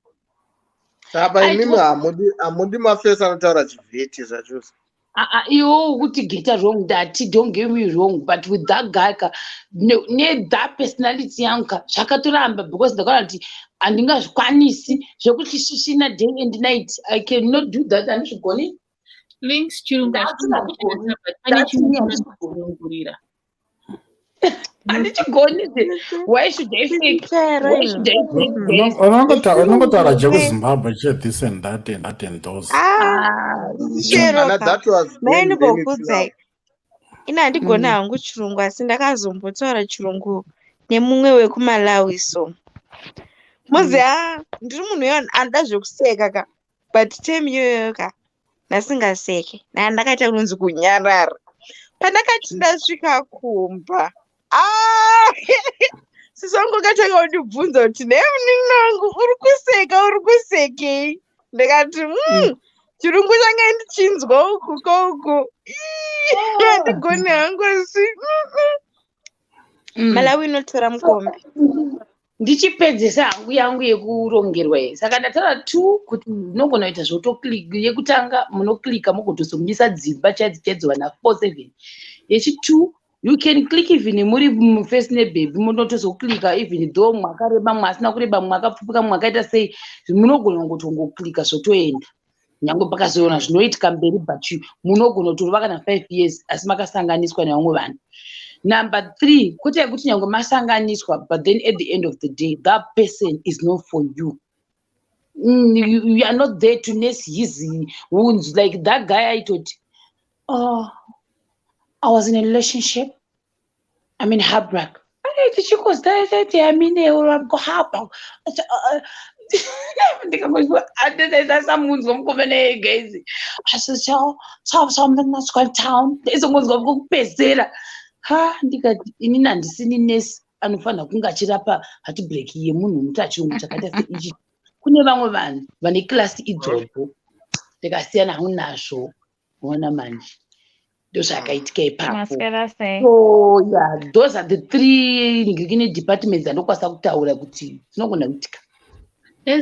Saka imimi hamudi mafesi anotaura chivheti zvachose? Iwo kuti get wrong, ndati don't get me wrong, but with that guy ka, ne that personality yangu ka, zvakatoramba, because ndakaona kuti handingazvikwanisi zvekuti shisvina day and night. I cannot do that, handizvigoni. Links, chirungu Ndaasingagoni. hachina, but pane That's chimwe me. chinozongurira. Handichigoni. Why should I fake? Why should I fake this? Unongotaura jekuZimbabwe che this and that and that and those. Ah, Kana Sheroka, that was then, then it's now. Maindimbokudzai, ina handigoni hangu chirungu, asi ndakazombotaura chirungu nemumwe wekuMalawi. So muzi, ha, ndiri munhu uyo anoda zvekuseka ka, but time iyoyo ka ndasingaseke, naa ndakaita kunonzi kunyarara. Pandakati ndasvika kumba, ah, sisi wangu akatanga kundibvunza kuti, "Nhai munin'ina wangu, uri kuseka, uri kusekei?" Ndikati, chirungu changa ndichinzwa uku kouku." Handigoni hangu, asi Malawi inotora mukombe. Ndichipedzesa hangu yangu yekurongerwa iyi, saka ndataura two, kuti unogona kuita zvotoclick. Yekutanga, munoclicka mugotozomisa dzimba chaidzo chaidzo, vana 47. Yechi2, you can click even muri mufirst nebhebhi, munotozoclicka even though mwakareba, mwasina kureba, mwakapfupika, mwakaita sei, munogona kungotongoclicka, zvotoenda, nyange pakazoona zvinoitika mberi. But munogona kutorova kana 5 years asi makasanganiswa nevamwe vanhu. Number three, kwete yekuti nyange masanganiswa, but then at the end of the day that person is not for you. You are not there to nurse his wounds. Like that guy aitoti, "Oh, I was in a relationship, I'm in heartbreak." Tichikozitaitiamineurabgo. Ndikasamunzwa mukomana, guys, asi izongonzwa kokupedzera. Ha, ndikati inini handisini nesi anofanira kunge achirapa heartbreak yemunhu unoita chirungu chakaita seichi. Kune vamwe vanhu vane class idzodzo. Ndikasiyana hangu nazvo. Ona manje, ndozvakaitika ipapo. Maswera sei? So yeah, those are the three ngirikine departments andokwanisa kutaura kuti dzinogona kuitika.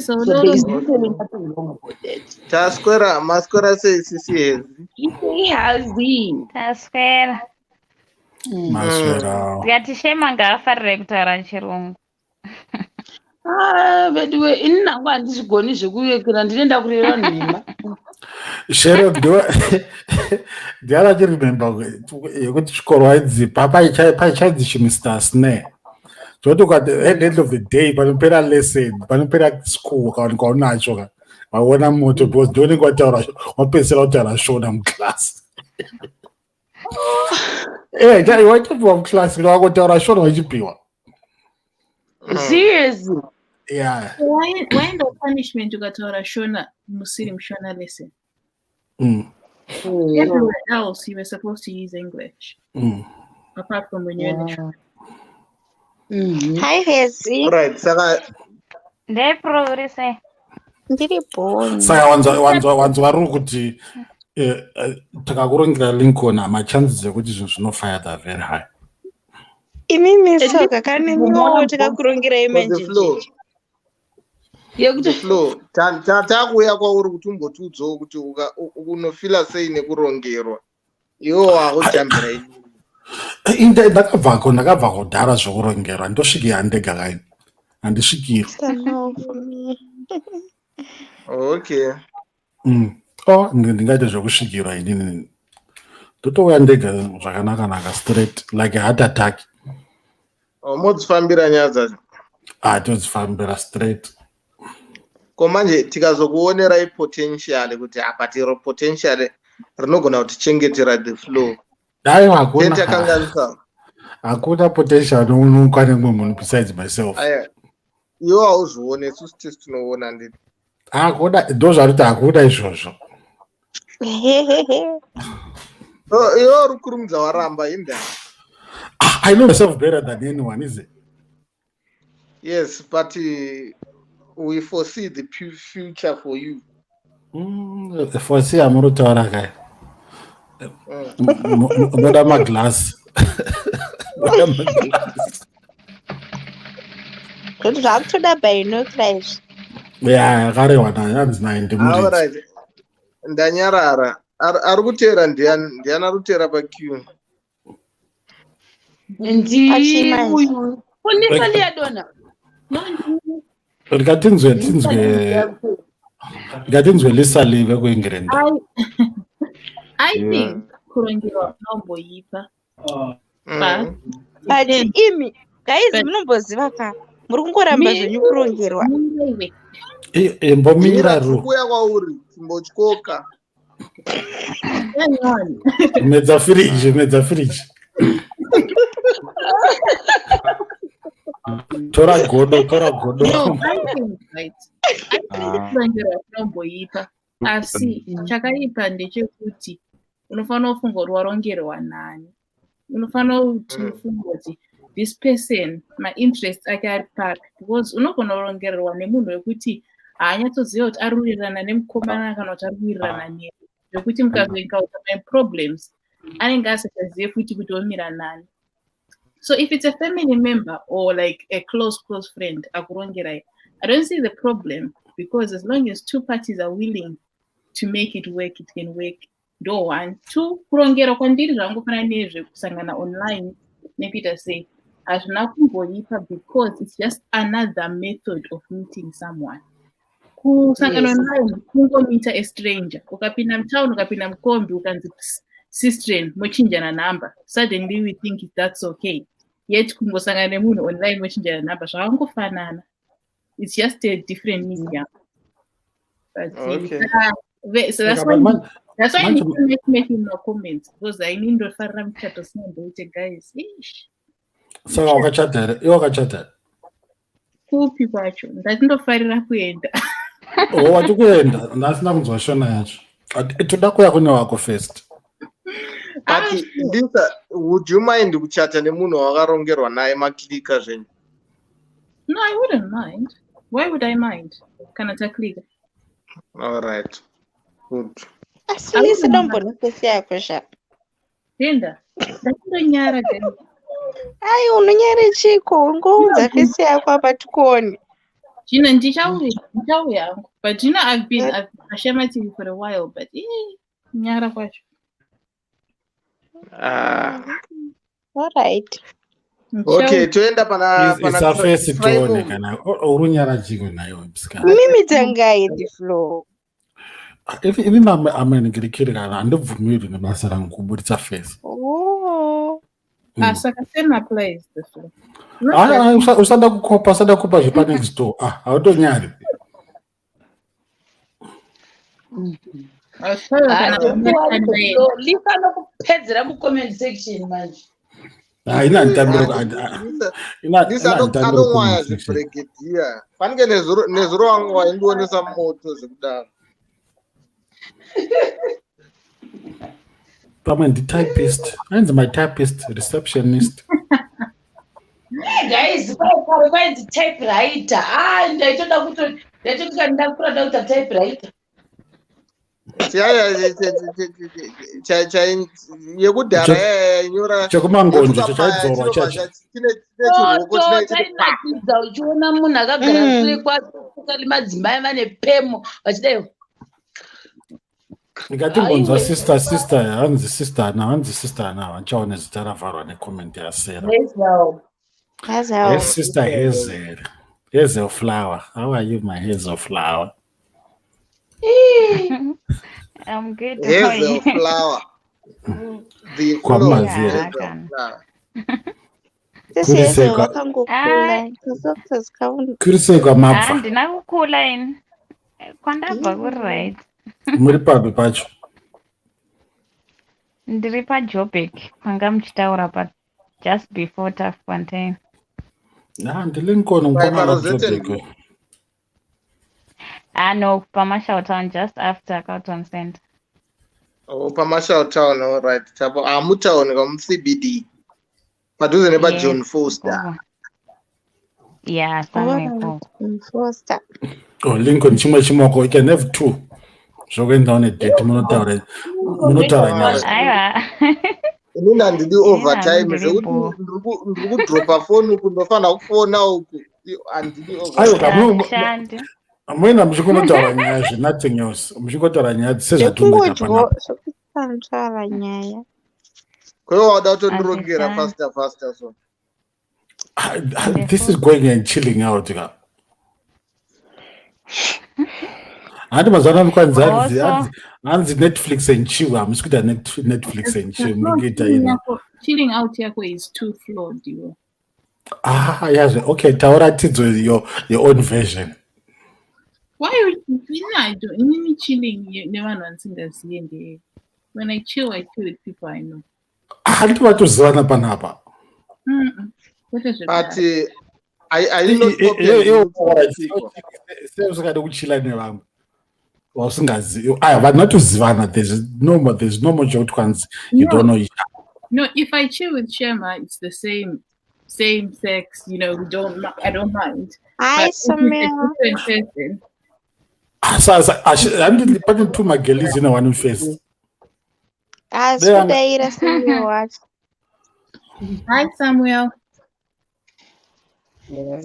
So there is literally nothing wrong about that. Taswera, maswera sei, sisi Hezi? Hazi. Taswera. Maswera. Tikati Shema ngaafarire kutaura chirungu. Ah, veduwe, ini nangu handizvigoni zvekuyekera, ndinoenda kureva nhema. Shero, ndiani achiremember yekuti chikoro wainzi paichanzi chiMr Snare, zvoti ukati at the end of the day, panopera lesson, panopera school, ukawanikwa unacho ka, waona moto, because ndionenge wataura, wapedzisira kutaura Shona muclass. Waitopiwa muclass kuti wakotaura Shona, wachipiwa. Serious? Yeah. Waenda punishment ukataura Shona musiri muShona lesson. Everywhere else you were supposed to use English, apart from when you're in the Shona. Hi, Hezi. Right, saka Ndepro, uri sei? Ndiri bhoni. Saka wanzwa ruri kuti takakurongera Lincoln, machances ekuti zvinhu zvinofire are very high. Imimi soka kanemiwo, takakurongerai For the flow. manjenjeje. Yekuti Flow, takuuya kwauri kuti umbotiudzawo kuti unofeela sei nekurongerwa. Iwo wakujambira ini. Inde ndakabvako, ndakabva kudhara zvekurongerwa, ndosvikira ndega kaini, handisvikirwi. It's a no for me. Okay. Oh, ndingaite zvekusvikirwa inini? Ndotouya ndega zvakanaka naka, straight like a heart attack. Oh, modzifambira nyaya dzacho? Ah, todzifambira straight. Ko manje tikazokuonerai potential kuti apa tiro potential rinogona kutichengetera the flow? Aiwa, hakuna. Takanganisa. Hakuna potential unokwana mumwe munhu besides myself. Aya, iwo hauzvione, isusu tisi tinoona, nditi? Hakuna, ndo zvaruti hakuna izvozvo. Oh, iwe uri kurumidza waramba inda. I know myself better than anyone, is it? Yes, but we foresee the future for you. Foresee amuri kutaura kai. Unoda maglass. Unoda maglass. Kuti zvakutoda binocular izvi. Ya, yakarehwa nayo hanzi naye ndimuridzi. Alright. Ndanyarara. Ari kuteera ndiani? Ndiani ari kuteera paQ? Ndiuyu kunisa liyadona. Rikatinzwe tinzwe rikatinzwe Lisa Lee vekuEngland. I think kurongerwa kunomboipa. But But imi guys, munomboziva ka muri kungoramba zvenyu kurongerwa. Imbomira ru. Kuuya kwauri chimbotyoka. Hang on. Medza firiji, medza firiji. Tora godo, tora godo. No, I think, right. I think kurongerwa kunomboipa. Asi chakaipa ndechekuti unofanira kufunga kuti warongerwa nani. Unofanira kuti ufunge kuti this person mainterest ake ari papi, because unogona kurongererwa nemunhu wekuti haanyatsoziva kuti ari kuwirirana nemukomana kana kuti ari kuwirirana newe, zvekuti mukazoencounter maproblems anenge asingazive futi kuti omira nani. So if it's a family member or like a close, close friend akurongerai, I don't see the problem, because as long as two parties are willing to make it work, it can work. Ndo one. Two, kurongera kwandiri zvangofanana nezvekusangana online nekuita sei, hazvina kumboipa because it's just another method of meeting someone. Kusangana online kungomita a stranger. Ukapinda mutown, ukapinda mukombi, ukanzi sistren, mochinjana number, suddenly we think that's okay. Yet kungosangana nemunhu online mochinjana number zvakangofanana. It's just a different medium. But so that's Saka, why that's why making my comments, because ini ndofarira muchato sinamboite, guys. Ish. Saka wakachata here? Iwe wakachata here? Kupi kwacho? Ndati ndofarira kuenda. Oh, wati kuenda. Ndasina kunzwa shona yacho. Toda kuya kune wako first. But Lisa, would you mind kuchata nemunhu wakarongerwa naye maklika zvenyu? No, I wouldn't mind. Why would I mind kana taklika? All right. Good. Asi Lisa, dombona face yako sha. Tenda, ndakundonyara, guys. Ai, unonyara chiko? Ungoudza face yako apa tikuone. Gina, ndichauya, ndichauya hangu. But you know, I've been pashama TV for a while, but nyara kwacho. Ah. Alright. Okay, toenda pana pana Isa face tione Tribal. kana uri unyara chiko nayo musikana. Mimi tangai the floor. Ini ameningirikiri kana handibvumirwi nebasa rangu kuburitsa face. Oh. Ah, saka same applies the floor. Ah, ah, usada kukopa, usada kukopa zvepa next door. Ah, hautonyari. Ah, don't worry, the floor. Lisa anokupedzera mucomment section manje. Ah, ina handitambire ina Lisa ina handitambire anomwaya comment section. zvibrigadier. Fanike nezuro wangu waindionesa moto zvekudaro. Pamwe nditypist. Ainzi my typist, receptionist. Hey guys, kare kwainzi typewriter. Ah, ndaitoda kuto ndaitoti kana ndakura nda kuita typewriter. Chaya yekudhara yainyora Chekumangonjo chaidzorwa chacho. Chine chiruoko Toto chine chainakidza uchiona munhu akagara sure kwacho kali madzimai vane pemo vachidai. Ndikatimbonzwa Aiwe. sister, sister, hanzi sister ana, hanzi sister ana, handichaone zita ravharwa necomment yasera. Hazel. Hazel. Yes, sister Hazel. Hazel Flower. How are you, my Hazel Flower? I'm good. How are Hazel you? Flower. The flow. Kwamazi. Yeah, Hazel kana. Flower. Sisi Hazel Kurisekwa wakangokula. Ah, kurisekwa ah, mabva. ndina kukula ini. Kwandabva kuri right. Muri papi pacho? Ndiri paJoburg kwanga muchitaura pa just before Turffontein. Ah, ndiLincoln mukomana Rosetten. kuJoburg. Ah no, paMarshalltown just after Carlton Center. Oh, paMarshall Town, all right. Tapo ah mutown ka muCBD. Padhuze nepa Yes, John Foster. ikoko. Yeah, somewhere ikoko. Foster. Oh, Lincoln chimwe chimoko. You can have two. Zvokuenda une date munotaura munotaura nyaya. Aiwa. Inini handidi Inini overtime ndiri zvekuti bho. ndiri ku- ndiri kudropa foni uku ndofanira kufona uku. Iyo, Handidi Aiwa, overtime. kamu- muenda muchingonotaura nyaya zve nothing else. Muchingotaura nyaya sezvatingoita Zvekungudyo panapa. zvekutsanzvara nyaya. Kwewe wada kutondirongera Hazvishandi. faster faster so. Ah, ah, This is going and chilling out ka. Handi mazuva ano kwanzi hanzi Also, hanzi hanzi Netflix and chill. Hamusi kuita Netflix and chill. Muri No, kuita chilling ino. yako, chilling out yako is too flawed, iwe. Ah, yazve. Okay, taura tidzo your own version. Why would you know, I don't inini chilling nevanhu vandisingaziye ndeye. When I chill, I chill with people I know. Handi vatozivana panapa. Mm-mm. Kwete But zvekudaro. are you not open to people? Sei usingadi kuchila nevamwe vausingazivi aya vanhu vatozivana there's no more chekuti kwanzi you No. don't know each other. No, if I chill with Shema, it's the same sex, you know, we don't I don't mind. Hi, But if it's a Samira. different person, Handi pane two magelis ine one face. Asi They are- kudaira Samuel wacho. hi Samuel.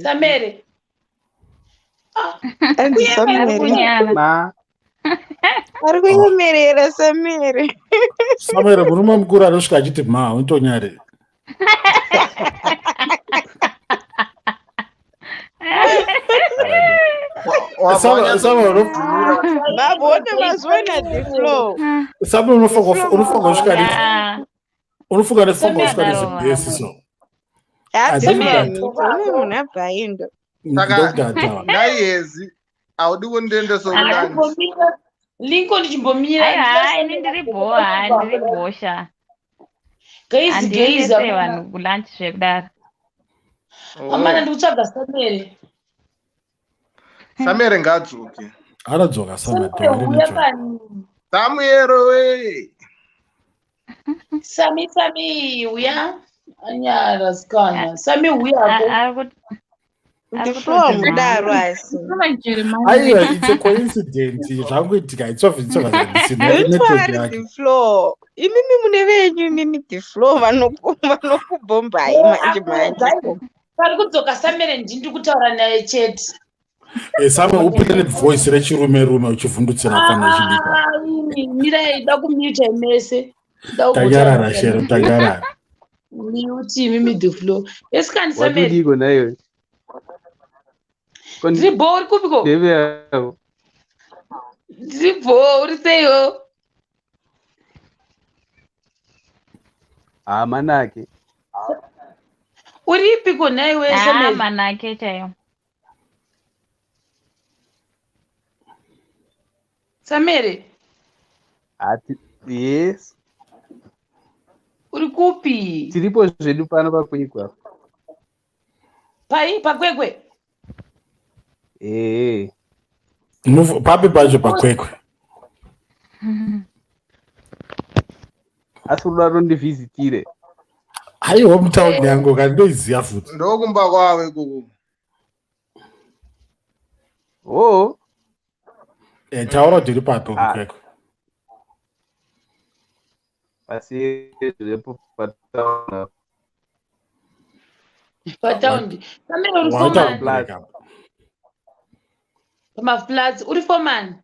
Samere. Anzi ari Samere. kunyara. Ma, Ari kuyemerera Samere. Samuel murume mukuru anosvika achiti ma unotonyare. Wabva Samuel Mabona mazvona the flow. Samuel The flow unofunga kusvika Yeah. unofunga nefunga kusvika Akadaro nezibhesi vamwe. so. Haasi Handidi mamita kudaro. une munhu abva aenda. Saka Ndokudaro. naihezi haudi kundiendesa kulunch. Chimbomira. Lincoln chimbomira. Aiwa, ini ndiri bho, ha, ndiri bhosha. Guys, guys, Handiendese amana. vanhu kulunch zvekudaro. Amana Oh. ndikutsvaga Samere. Samere ngaadzoke. Anodzoka Samuel Samere dhori huya network. pani. Samuel we. Sami Sami huya. Anyara sikana. Sami huyako. Ari kuti The ari flow kutoti hamudaro mhani. asi. I feel like Jeremiah. Aiwa, it's a coincidence. Zvangoitika, it's obvious it's obvious Don't network worry yake. the flow. Imimi mune venyu imimi the flow vanokubhombai manje manje. Pari kudzoka Samere ndini kutaura naye chete. Eh, Samuel upinde nevoice rechirume rume uchivhundutsira fana achibika. Ah, imi, mirai da kumuta mese. Da Tanyarara Shero, tanyarara. Mute imimi the flow. Esikani Samere. watodiko naiwe. Ndiri bho uri kupiko? Ndeve yako. Ndiri bho uri seiwo? Ah, manake. Uri ipiko nhaiwe Ah, Samere? manake chaiwo. Samere, Ati, yes. uri kupi? Tiripo zvedu pano pakwekwe. Pai pakwekwe. Eh. Move papi pacho pakwekwe. Asi unoda kundivhizitire. Aiwa mutaundi yangu kani ndoiziya futi. Ndokumba kwavo ikoko. Oh. Eh, taura kuti uri papi Ah, kukwekwe. pasi zvepo pataona. Pataundi. Samere uri Waita fomani. Plus. kubreak up. Pamaflats uri fomani.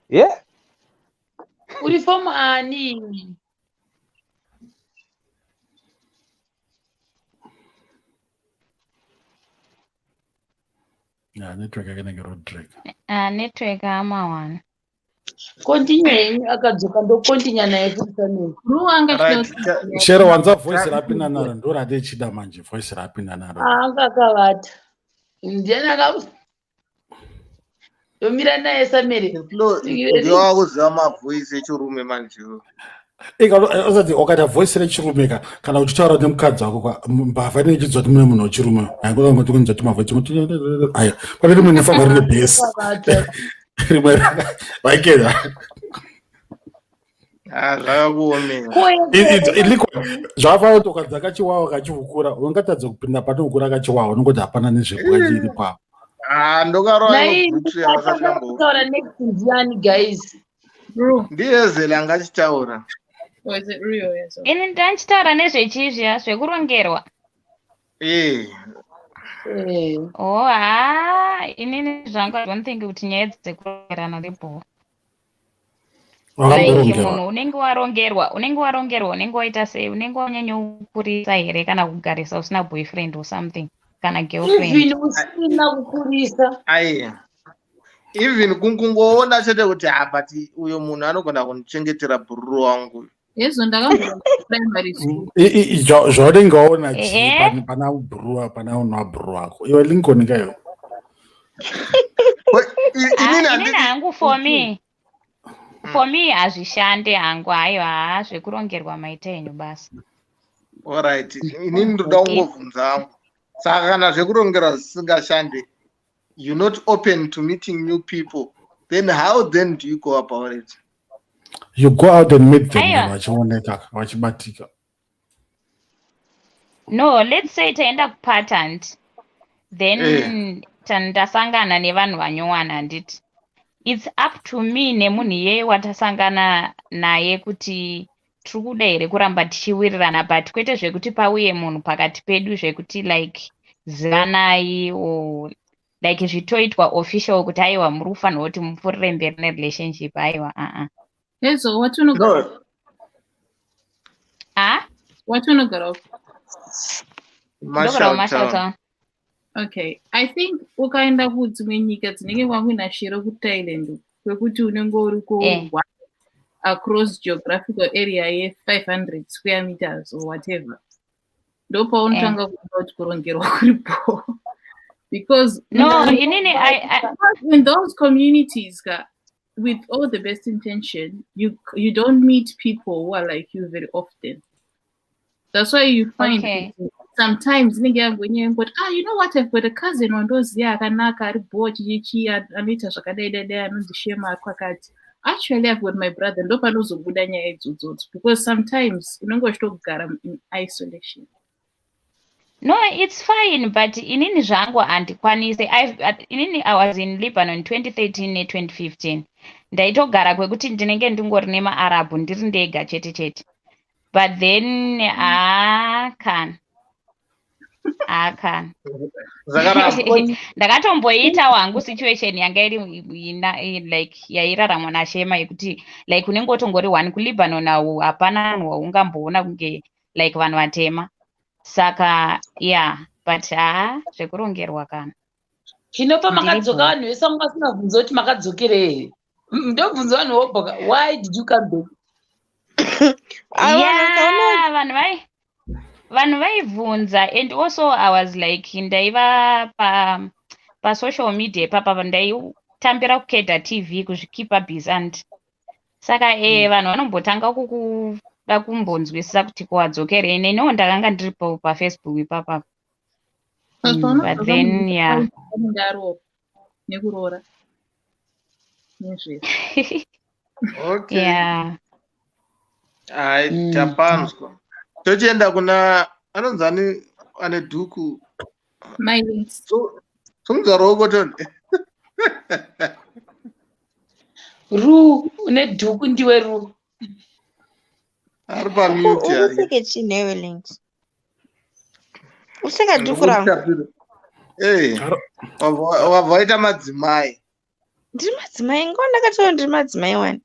Yeah. Uri fomu ani? Yeah, network yake inenge road track. Ah, network ama one. Continue henyu akadzoka ndokontinya naye futi Samere. Ru anga Right. achida Shero wanza voice rapinda naro ndorati ichida manje voice rapinda naro. Anga akavata. Ndiani aka ndomira naye Samere. Ndiwe wakuziva mavoice echirume manje. Ika usati ukaita voice rechirume ka kana uchitaura nemukadzi wako kwa mbavha inenge ichiziva kuti mune munhu wechirume. Haikona kuti kunzwa kuti mavoice kuti aya. Pane rimwe nefanira rine bass. Akavata. Rimwe vaikeda. Ah, zvakakuomera. Zvakafanira kuti ukadza kachiwawa kachihukura, ungatadza kupinda panohukura kachiwawa, unongoti hapana nezvekuva chiri papo. Ah, ndokarova Nai bhutsu yavasati atanga kutaura next ndiani guys? Ndiye Zele angachitaura. Or is it real? Yes. Ini ndanchitaura nezvechii zviya zvekurongerwa. Eh. Oh, haa, inini zvangu I don't think kuti nyaya dzekurongerana ndibho. Like Wakamborongerwa. munhu unenge warongerwa, unenge warongerwa, unenge waita sei, unenge wanyanyokurisa here kana kugarisa usina boyfriend or something kana girlfriend. Even usina kukurisa. Aiya. Even kungoona chete kuti ah, but uyo munhu anogona kundichengetera bhururu wangu. Yezo ndakamborongerwa primary school. Zvaunenge waona chii Ehe. pana bhuru pana unhu wabhuru wako. Iwe Lincoln kayo. Ah, inini hangu for me, for me hazvishande hangu, haiwa, haa zvekurongerwa maita henyu basa. Alright, inini ndoda kungobvunza hangu. Saka kana zvekurongerwa zvisingashande, you're not open to meeting new people, then how then do you go about it? You go out and meet them Aiwa. vachioneka vachibatika. No, let's say taenda kupatent then Eh. ndasangana nevanhu vanyowana handiti. It's up to me nemunhu iyeye watasangana naye kuti tiri kuda here kuramba tichiwirirana but kwete zvekuti pauye munhu pakati pedu zvekuti like zivanai or like zvitoitwa official kuti aiwa muri kufanirwa kuti mupfuurire mberi nerelationship aiwa aa. Yezo wati unogara. Ah? Wati unogara upi? Ndogara kuMarshall Town. Okay, I think ukaenda kudzimwe nyika dzinenge kwakuina shero kuThailand kwekuti unenge uri Eh. ku across geographical area ye500 square meters or whatever, ndopaunotanga kuona kuti kurongerwa kuripo because No, inini I because in those communities ka, with all the best intention, you don't meet people who are like you very often. That's why you find Okay. kuti sometimes inenge yangonyaya yekungoti ah, you know what, I've got a cousin wandoziya akanaka ari bho chichichi anoita zvakadai dai dai anonzi Shema ari kwakati. Actually, I've got my brother. Ndopanozobuda nyaya idzodzo because sometimes unenge uchitogara in isolation. No, it's fine, but inini zvangu handikwanisi. Inini I was in Lebanon 2013 ne2015. Ndaitogara kwekuti ndinenge ndingori nemaArabhu ndiri ndega chete chete. But then haa kana. Haa kana. Zvakaramba. Ndakatomboita wangu situation yanga iri like yairaramwa naShema yekuti like unenge utongori one kuLebanon au hapana munhu waungamboona kunge like vanhu vatema. Saka yeah, but haa zvekurongerwa kana. Zvino pamakadzoka Ndiripo. vanhu vese vanga vasina kubvunza kuti makadzokerei here? Ndobvunza vanhu vobhoka, why did you come back? Yeah, vanhu vaibvunza and also I was like ndaiva pa pasocial media ipapa ndaitambira kukeda TV kuzvikipa busy and saka vanhu vanombotanga kukuda kumbonzwisisa kuti kuwadzokerei neniwo ndakanga ndiripo pafacebook ipapa. Because But paunodzoka then munhu yeah. anenge aroora nekuroora nezvese. Okay. Yeah. Hai, tapanzwa. Tochienda kuna anonzi ani ane dhuku. My links. Sumudza ruoko toni. Ru, une dhuku ndiwe Ru. Ari pamute ari. Useke chinewe links. Useka dhuku rangu. Eh. Wabva waita madzimai. Ndiri madzimai, nguva ndakataura ndiri madzimai wani.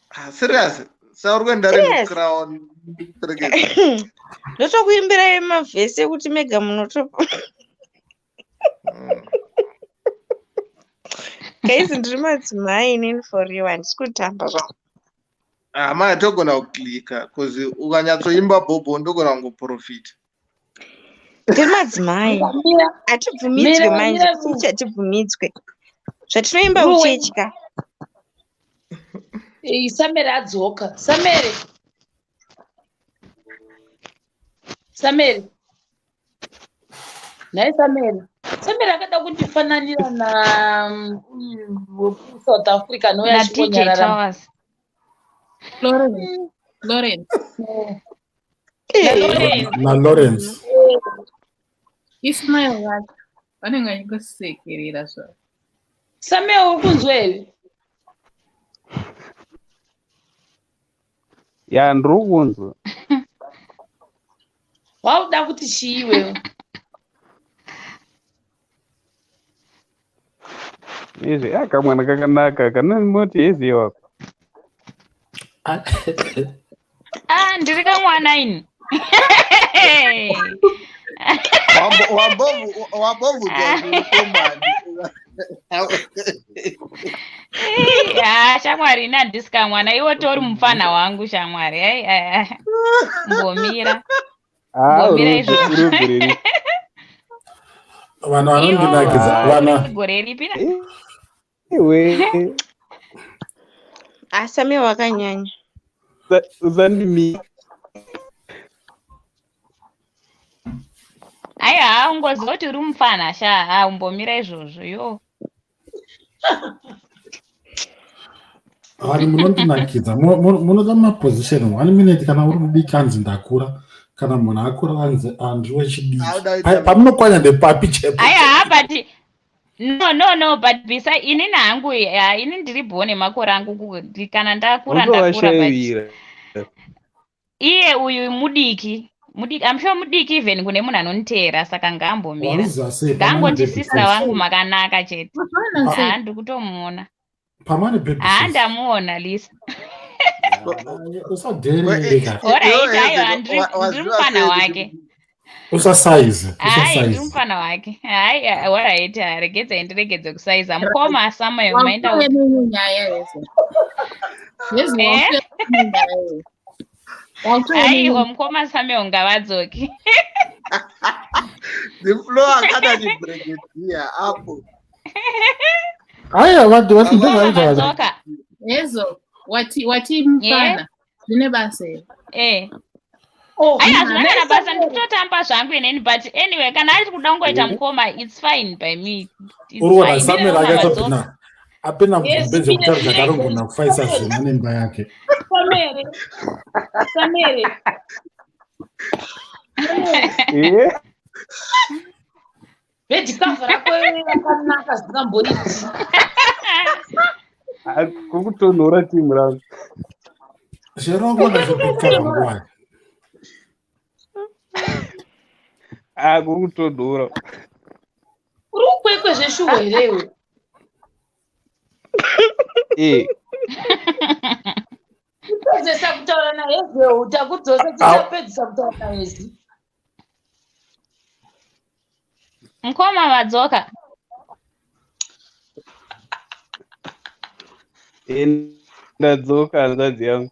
Ah, serious. Sa uri kuenda Serious. rini crown ndikuperekedza. Ndotokuimbirai mavhesi ekuti mega munoto. Guys, ndiri madzimai inini for real, handisi kutamba zvangu. Ah, mai togona kuklika cause ukanyatsoimba bhobho ndogona kungoprofita. Ndiri madzimai. Hatibvumidzwe Mira, manje, mira, kuchechi hatibvumidzwe. Zvatinoimba Ruwe. kuchechi ka. Samere adzoka. Samere. Samere. Nhai Samere. Samuel akada kundifananira na wekusouth Africa anouya Na DJ achingonyarara. Towers. Lawrence. Lawrence. NaLawrence. NaLawrence. Ismail wacho. Vanenge vachingosekerera zvavo. Samuel uri kunzwa here? Ya, ndiri kunzwa. Wauda kuti chii iwewe? Izvi ya kamwana kakanaka kana moti hezi wako. Ah, ndiri kamwana ini. Wambobvunzwa zvemukomani. Ha, shamwari, ini handisi kamwana. Iwe tori mufana wangu, shamwari. Ai, ai, ai. Mbomira. Ah, Mbomira uri izvozvo. uri gore ripi? Vanhu vanondinakidza Iwo vana. uri gore ripi na? Iwe Asami wakanyanya. usandimi. Ai, ha, ungoziva kuti uri mufana sha. Ha, umbomira izvozvo. Yo. Vanhu munondinakidza. Munoda maposition one minute kana uri mudiki anzi ndakura, kana munhu akura anzi andri wechidiki. Auda kuita Pamunokwanya ndepapi chepo? Ai, ha, but no, no, no, but bisa inini hangu, ha, ini ndiri bho nemakore angu kana ndakura ndakura, but Unowashayira. iye uyu mudiki. Mudiki, I'm sure mudiki even kune munhu anoniteera, saka ngaambomira. Waruziva sei pamane Ngaangoti baby sister face? wangu makanaka chete. Wazviona sei? Ha, ndiri kutomuona. Pamane baby Ha, face. ndamuona Lisa. Usadherere ka. Alright, aiwa, ndiri Waziva mufana sei kuti wake. Usasaize, Hai, ndiri usasaize. mufana wake. Hai, alright, regedzai ndiregedze kusaiza. Mukoma Samuel, maenda Wauya upi? neimwe nyaya yezo. Yezo Eh? wauya neimwe nyaya. Wauya Aiwa, neimwe mukoma Samuel ngavadzoke. The floor akada chibregedhiya apo. Aiwa, vanhu vati Mukoma ndozvaita vanhu. madzoka. Yezo wati mufana. Zvine basa here? Eh. Oh, Ai, hazvina nhai kana basa, Samuel. ndikutotamba zvangu inini, but anyway, kana ari kuda kungoita mukoma, it's fine by me. It's Uri kuona fine. Samuel Mukoma madzoka. akatopinda apinda Yes, mubvumbe zvekutaura mine zvakarongona kufaisa zvina nemba yake. Samuel. Samuel. Eh? Bed cover rako rakanaka zvisingamboiti. Ah, Kukutonhora timu rangu. Zvero wangona zvebed cover nguwai? Ah, kukutonhora. Uri kukwekwe zveshuwa here iwe? Eh, Kupedzesa kutaura naHezeu, takudzosa tichapedzisa kutaura naHezi. Mukoma madzoka. eh, ndadzoka hanzvadzi yangu.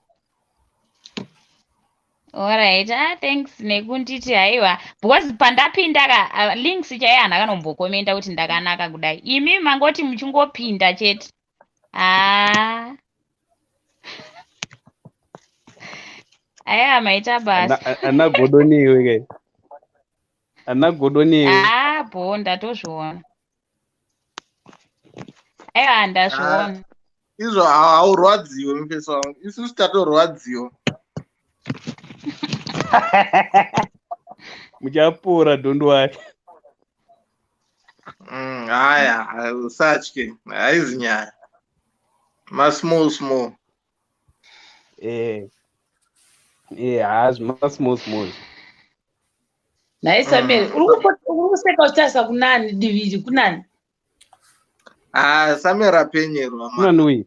Alright, ah, thanks nekunditi haiwa, because pandapinda ka links chaiye hanhu akanombokomenda kuti ndakanaka kudai. Imi mangoti muchingopinda chete. Ah. Aiwa, maita basa. Ana godo newe kai. Ana godo newe. Ah, bho, ndatozviona. Aiwa, ndazviona. Izvo haurwadziwe mufesi wangu. Isusu tatorwadziwa. Muchapora, don't worry. Haya, usatye. Haizi nyaya. Ma small small. Eh. Eh, hazvi ma small small. Nhai Samuel, uri kuseka uchitarisa kunani diviri kunani? Ah, Samuel apenyerwa man. Kunani uyu?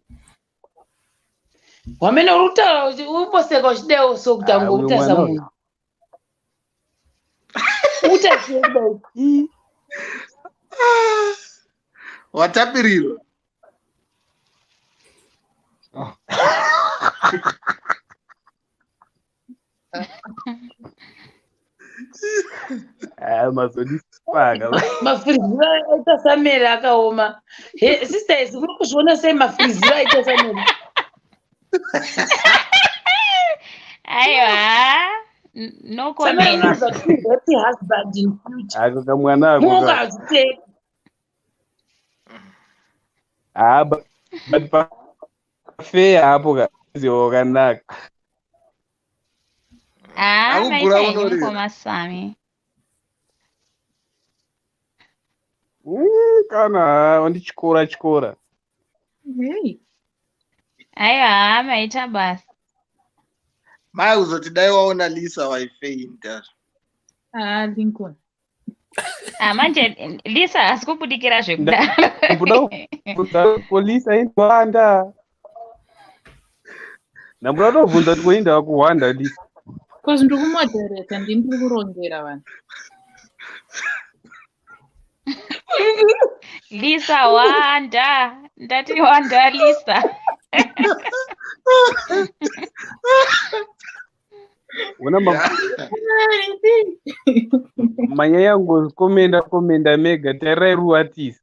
Wamene uri kutaura umboseka uchidawo so kuti Ah, uyu angokutarisa mwana uyu. munhu. Utarisire kudai. Watapirirwa. Ah, mazondisipaka. Mafuriziro aita Samuel akaoma. He, sister Hezi, uri kuzviona sei mafuriziro aita Samuel? Aiwa. No Samuel comment. unowanza kuti happy husband in future. Ako kamwana ako Mungu ka. azviteki. Ah, but pafeya hapo ka ziwa wakanaka. Ah, Akugura maita henyu unorira. mukoma Sami. Kana wandichikora chikora. Hey. Aiwa, maita basa. Mai kuzoti dai waona Lisa waifeinta. Ah, Lincoln. Ah, manje Lisa asi kubudikira zvekudaro. Ndambuda kubvunza polisi aindwanda. Ndambuda kutobvunza kuti koinda kuhwanda Lisa. Because ndiri kumodereta, ndini ndiri kurongera vanhu. Lisa wanda. Ndati wanda Lisa. Una manyaya ngokomenda komenda mega tarirai ruwatisa.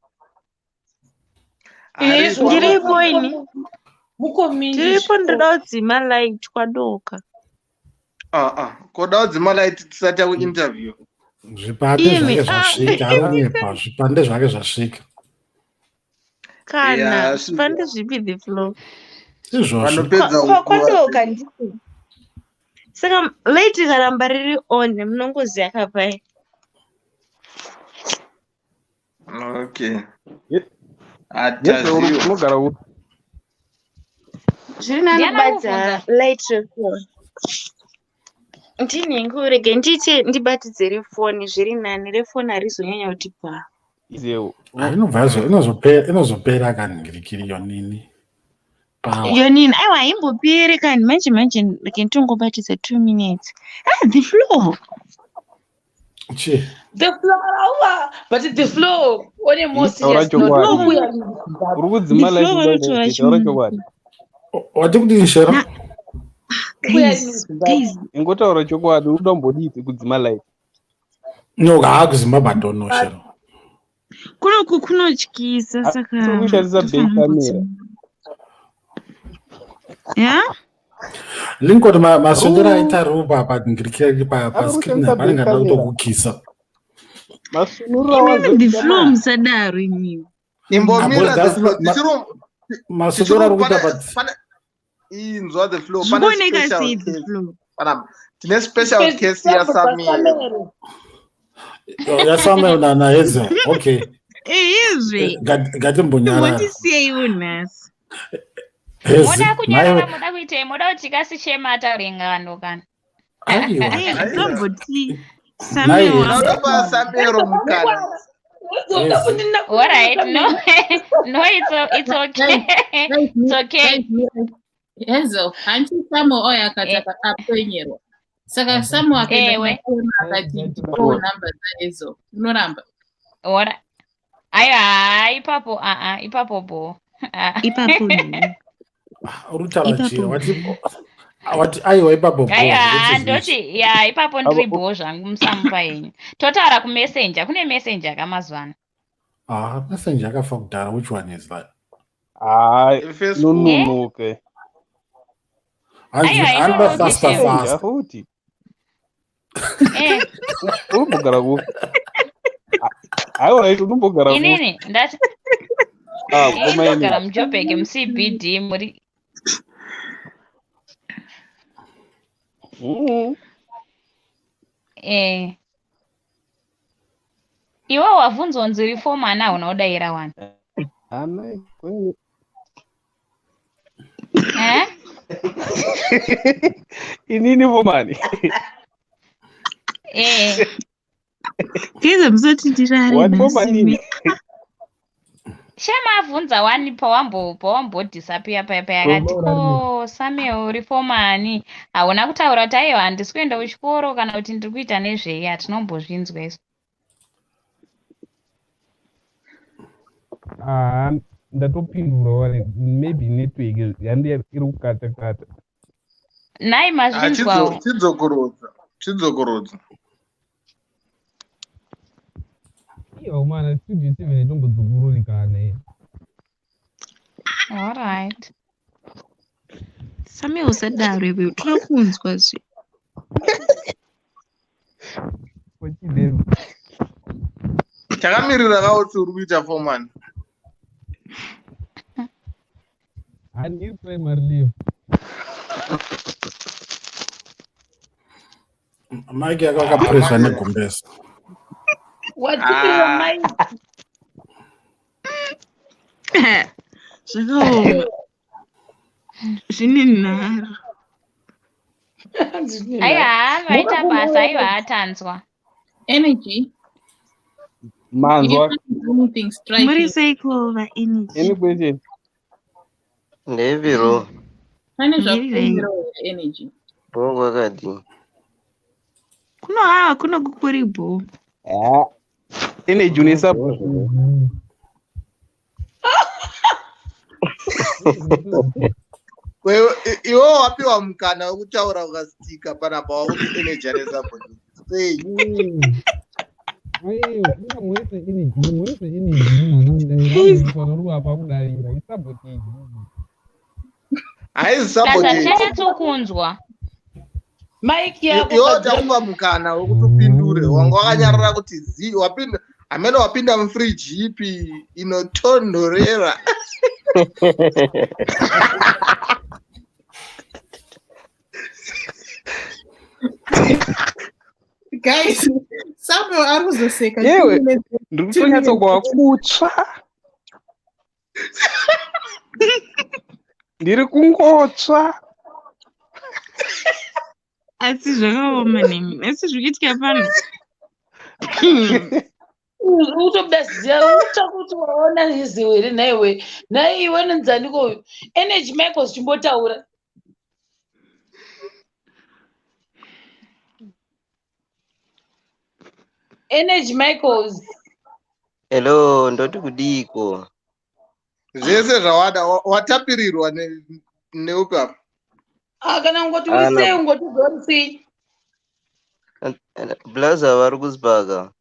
Ndiripo ini. Mukomindi. Ndiripo ndoda kudzima light kwadoka. Ah ah, koda kudzima light tisati takuinterview. Zvipande Imi, zvake ah. zvasvika, arunyepa, zvipande zvake zvasvika. Kana Yeah, zvipande zvipi the floor. Izvozvo. Vanopedza nguva. Kwadoka ndiko. Saka light ikaramba riri on munongoziya kapai. Okay. Yes, Hataziwa. unogara ku Zviri nani Ndiani kubata akubvunza? light refoni. Ndinhengo rege ndiite ndibatidze refoni zviri nani refoni harizonyanya kuti bha. izeo. Ah, inobva yazo inozopera inozopera kanhingirikiri yonini. Power. Yonini aiwa haimboperi kani manje manje rege nditongobatidza 2 minutes. Ah the floor. Chi. The floor, awa, but the floor on a more Taura serious note, chokwadi. unobuya Zimbabwe. Uri kudzima The light floor vanotora taura chimunhu. chokwadi. Wati kudini Shero? Na Ubuya guys Zimbabwe. guys Ingotaura chokwadi uri kuda kudzima light. No, haa kuZimbabwe I don't know Shero. kunoku kunotyisa saka Asi uri kushandisa back tofanira camera. kudzima. Ya? Lincoln maswedero Ru aita rupa panhingirikiri ari pascreen kushandisa apa anenge back ada camera. kutokukisa. Masunurira Imimi the floor wazoita musadaro imimi. Imbomira Because the that's floor. Tichiro maswedero ari tichiro kuita pane but pane inzwa the floor pane Zvikuoneka special sei the case. floor? Pana tine special case ya Samuel. Samuel. ya Samuel na Hazel. Okay. Ehezve. Ngatimbonyarara. Imbondisiyeiwo nhasi. Hezi, Moda kunyarara maiwe moda kuitei? Moda kuti kasishema ataure ngano kana. aiwa. Ai tomboti Nai Samuel Hezi. Unoda pa Samuel mukana. Hezi. All right, no, no, it's okay, it's okay. Hazel, hanti Samuel oyo akati apfenyerwa. Saka Samuel akaenda Ewe. kuna Shema akati ndipowo namba dzaHazel. Unoramba. Ora, aiwa, ipapo, ah, ipapo bo. Ah. Ipapo nini? Uri kutaura Ipapo chii? Wati aiwa ipapo bo. Aiwa, Which is which? ndoti ya ipapo ndiri Avo bho zvangu musamupa henyu. Totaura kumessenger, kune messenger kamazuva ano. Ah, messenger akafa kudhara. Which one is that? hayi Facebook. Eh? nononoke. Hanzi Aiwa, anoda inonoke faster shema. Messenger faster. futi. Eh, Unombogara kupi? Haiwa right unombogara kupi? inini ndati Ah, koma ndogara inini. muJoburg muCBD muri eh. Iwe wabvunzwa kunzi uri form ana hauna kudayira wani. Ana kwenye. Eh? Inini vomani. Eh. Guys musati ndirare Wati nhasi vomanini? me. Shema abvunza wani pawambodhisapiya paya paya akati ko Samuel uri form ani hauna kutaura kuti aiwa handisi kuenda kuchikoro kana kuti ndiri kuita nezvei hatinombozvinzwa izvo. Ah, ndatopindura wani maybe network yandi iri kukata kata. Nhai Ah, mazvinzwawo. Chidzokorodza. Chidzokorodza. Iyo mana studio 7 itombodzokororikana iyi. Alright. Samuel usadaro iwe toda kunzwa zve. For chidero. Takamirira kautsi uri kuita form one. Handiri primary level. Mike yako akapreswa negumbezi. Watsipirira mai. Zvakaoma. Zvine nharo. Aiwa, vaita basa, aiwa atanzwa. Energy. Manzwa. Anything striking. Muri seiko vaenergy? Any question? Ndeviro Pane Ndiri zvakukumbirawo here energy? bho kwakadii? Kuno hawa kuno kukuri bho. Ah. Energy une sub. Iwe wapiwa mukana wekutaura ukasitika panapa wakuti energy ane support sei? Aiwa, inga murese energy, murese energy munhu anodai, kudarira, isabotage. Haizi Plus sabotage. hatichanyatsokunzwa. Mike yako Iwe gadzira. takupa mukana wekuti upindure, wanga wakanyarara kuti zi wapinda hamene wapinda mufriji ipi inotonhorera. Guys, Samuel ari kuzoseka. Yewe, ndiri kutonyatsokuwa kutsva. Ndiri kungotsva. Asi zvakaoma nemi. Asi zviri kuitika pano. Utobuda ziya utsva kuti waona iziwe here nhaiwe. Nhai iwe nenzaniko uyu. Energy Michaels chimbotaura. Energy Michaels. Hello, ndoti kudiiko? Zvese zvawada watapirirwa neupi apa? Ah, kana ungoti uri Ana sei ungoti uri sei. Blaza vari kuzibhaga.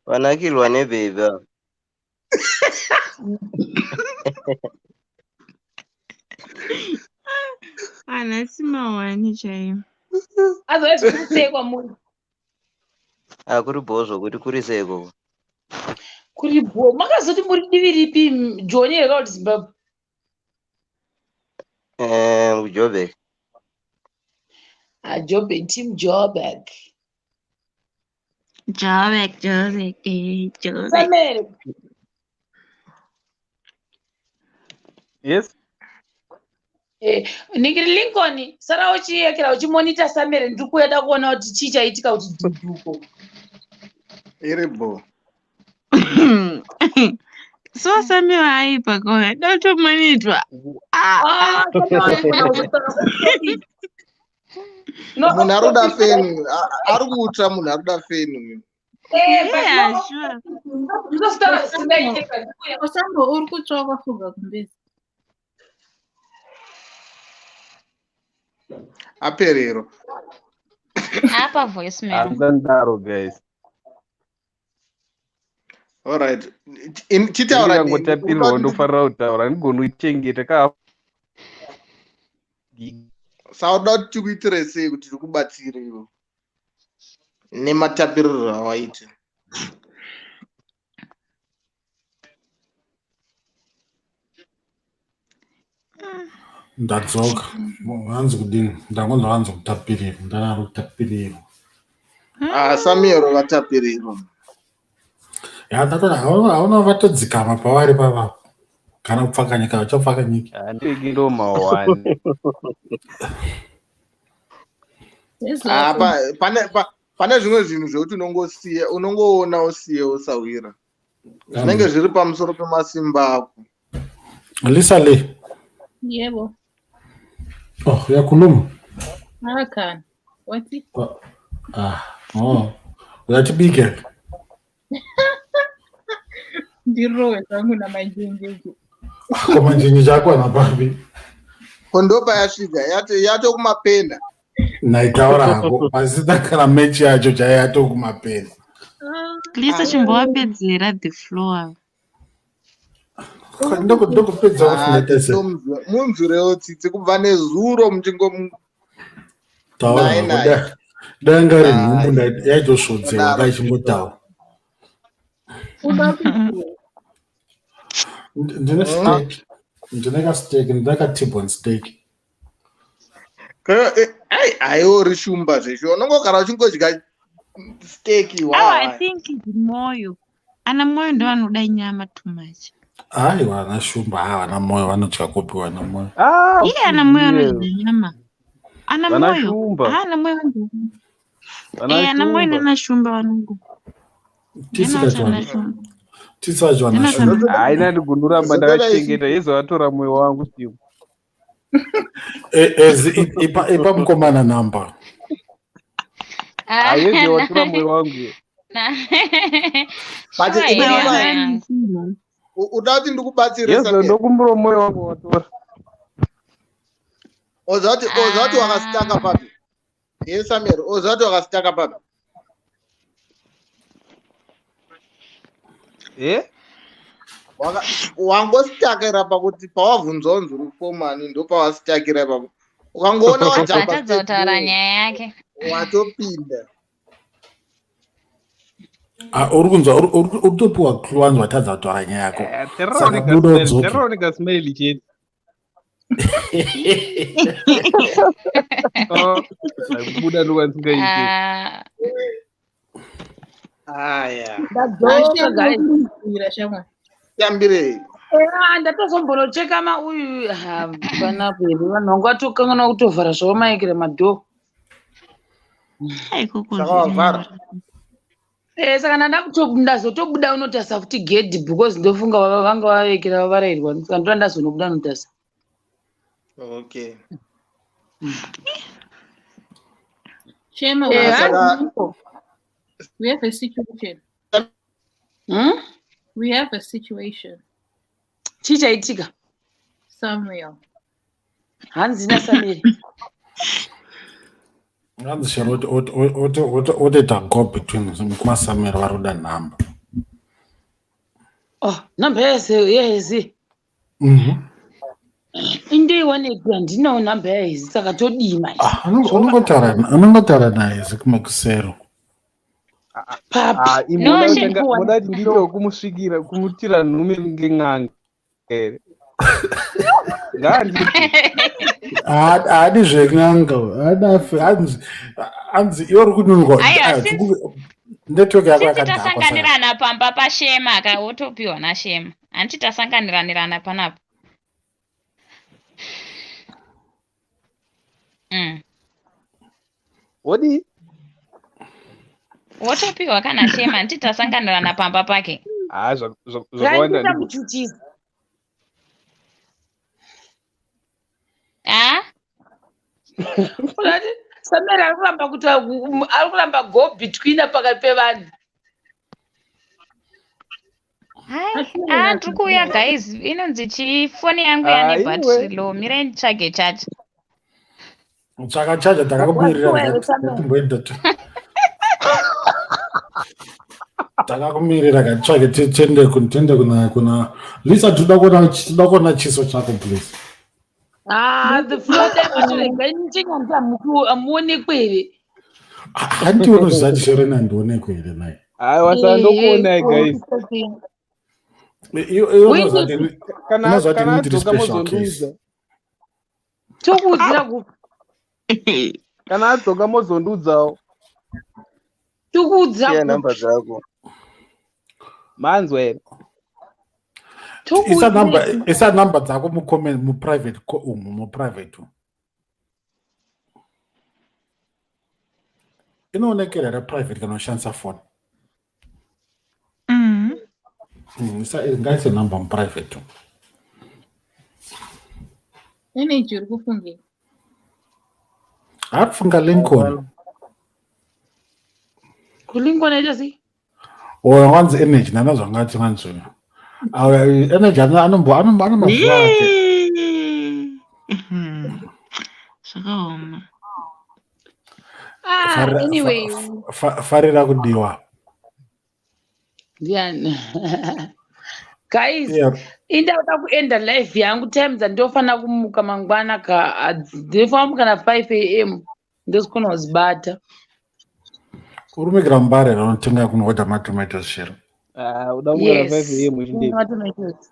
Vanakirwa nebhebhi ava. Anhasi mawani chaiyo. Otherwise kuri sei kwamuri. Ah, kuri bho zvokuti kuri seiko? Kuri bho. Makazoti muri divi ripi Joni here kana kuti Zimbabwe? Joburg. Ah, Joburg, team Joburg. Joburg, Joburg, eh, Joburg. Samuel, Yes. eh, ningiri Lincoln, sara uchiyekera uchimonita Samuel ndiri kuda kuona kuti chii chaitika kuti dhudhuko. Iri bho. So Samuel aipa kona. Dotomonitwa. Ah, Ah, ah. Samuel anogona kuzosara kutopic. No, Munhu off ari kuda topic. feni, ari kutsva munhu ari kuda feni uyu. Eh, but Yeah, no, sure. ndositaura zvisingaite kandikuya. Osambo uri kutsva wakafuga kumbezi. Aperero. Apa voicemail. Handandaro guys. Alright. Chitaura neni. Uri kuda Ndingangotapirirwa kuti ndofarira kutaura ndigoni kuchengeta ka sauda kuti tikuitire sei kuti tikubatsire iwe nematapiririro awaita. Ndadzoka. Hanzi kudini? Ndangonzwa hanzi kutapirirwa. Ndana kutapirirwa. Ah, Samuel vatapirirwa. Ya ndatoona hauna vatodzikama pavari pavapo. Kana kupfakanyika vachapfakanyika. Handiki ndo mawani. Ah, pane zvimwe zvinhu zvekuti unongosiya unongoona usiye usawira. Zvinenge zviri pamusoro pemasimba ako. Lisa Lee. Yebo. Oh, uyakhuluma. Ah, kana. Wathi Ah, oh. Uyatibike. ndirowe zvangu namanjenjeje. Ko manjenje chako napapi? Ko yasvika yatokumapenda. Naitaura hako. Pasina kana mechi yacho chaiyo yatokumapenda. Lisa chimbovapedzera the floor. Ndokupedza Ah, kufuneta se. Munzwirewo tsitsi kubva nezuro muchingo Taura naye hako. naye. Dai anga iri nhumbu yaitosvodzewa ka ichingotaura. Ndine steak. Ndine ka steak, ndine ka T-bone steak. Ai, aiori shumba zveshuwa. Unongogara uchingodya steak Oh, I think it's moyo. Ana moyo ndo vanoda nyama too much. Aiwa, ana shumba, haa vana moyo vanodya kupi vana moyo? Ah, Iye ana moyo anodya nyama. Ana Vana moyo. Shumba. Ah, ana moyo vano. Vana Eh, ana moyo Shumba. nana shumba vanongo. Tisi Ndinoona kacho ana vana. shumba. Tisi vacho vana Ndinoona shumba. Hayi ndandigunduramba ndakachengeta yezo vatora moyo wangu siku. Ezi ipa mukomana number. Hayi yezo watora moyo wangu. But Sure here inini hama mai- yangu. Uda kuti ndikubatsire Yezo Samuel? ndokumbura moyo wangu watora. Oziva kuti wakasitaka papi? Ye Samuel, oziva kuti wakasitaka papi? Eh? Wangositakira pakuti pawabvunzwa unzi uri fomani ndopawasitakira ipapo. Ukangoona wajamba Atadza step kutaura row, nyaya yake. watopinda. Ah, uri kunzwa uri kutopiwa clue wanzi watadza kutaura nyaya yako. Saka buda udzoke. Teronika smile chete. Oh, kubuda ndokwandisingaite. Ah, Aya. Ndadzoka guys. Tambirei. Ah, ndatozombonocheka mauyu panapo here vanhu vangu vatokanganwa kutovhara zvavo maikira madhoo. Saka wavhara. Eh, saka ndazotobuda unotasa futi gedhi because ndofunga vanga vavekera vavarairwa saka ndoda ndazonobuda unotasa. Okay. Shema, Eh, Saka we have a situation. Hmm? We have a situation. Chii chaitika? Samuel. Hanzi naSamiri. Hanzi chero otoita go between mukoma Samuel vari kuda nhamba. Oh, nhamba yese yehezi. Indoiwanepi handinawo nhamba yahezi saka todii manje? Unongotaura naye zekumakusero. Ah, imi No, muda she- kutanga- muda kuti ndiite wekumusvikira kumutira nhume ngen'anga here. Ngaanditi. Haadi zven'anga. Hanzi iwe uri kununurwa. Aiwa, Ah, Network yako Since yakadhakwa saka. tasanganirana pamba paShema ka wotopiwa naShema. Hanti tasanganiranirana panapa. Wodii? Wotopiwa kana Shema, hanti tasanganirana pamba pake. Ah, zvakawanda Raita ndiko. muchuchisi. Ah? Unati Samuel ari kuramba kuti ari kuramba go between pakati pevanhu. Hai, ah, ndiri kuuya guys. Inonzi chii? Foni yangu Ah, yane iwe. battery low. Mirai nditsvage charger. Tsvaka chaja takakumirira Wasiwa here Samuel? ngatimboenda takakumirira katitsvage tiende tiende kuna Lisa tinoda kuona tinoda kuona chiso chako please. Ah, the floor dai matorega ini chenyanzi hamuonekwe here? Hanti unoziva kuti Shereni handionekwe here naye. Aiwa saka ndokuonai guys. Iwe unoziva kuti Kana unoziva kuti kana ini ndiri adzoka special case. mozondiudza. Tokuudzira kupi? Kana adzoka mozondiudzawo. Tokuudzira Siya kupi? namba dzako. Manzwa here? Isa number Tokuudzira isa number dzako mu comment mu private umu mu private umu. Inoonekera here private kana ushandisa phone? Isa ngaise number mu private umu. Energy uri kufungei? Akufunga Lincoln. kuLincoln aita sei? Or wanzi energy nana zvangati wanzi. Energy anombo anombo anomazuva ake. Zvakaoma. Ah, Farira anyway, farira kudiwa. ndiani? Guys, Yeah. indauda kuenda live yangu time dzandinofanira kumuka mangwana ka ndinofanira kumuka na 5 am ndozikona kuzibata. Uri kumikira mubare here unotenga kunohodha matomatoes shero? Ah, uda kumukira Yes. 5 am uchindei. Matomatoes.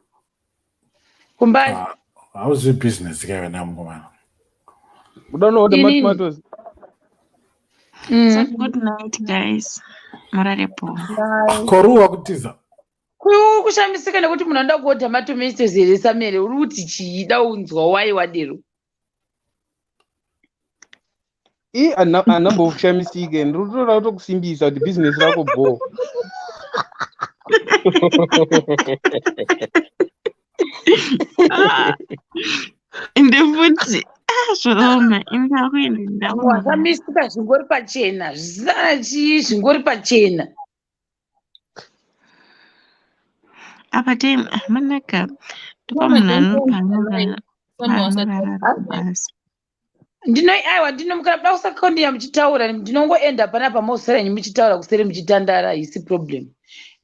Kumbari. Hauzivi business ka wena mukomana. Uda unohodha Inini. matomatoes. So good night guys. Murare po. Koruwa kutiza. Kuri kushamisika nekuti munhu anoda kuodha matomatoes here Samere uri kuti chii da unzwa wai wadero. I handamboshamisike ndiri kutoda kutokusimbisa kuti bhizinesi rako bho. Ende futi ah, zvakaoma ini ndakuenda ndakuona. Washamisika zvingori pachena zvisina chii zvingori pachena. Apa time ah, manaka ndopa Mama, munhu don't go anorara anorara kubasa. Ndino aiwa ndinomukira kuda kusakondinya muchitaura ndinongoenda panapa mosara henyu muchitaura kuseri muchitandara haisi problem.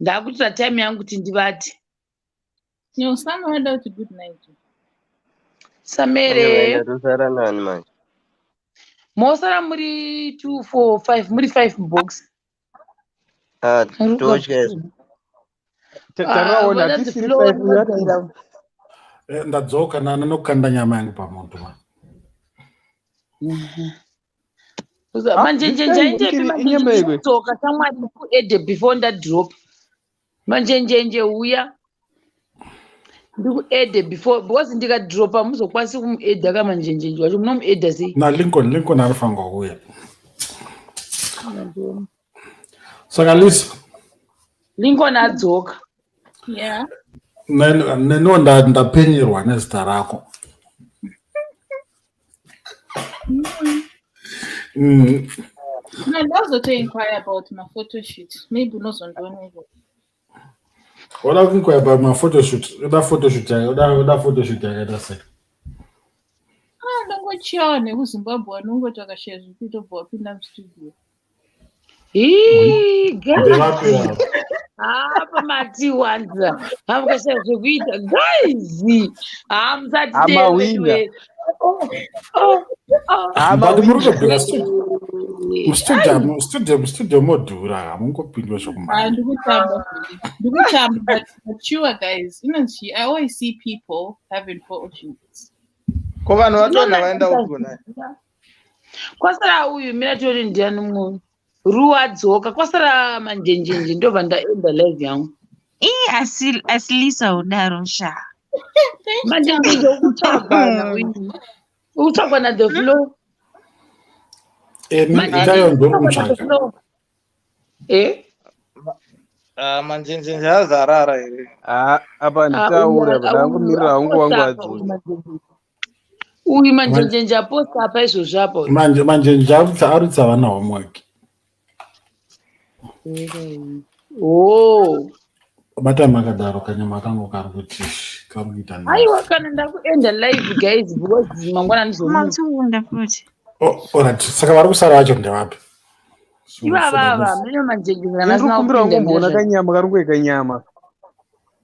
Ndakutora time yangu kuti ndivate. No, Sam wada kuti good night. Samere Vaenda tosara nani manje? mosara muri 2 4 5 muri 5 mubox. Ah, totya izvo. Taraona Ah, hatisiri floor 5 uyu atiza. Eh, Ndadzoka nana nokukanda nyama yangu pamoto man. Ah, Manjenjenje this time aendepi ichiri inyama manjenjenje yekwe. tsoka shamwari ndikuedhe before ndadrop. Manjenjenje uya ndikuedhe before because ndikadropa muzokwanisi kumuedha ka manjenjenje wacho munomuedha sei? Na Lincoln, Lincoln anofanirwa kuuya. Saka Lisa, Lincoln adzoka. Yeah. neniwo ndapenyerwa nezita rako. No, ndazotoinquire about my photo shoot. Maybe unozondiona izvo. Oda kuinquire about maphotoshoot, oda photoshoot yake, oda photoshoot yakaita sei? Ah, ndongochiyawo nekuZimbabwe vanongoti vakashaya zvekuita obva wapinda mustudio. Hii, guys. Ndevapi ava? Apa matiwanza hamukashaya zvekuita guys hamusati Amawina. Oh, oh, But muri kutobvira studio. Mustudio, mustudio, mustudio modhura, hamungopindwe zvokumhanya. Ah, ndikutamba. Ndikutamba, but sure guys, you know, I always see people having photo shoots. Ko vanhu vatonha vaenda kugona. Kwasara uyu mira tione ndiani mumwe ruwa adzoka kwasara manjenjenje ndobva ndaenda live yangu. Ii asi asi Lisa udaro sha. Manjenjenje ukutsvagwa nauyu ukutsvagwa na the floor. Itayo Manjenjenje ndori ukutsvagwa na the kumutsvaga. floor. Eh? Ah, manjenjenje azarara here. Ah, apa Ah, uyu nditaura apa uyu ndangomirira hangu wangu aposta apa uyu adzoka. manjenjenje. Uyu manjenjenje aposta apa izvozvo apa uyu. Manje manjenje arutsa vana homework. Oh. Bata makadaro kanyama kangu kari kuti kari kuita noise. Aiwa kana ndakuenda live guys because mangwana ndizomuka. Matunda futi. Oh, alright. Saka vari kusara vacho ndevapi? So, Ivava ava so mene manjenjenje Ini kana ndiri asina kukumbira kupinda kungomboona mene zvacho. kanyama kari kueka nyama.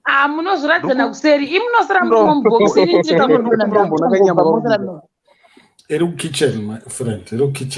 Ah munozoradzana kuseri. Imi munosara muri mubox ini ndiri Ndiri kamwe kukumbira kumboona kanyama ndakungobva kari mosara kubika. Iri kukitchen my friend, iri kukitchen.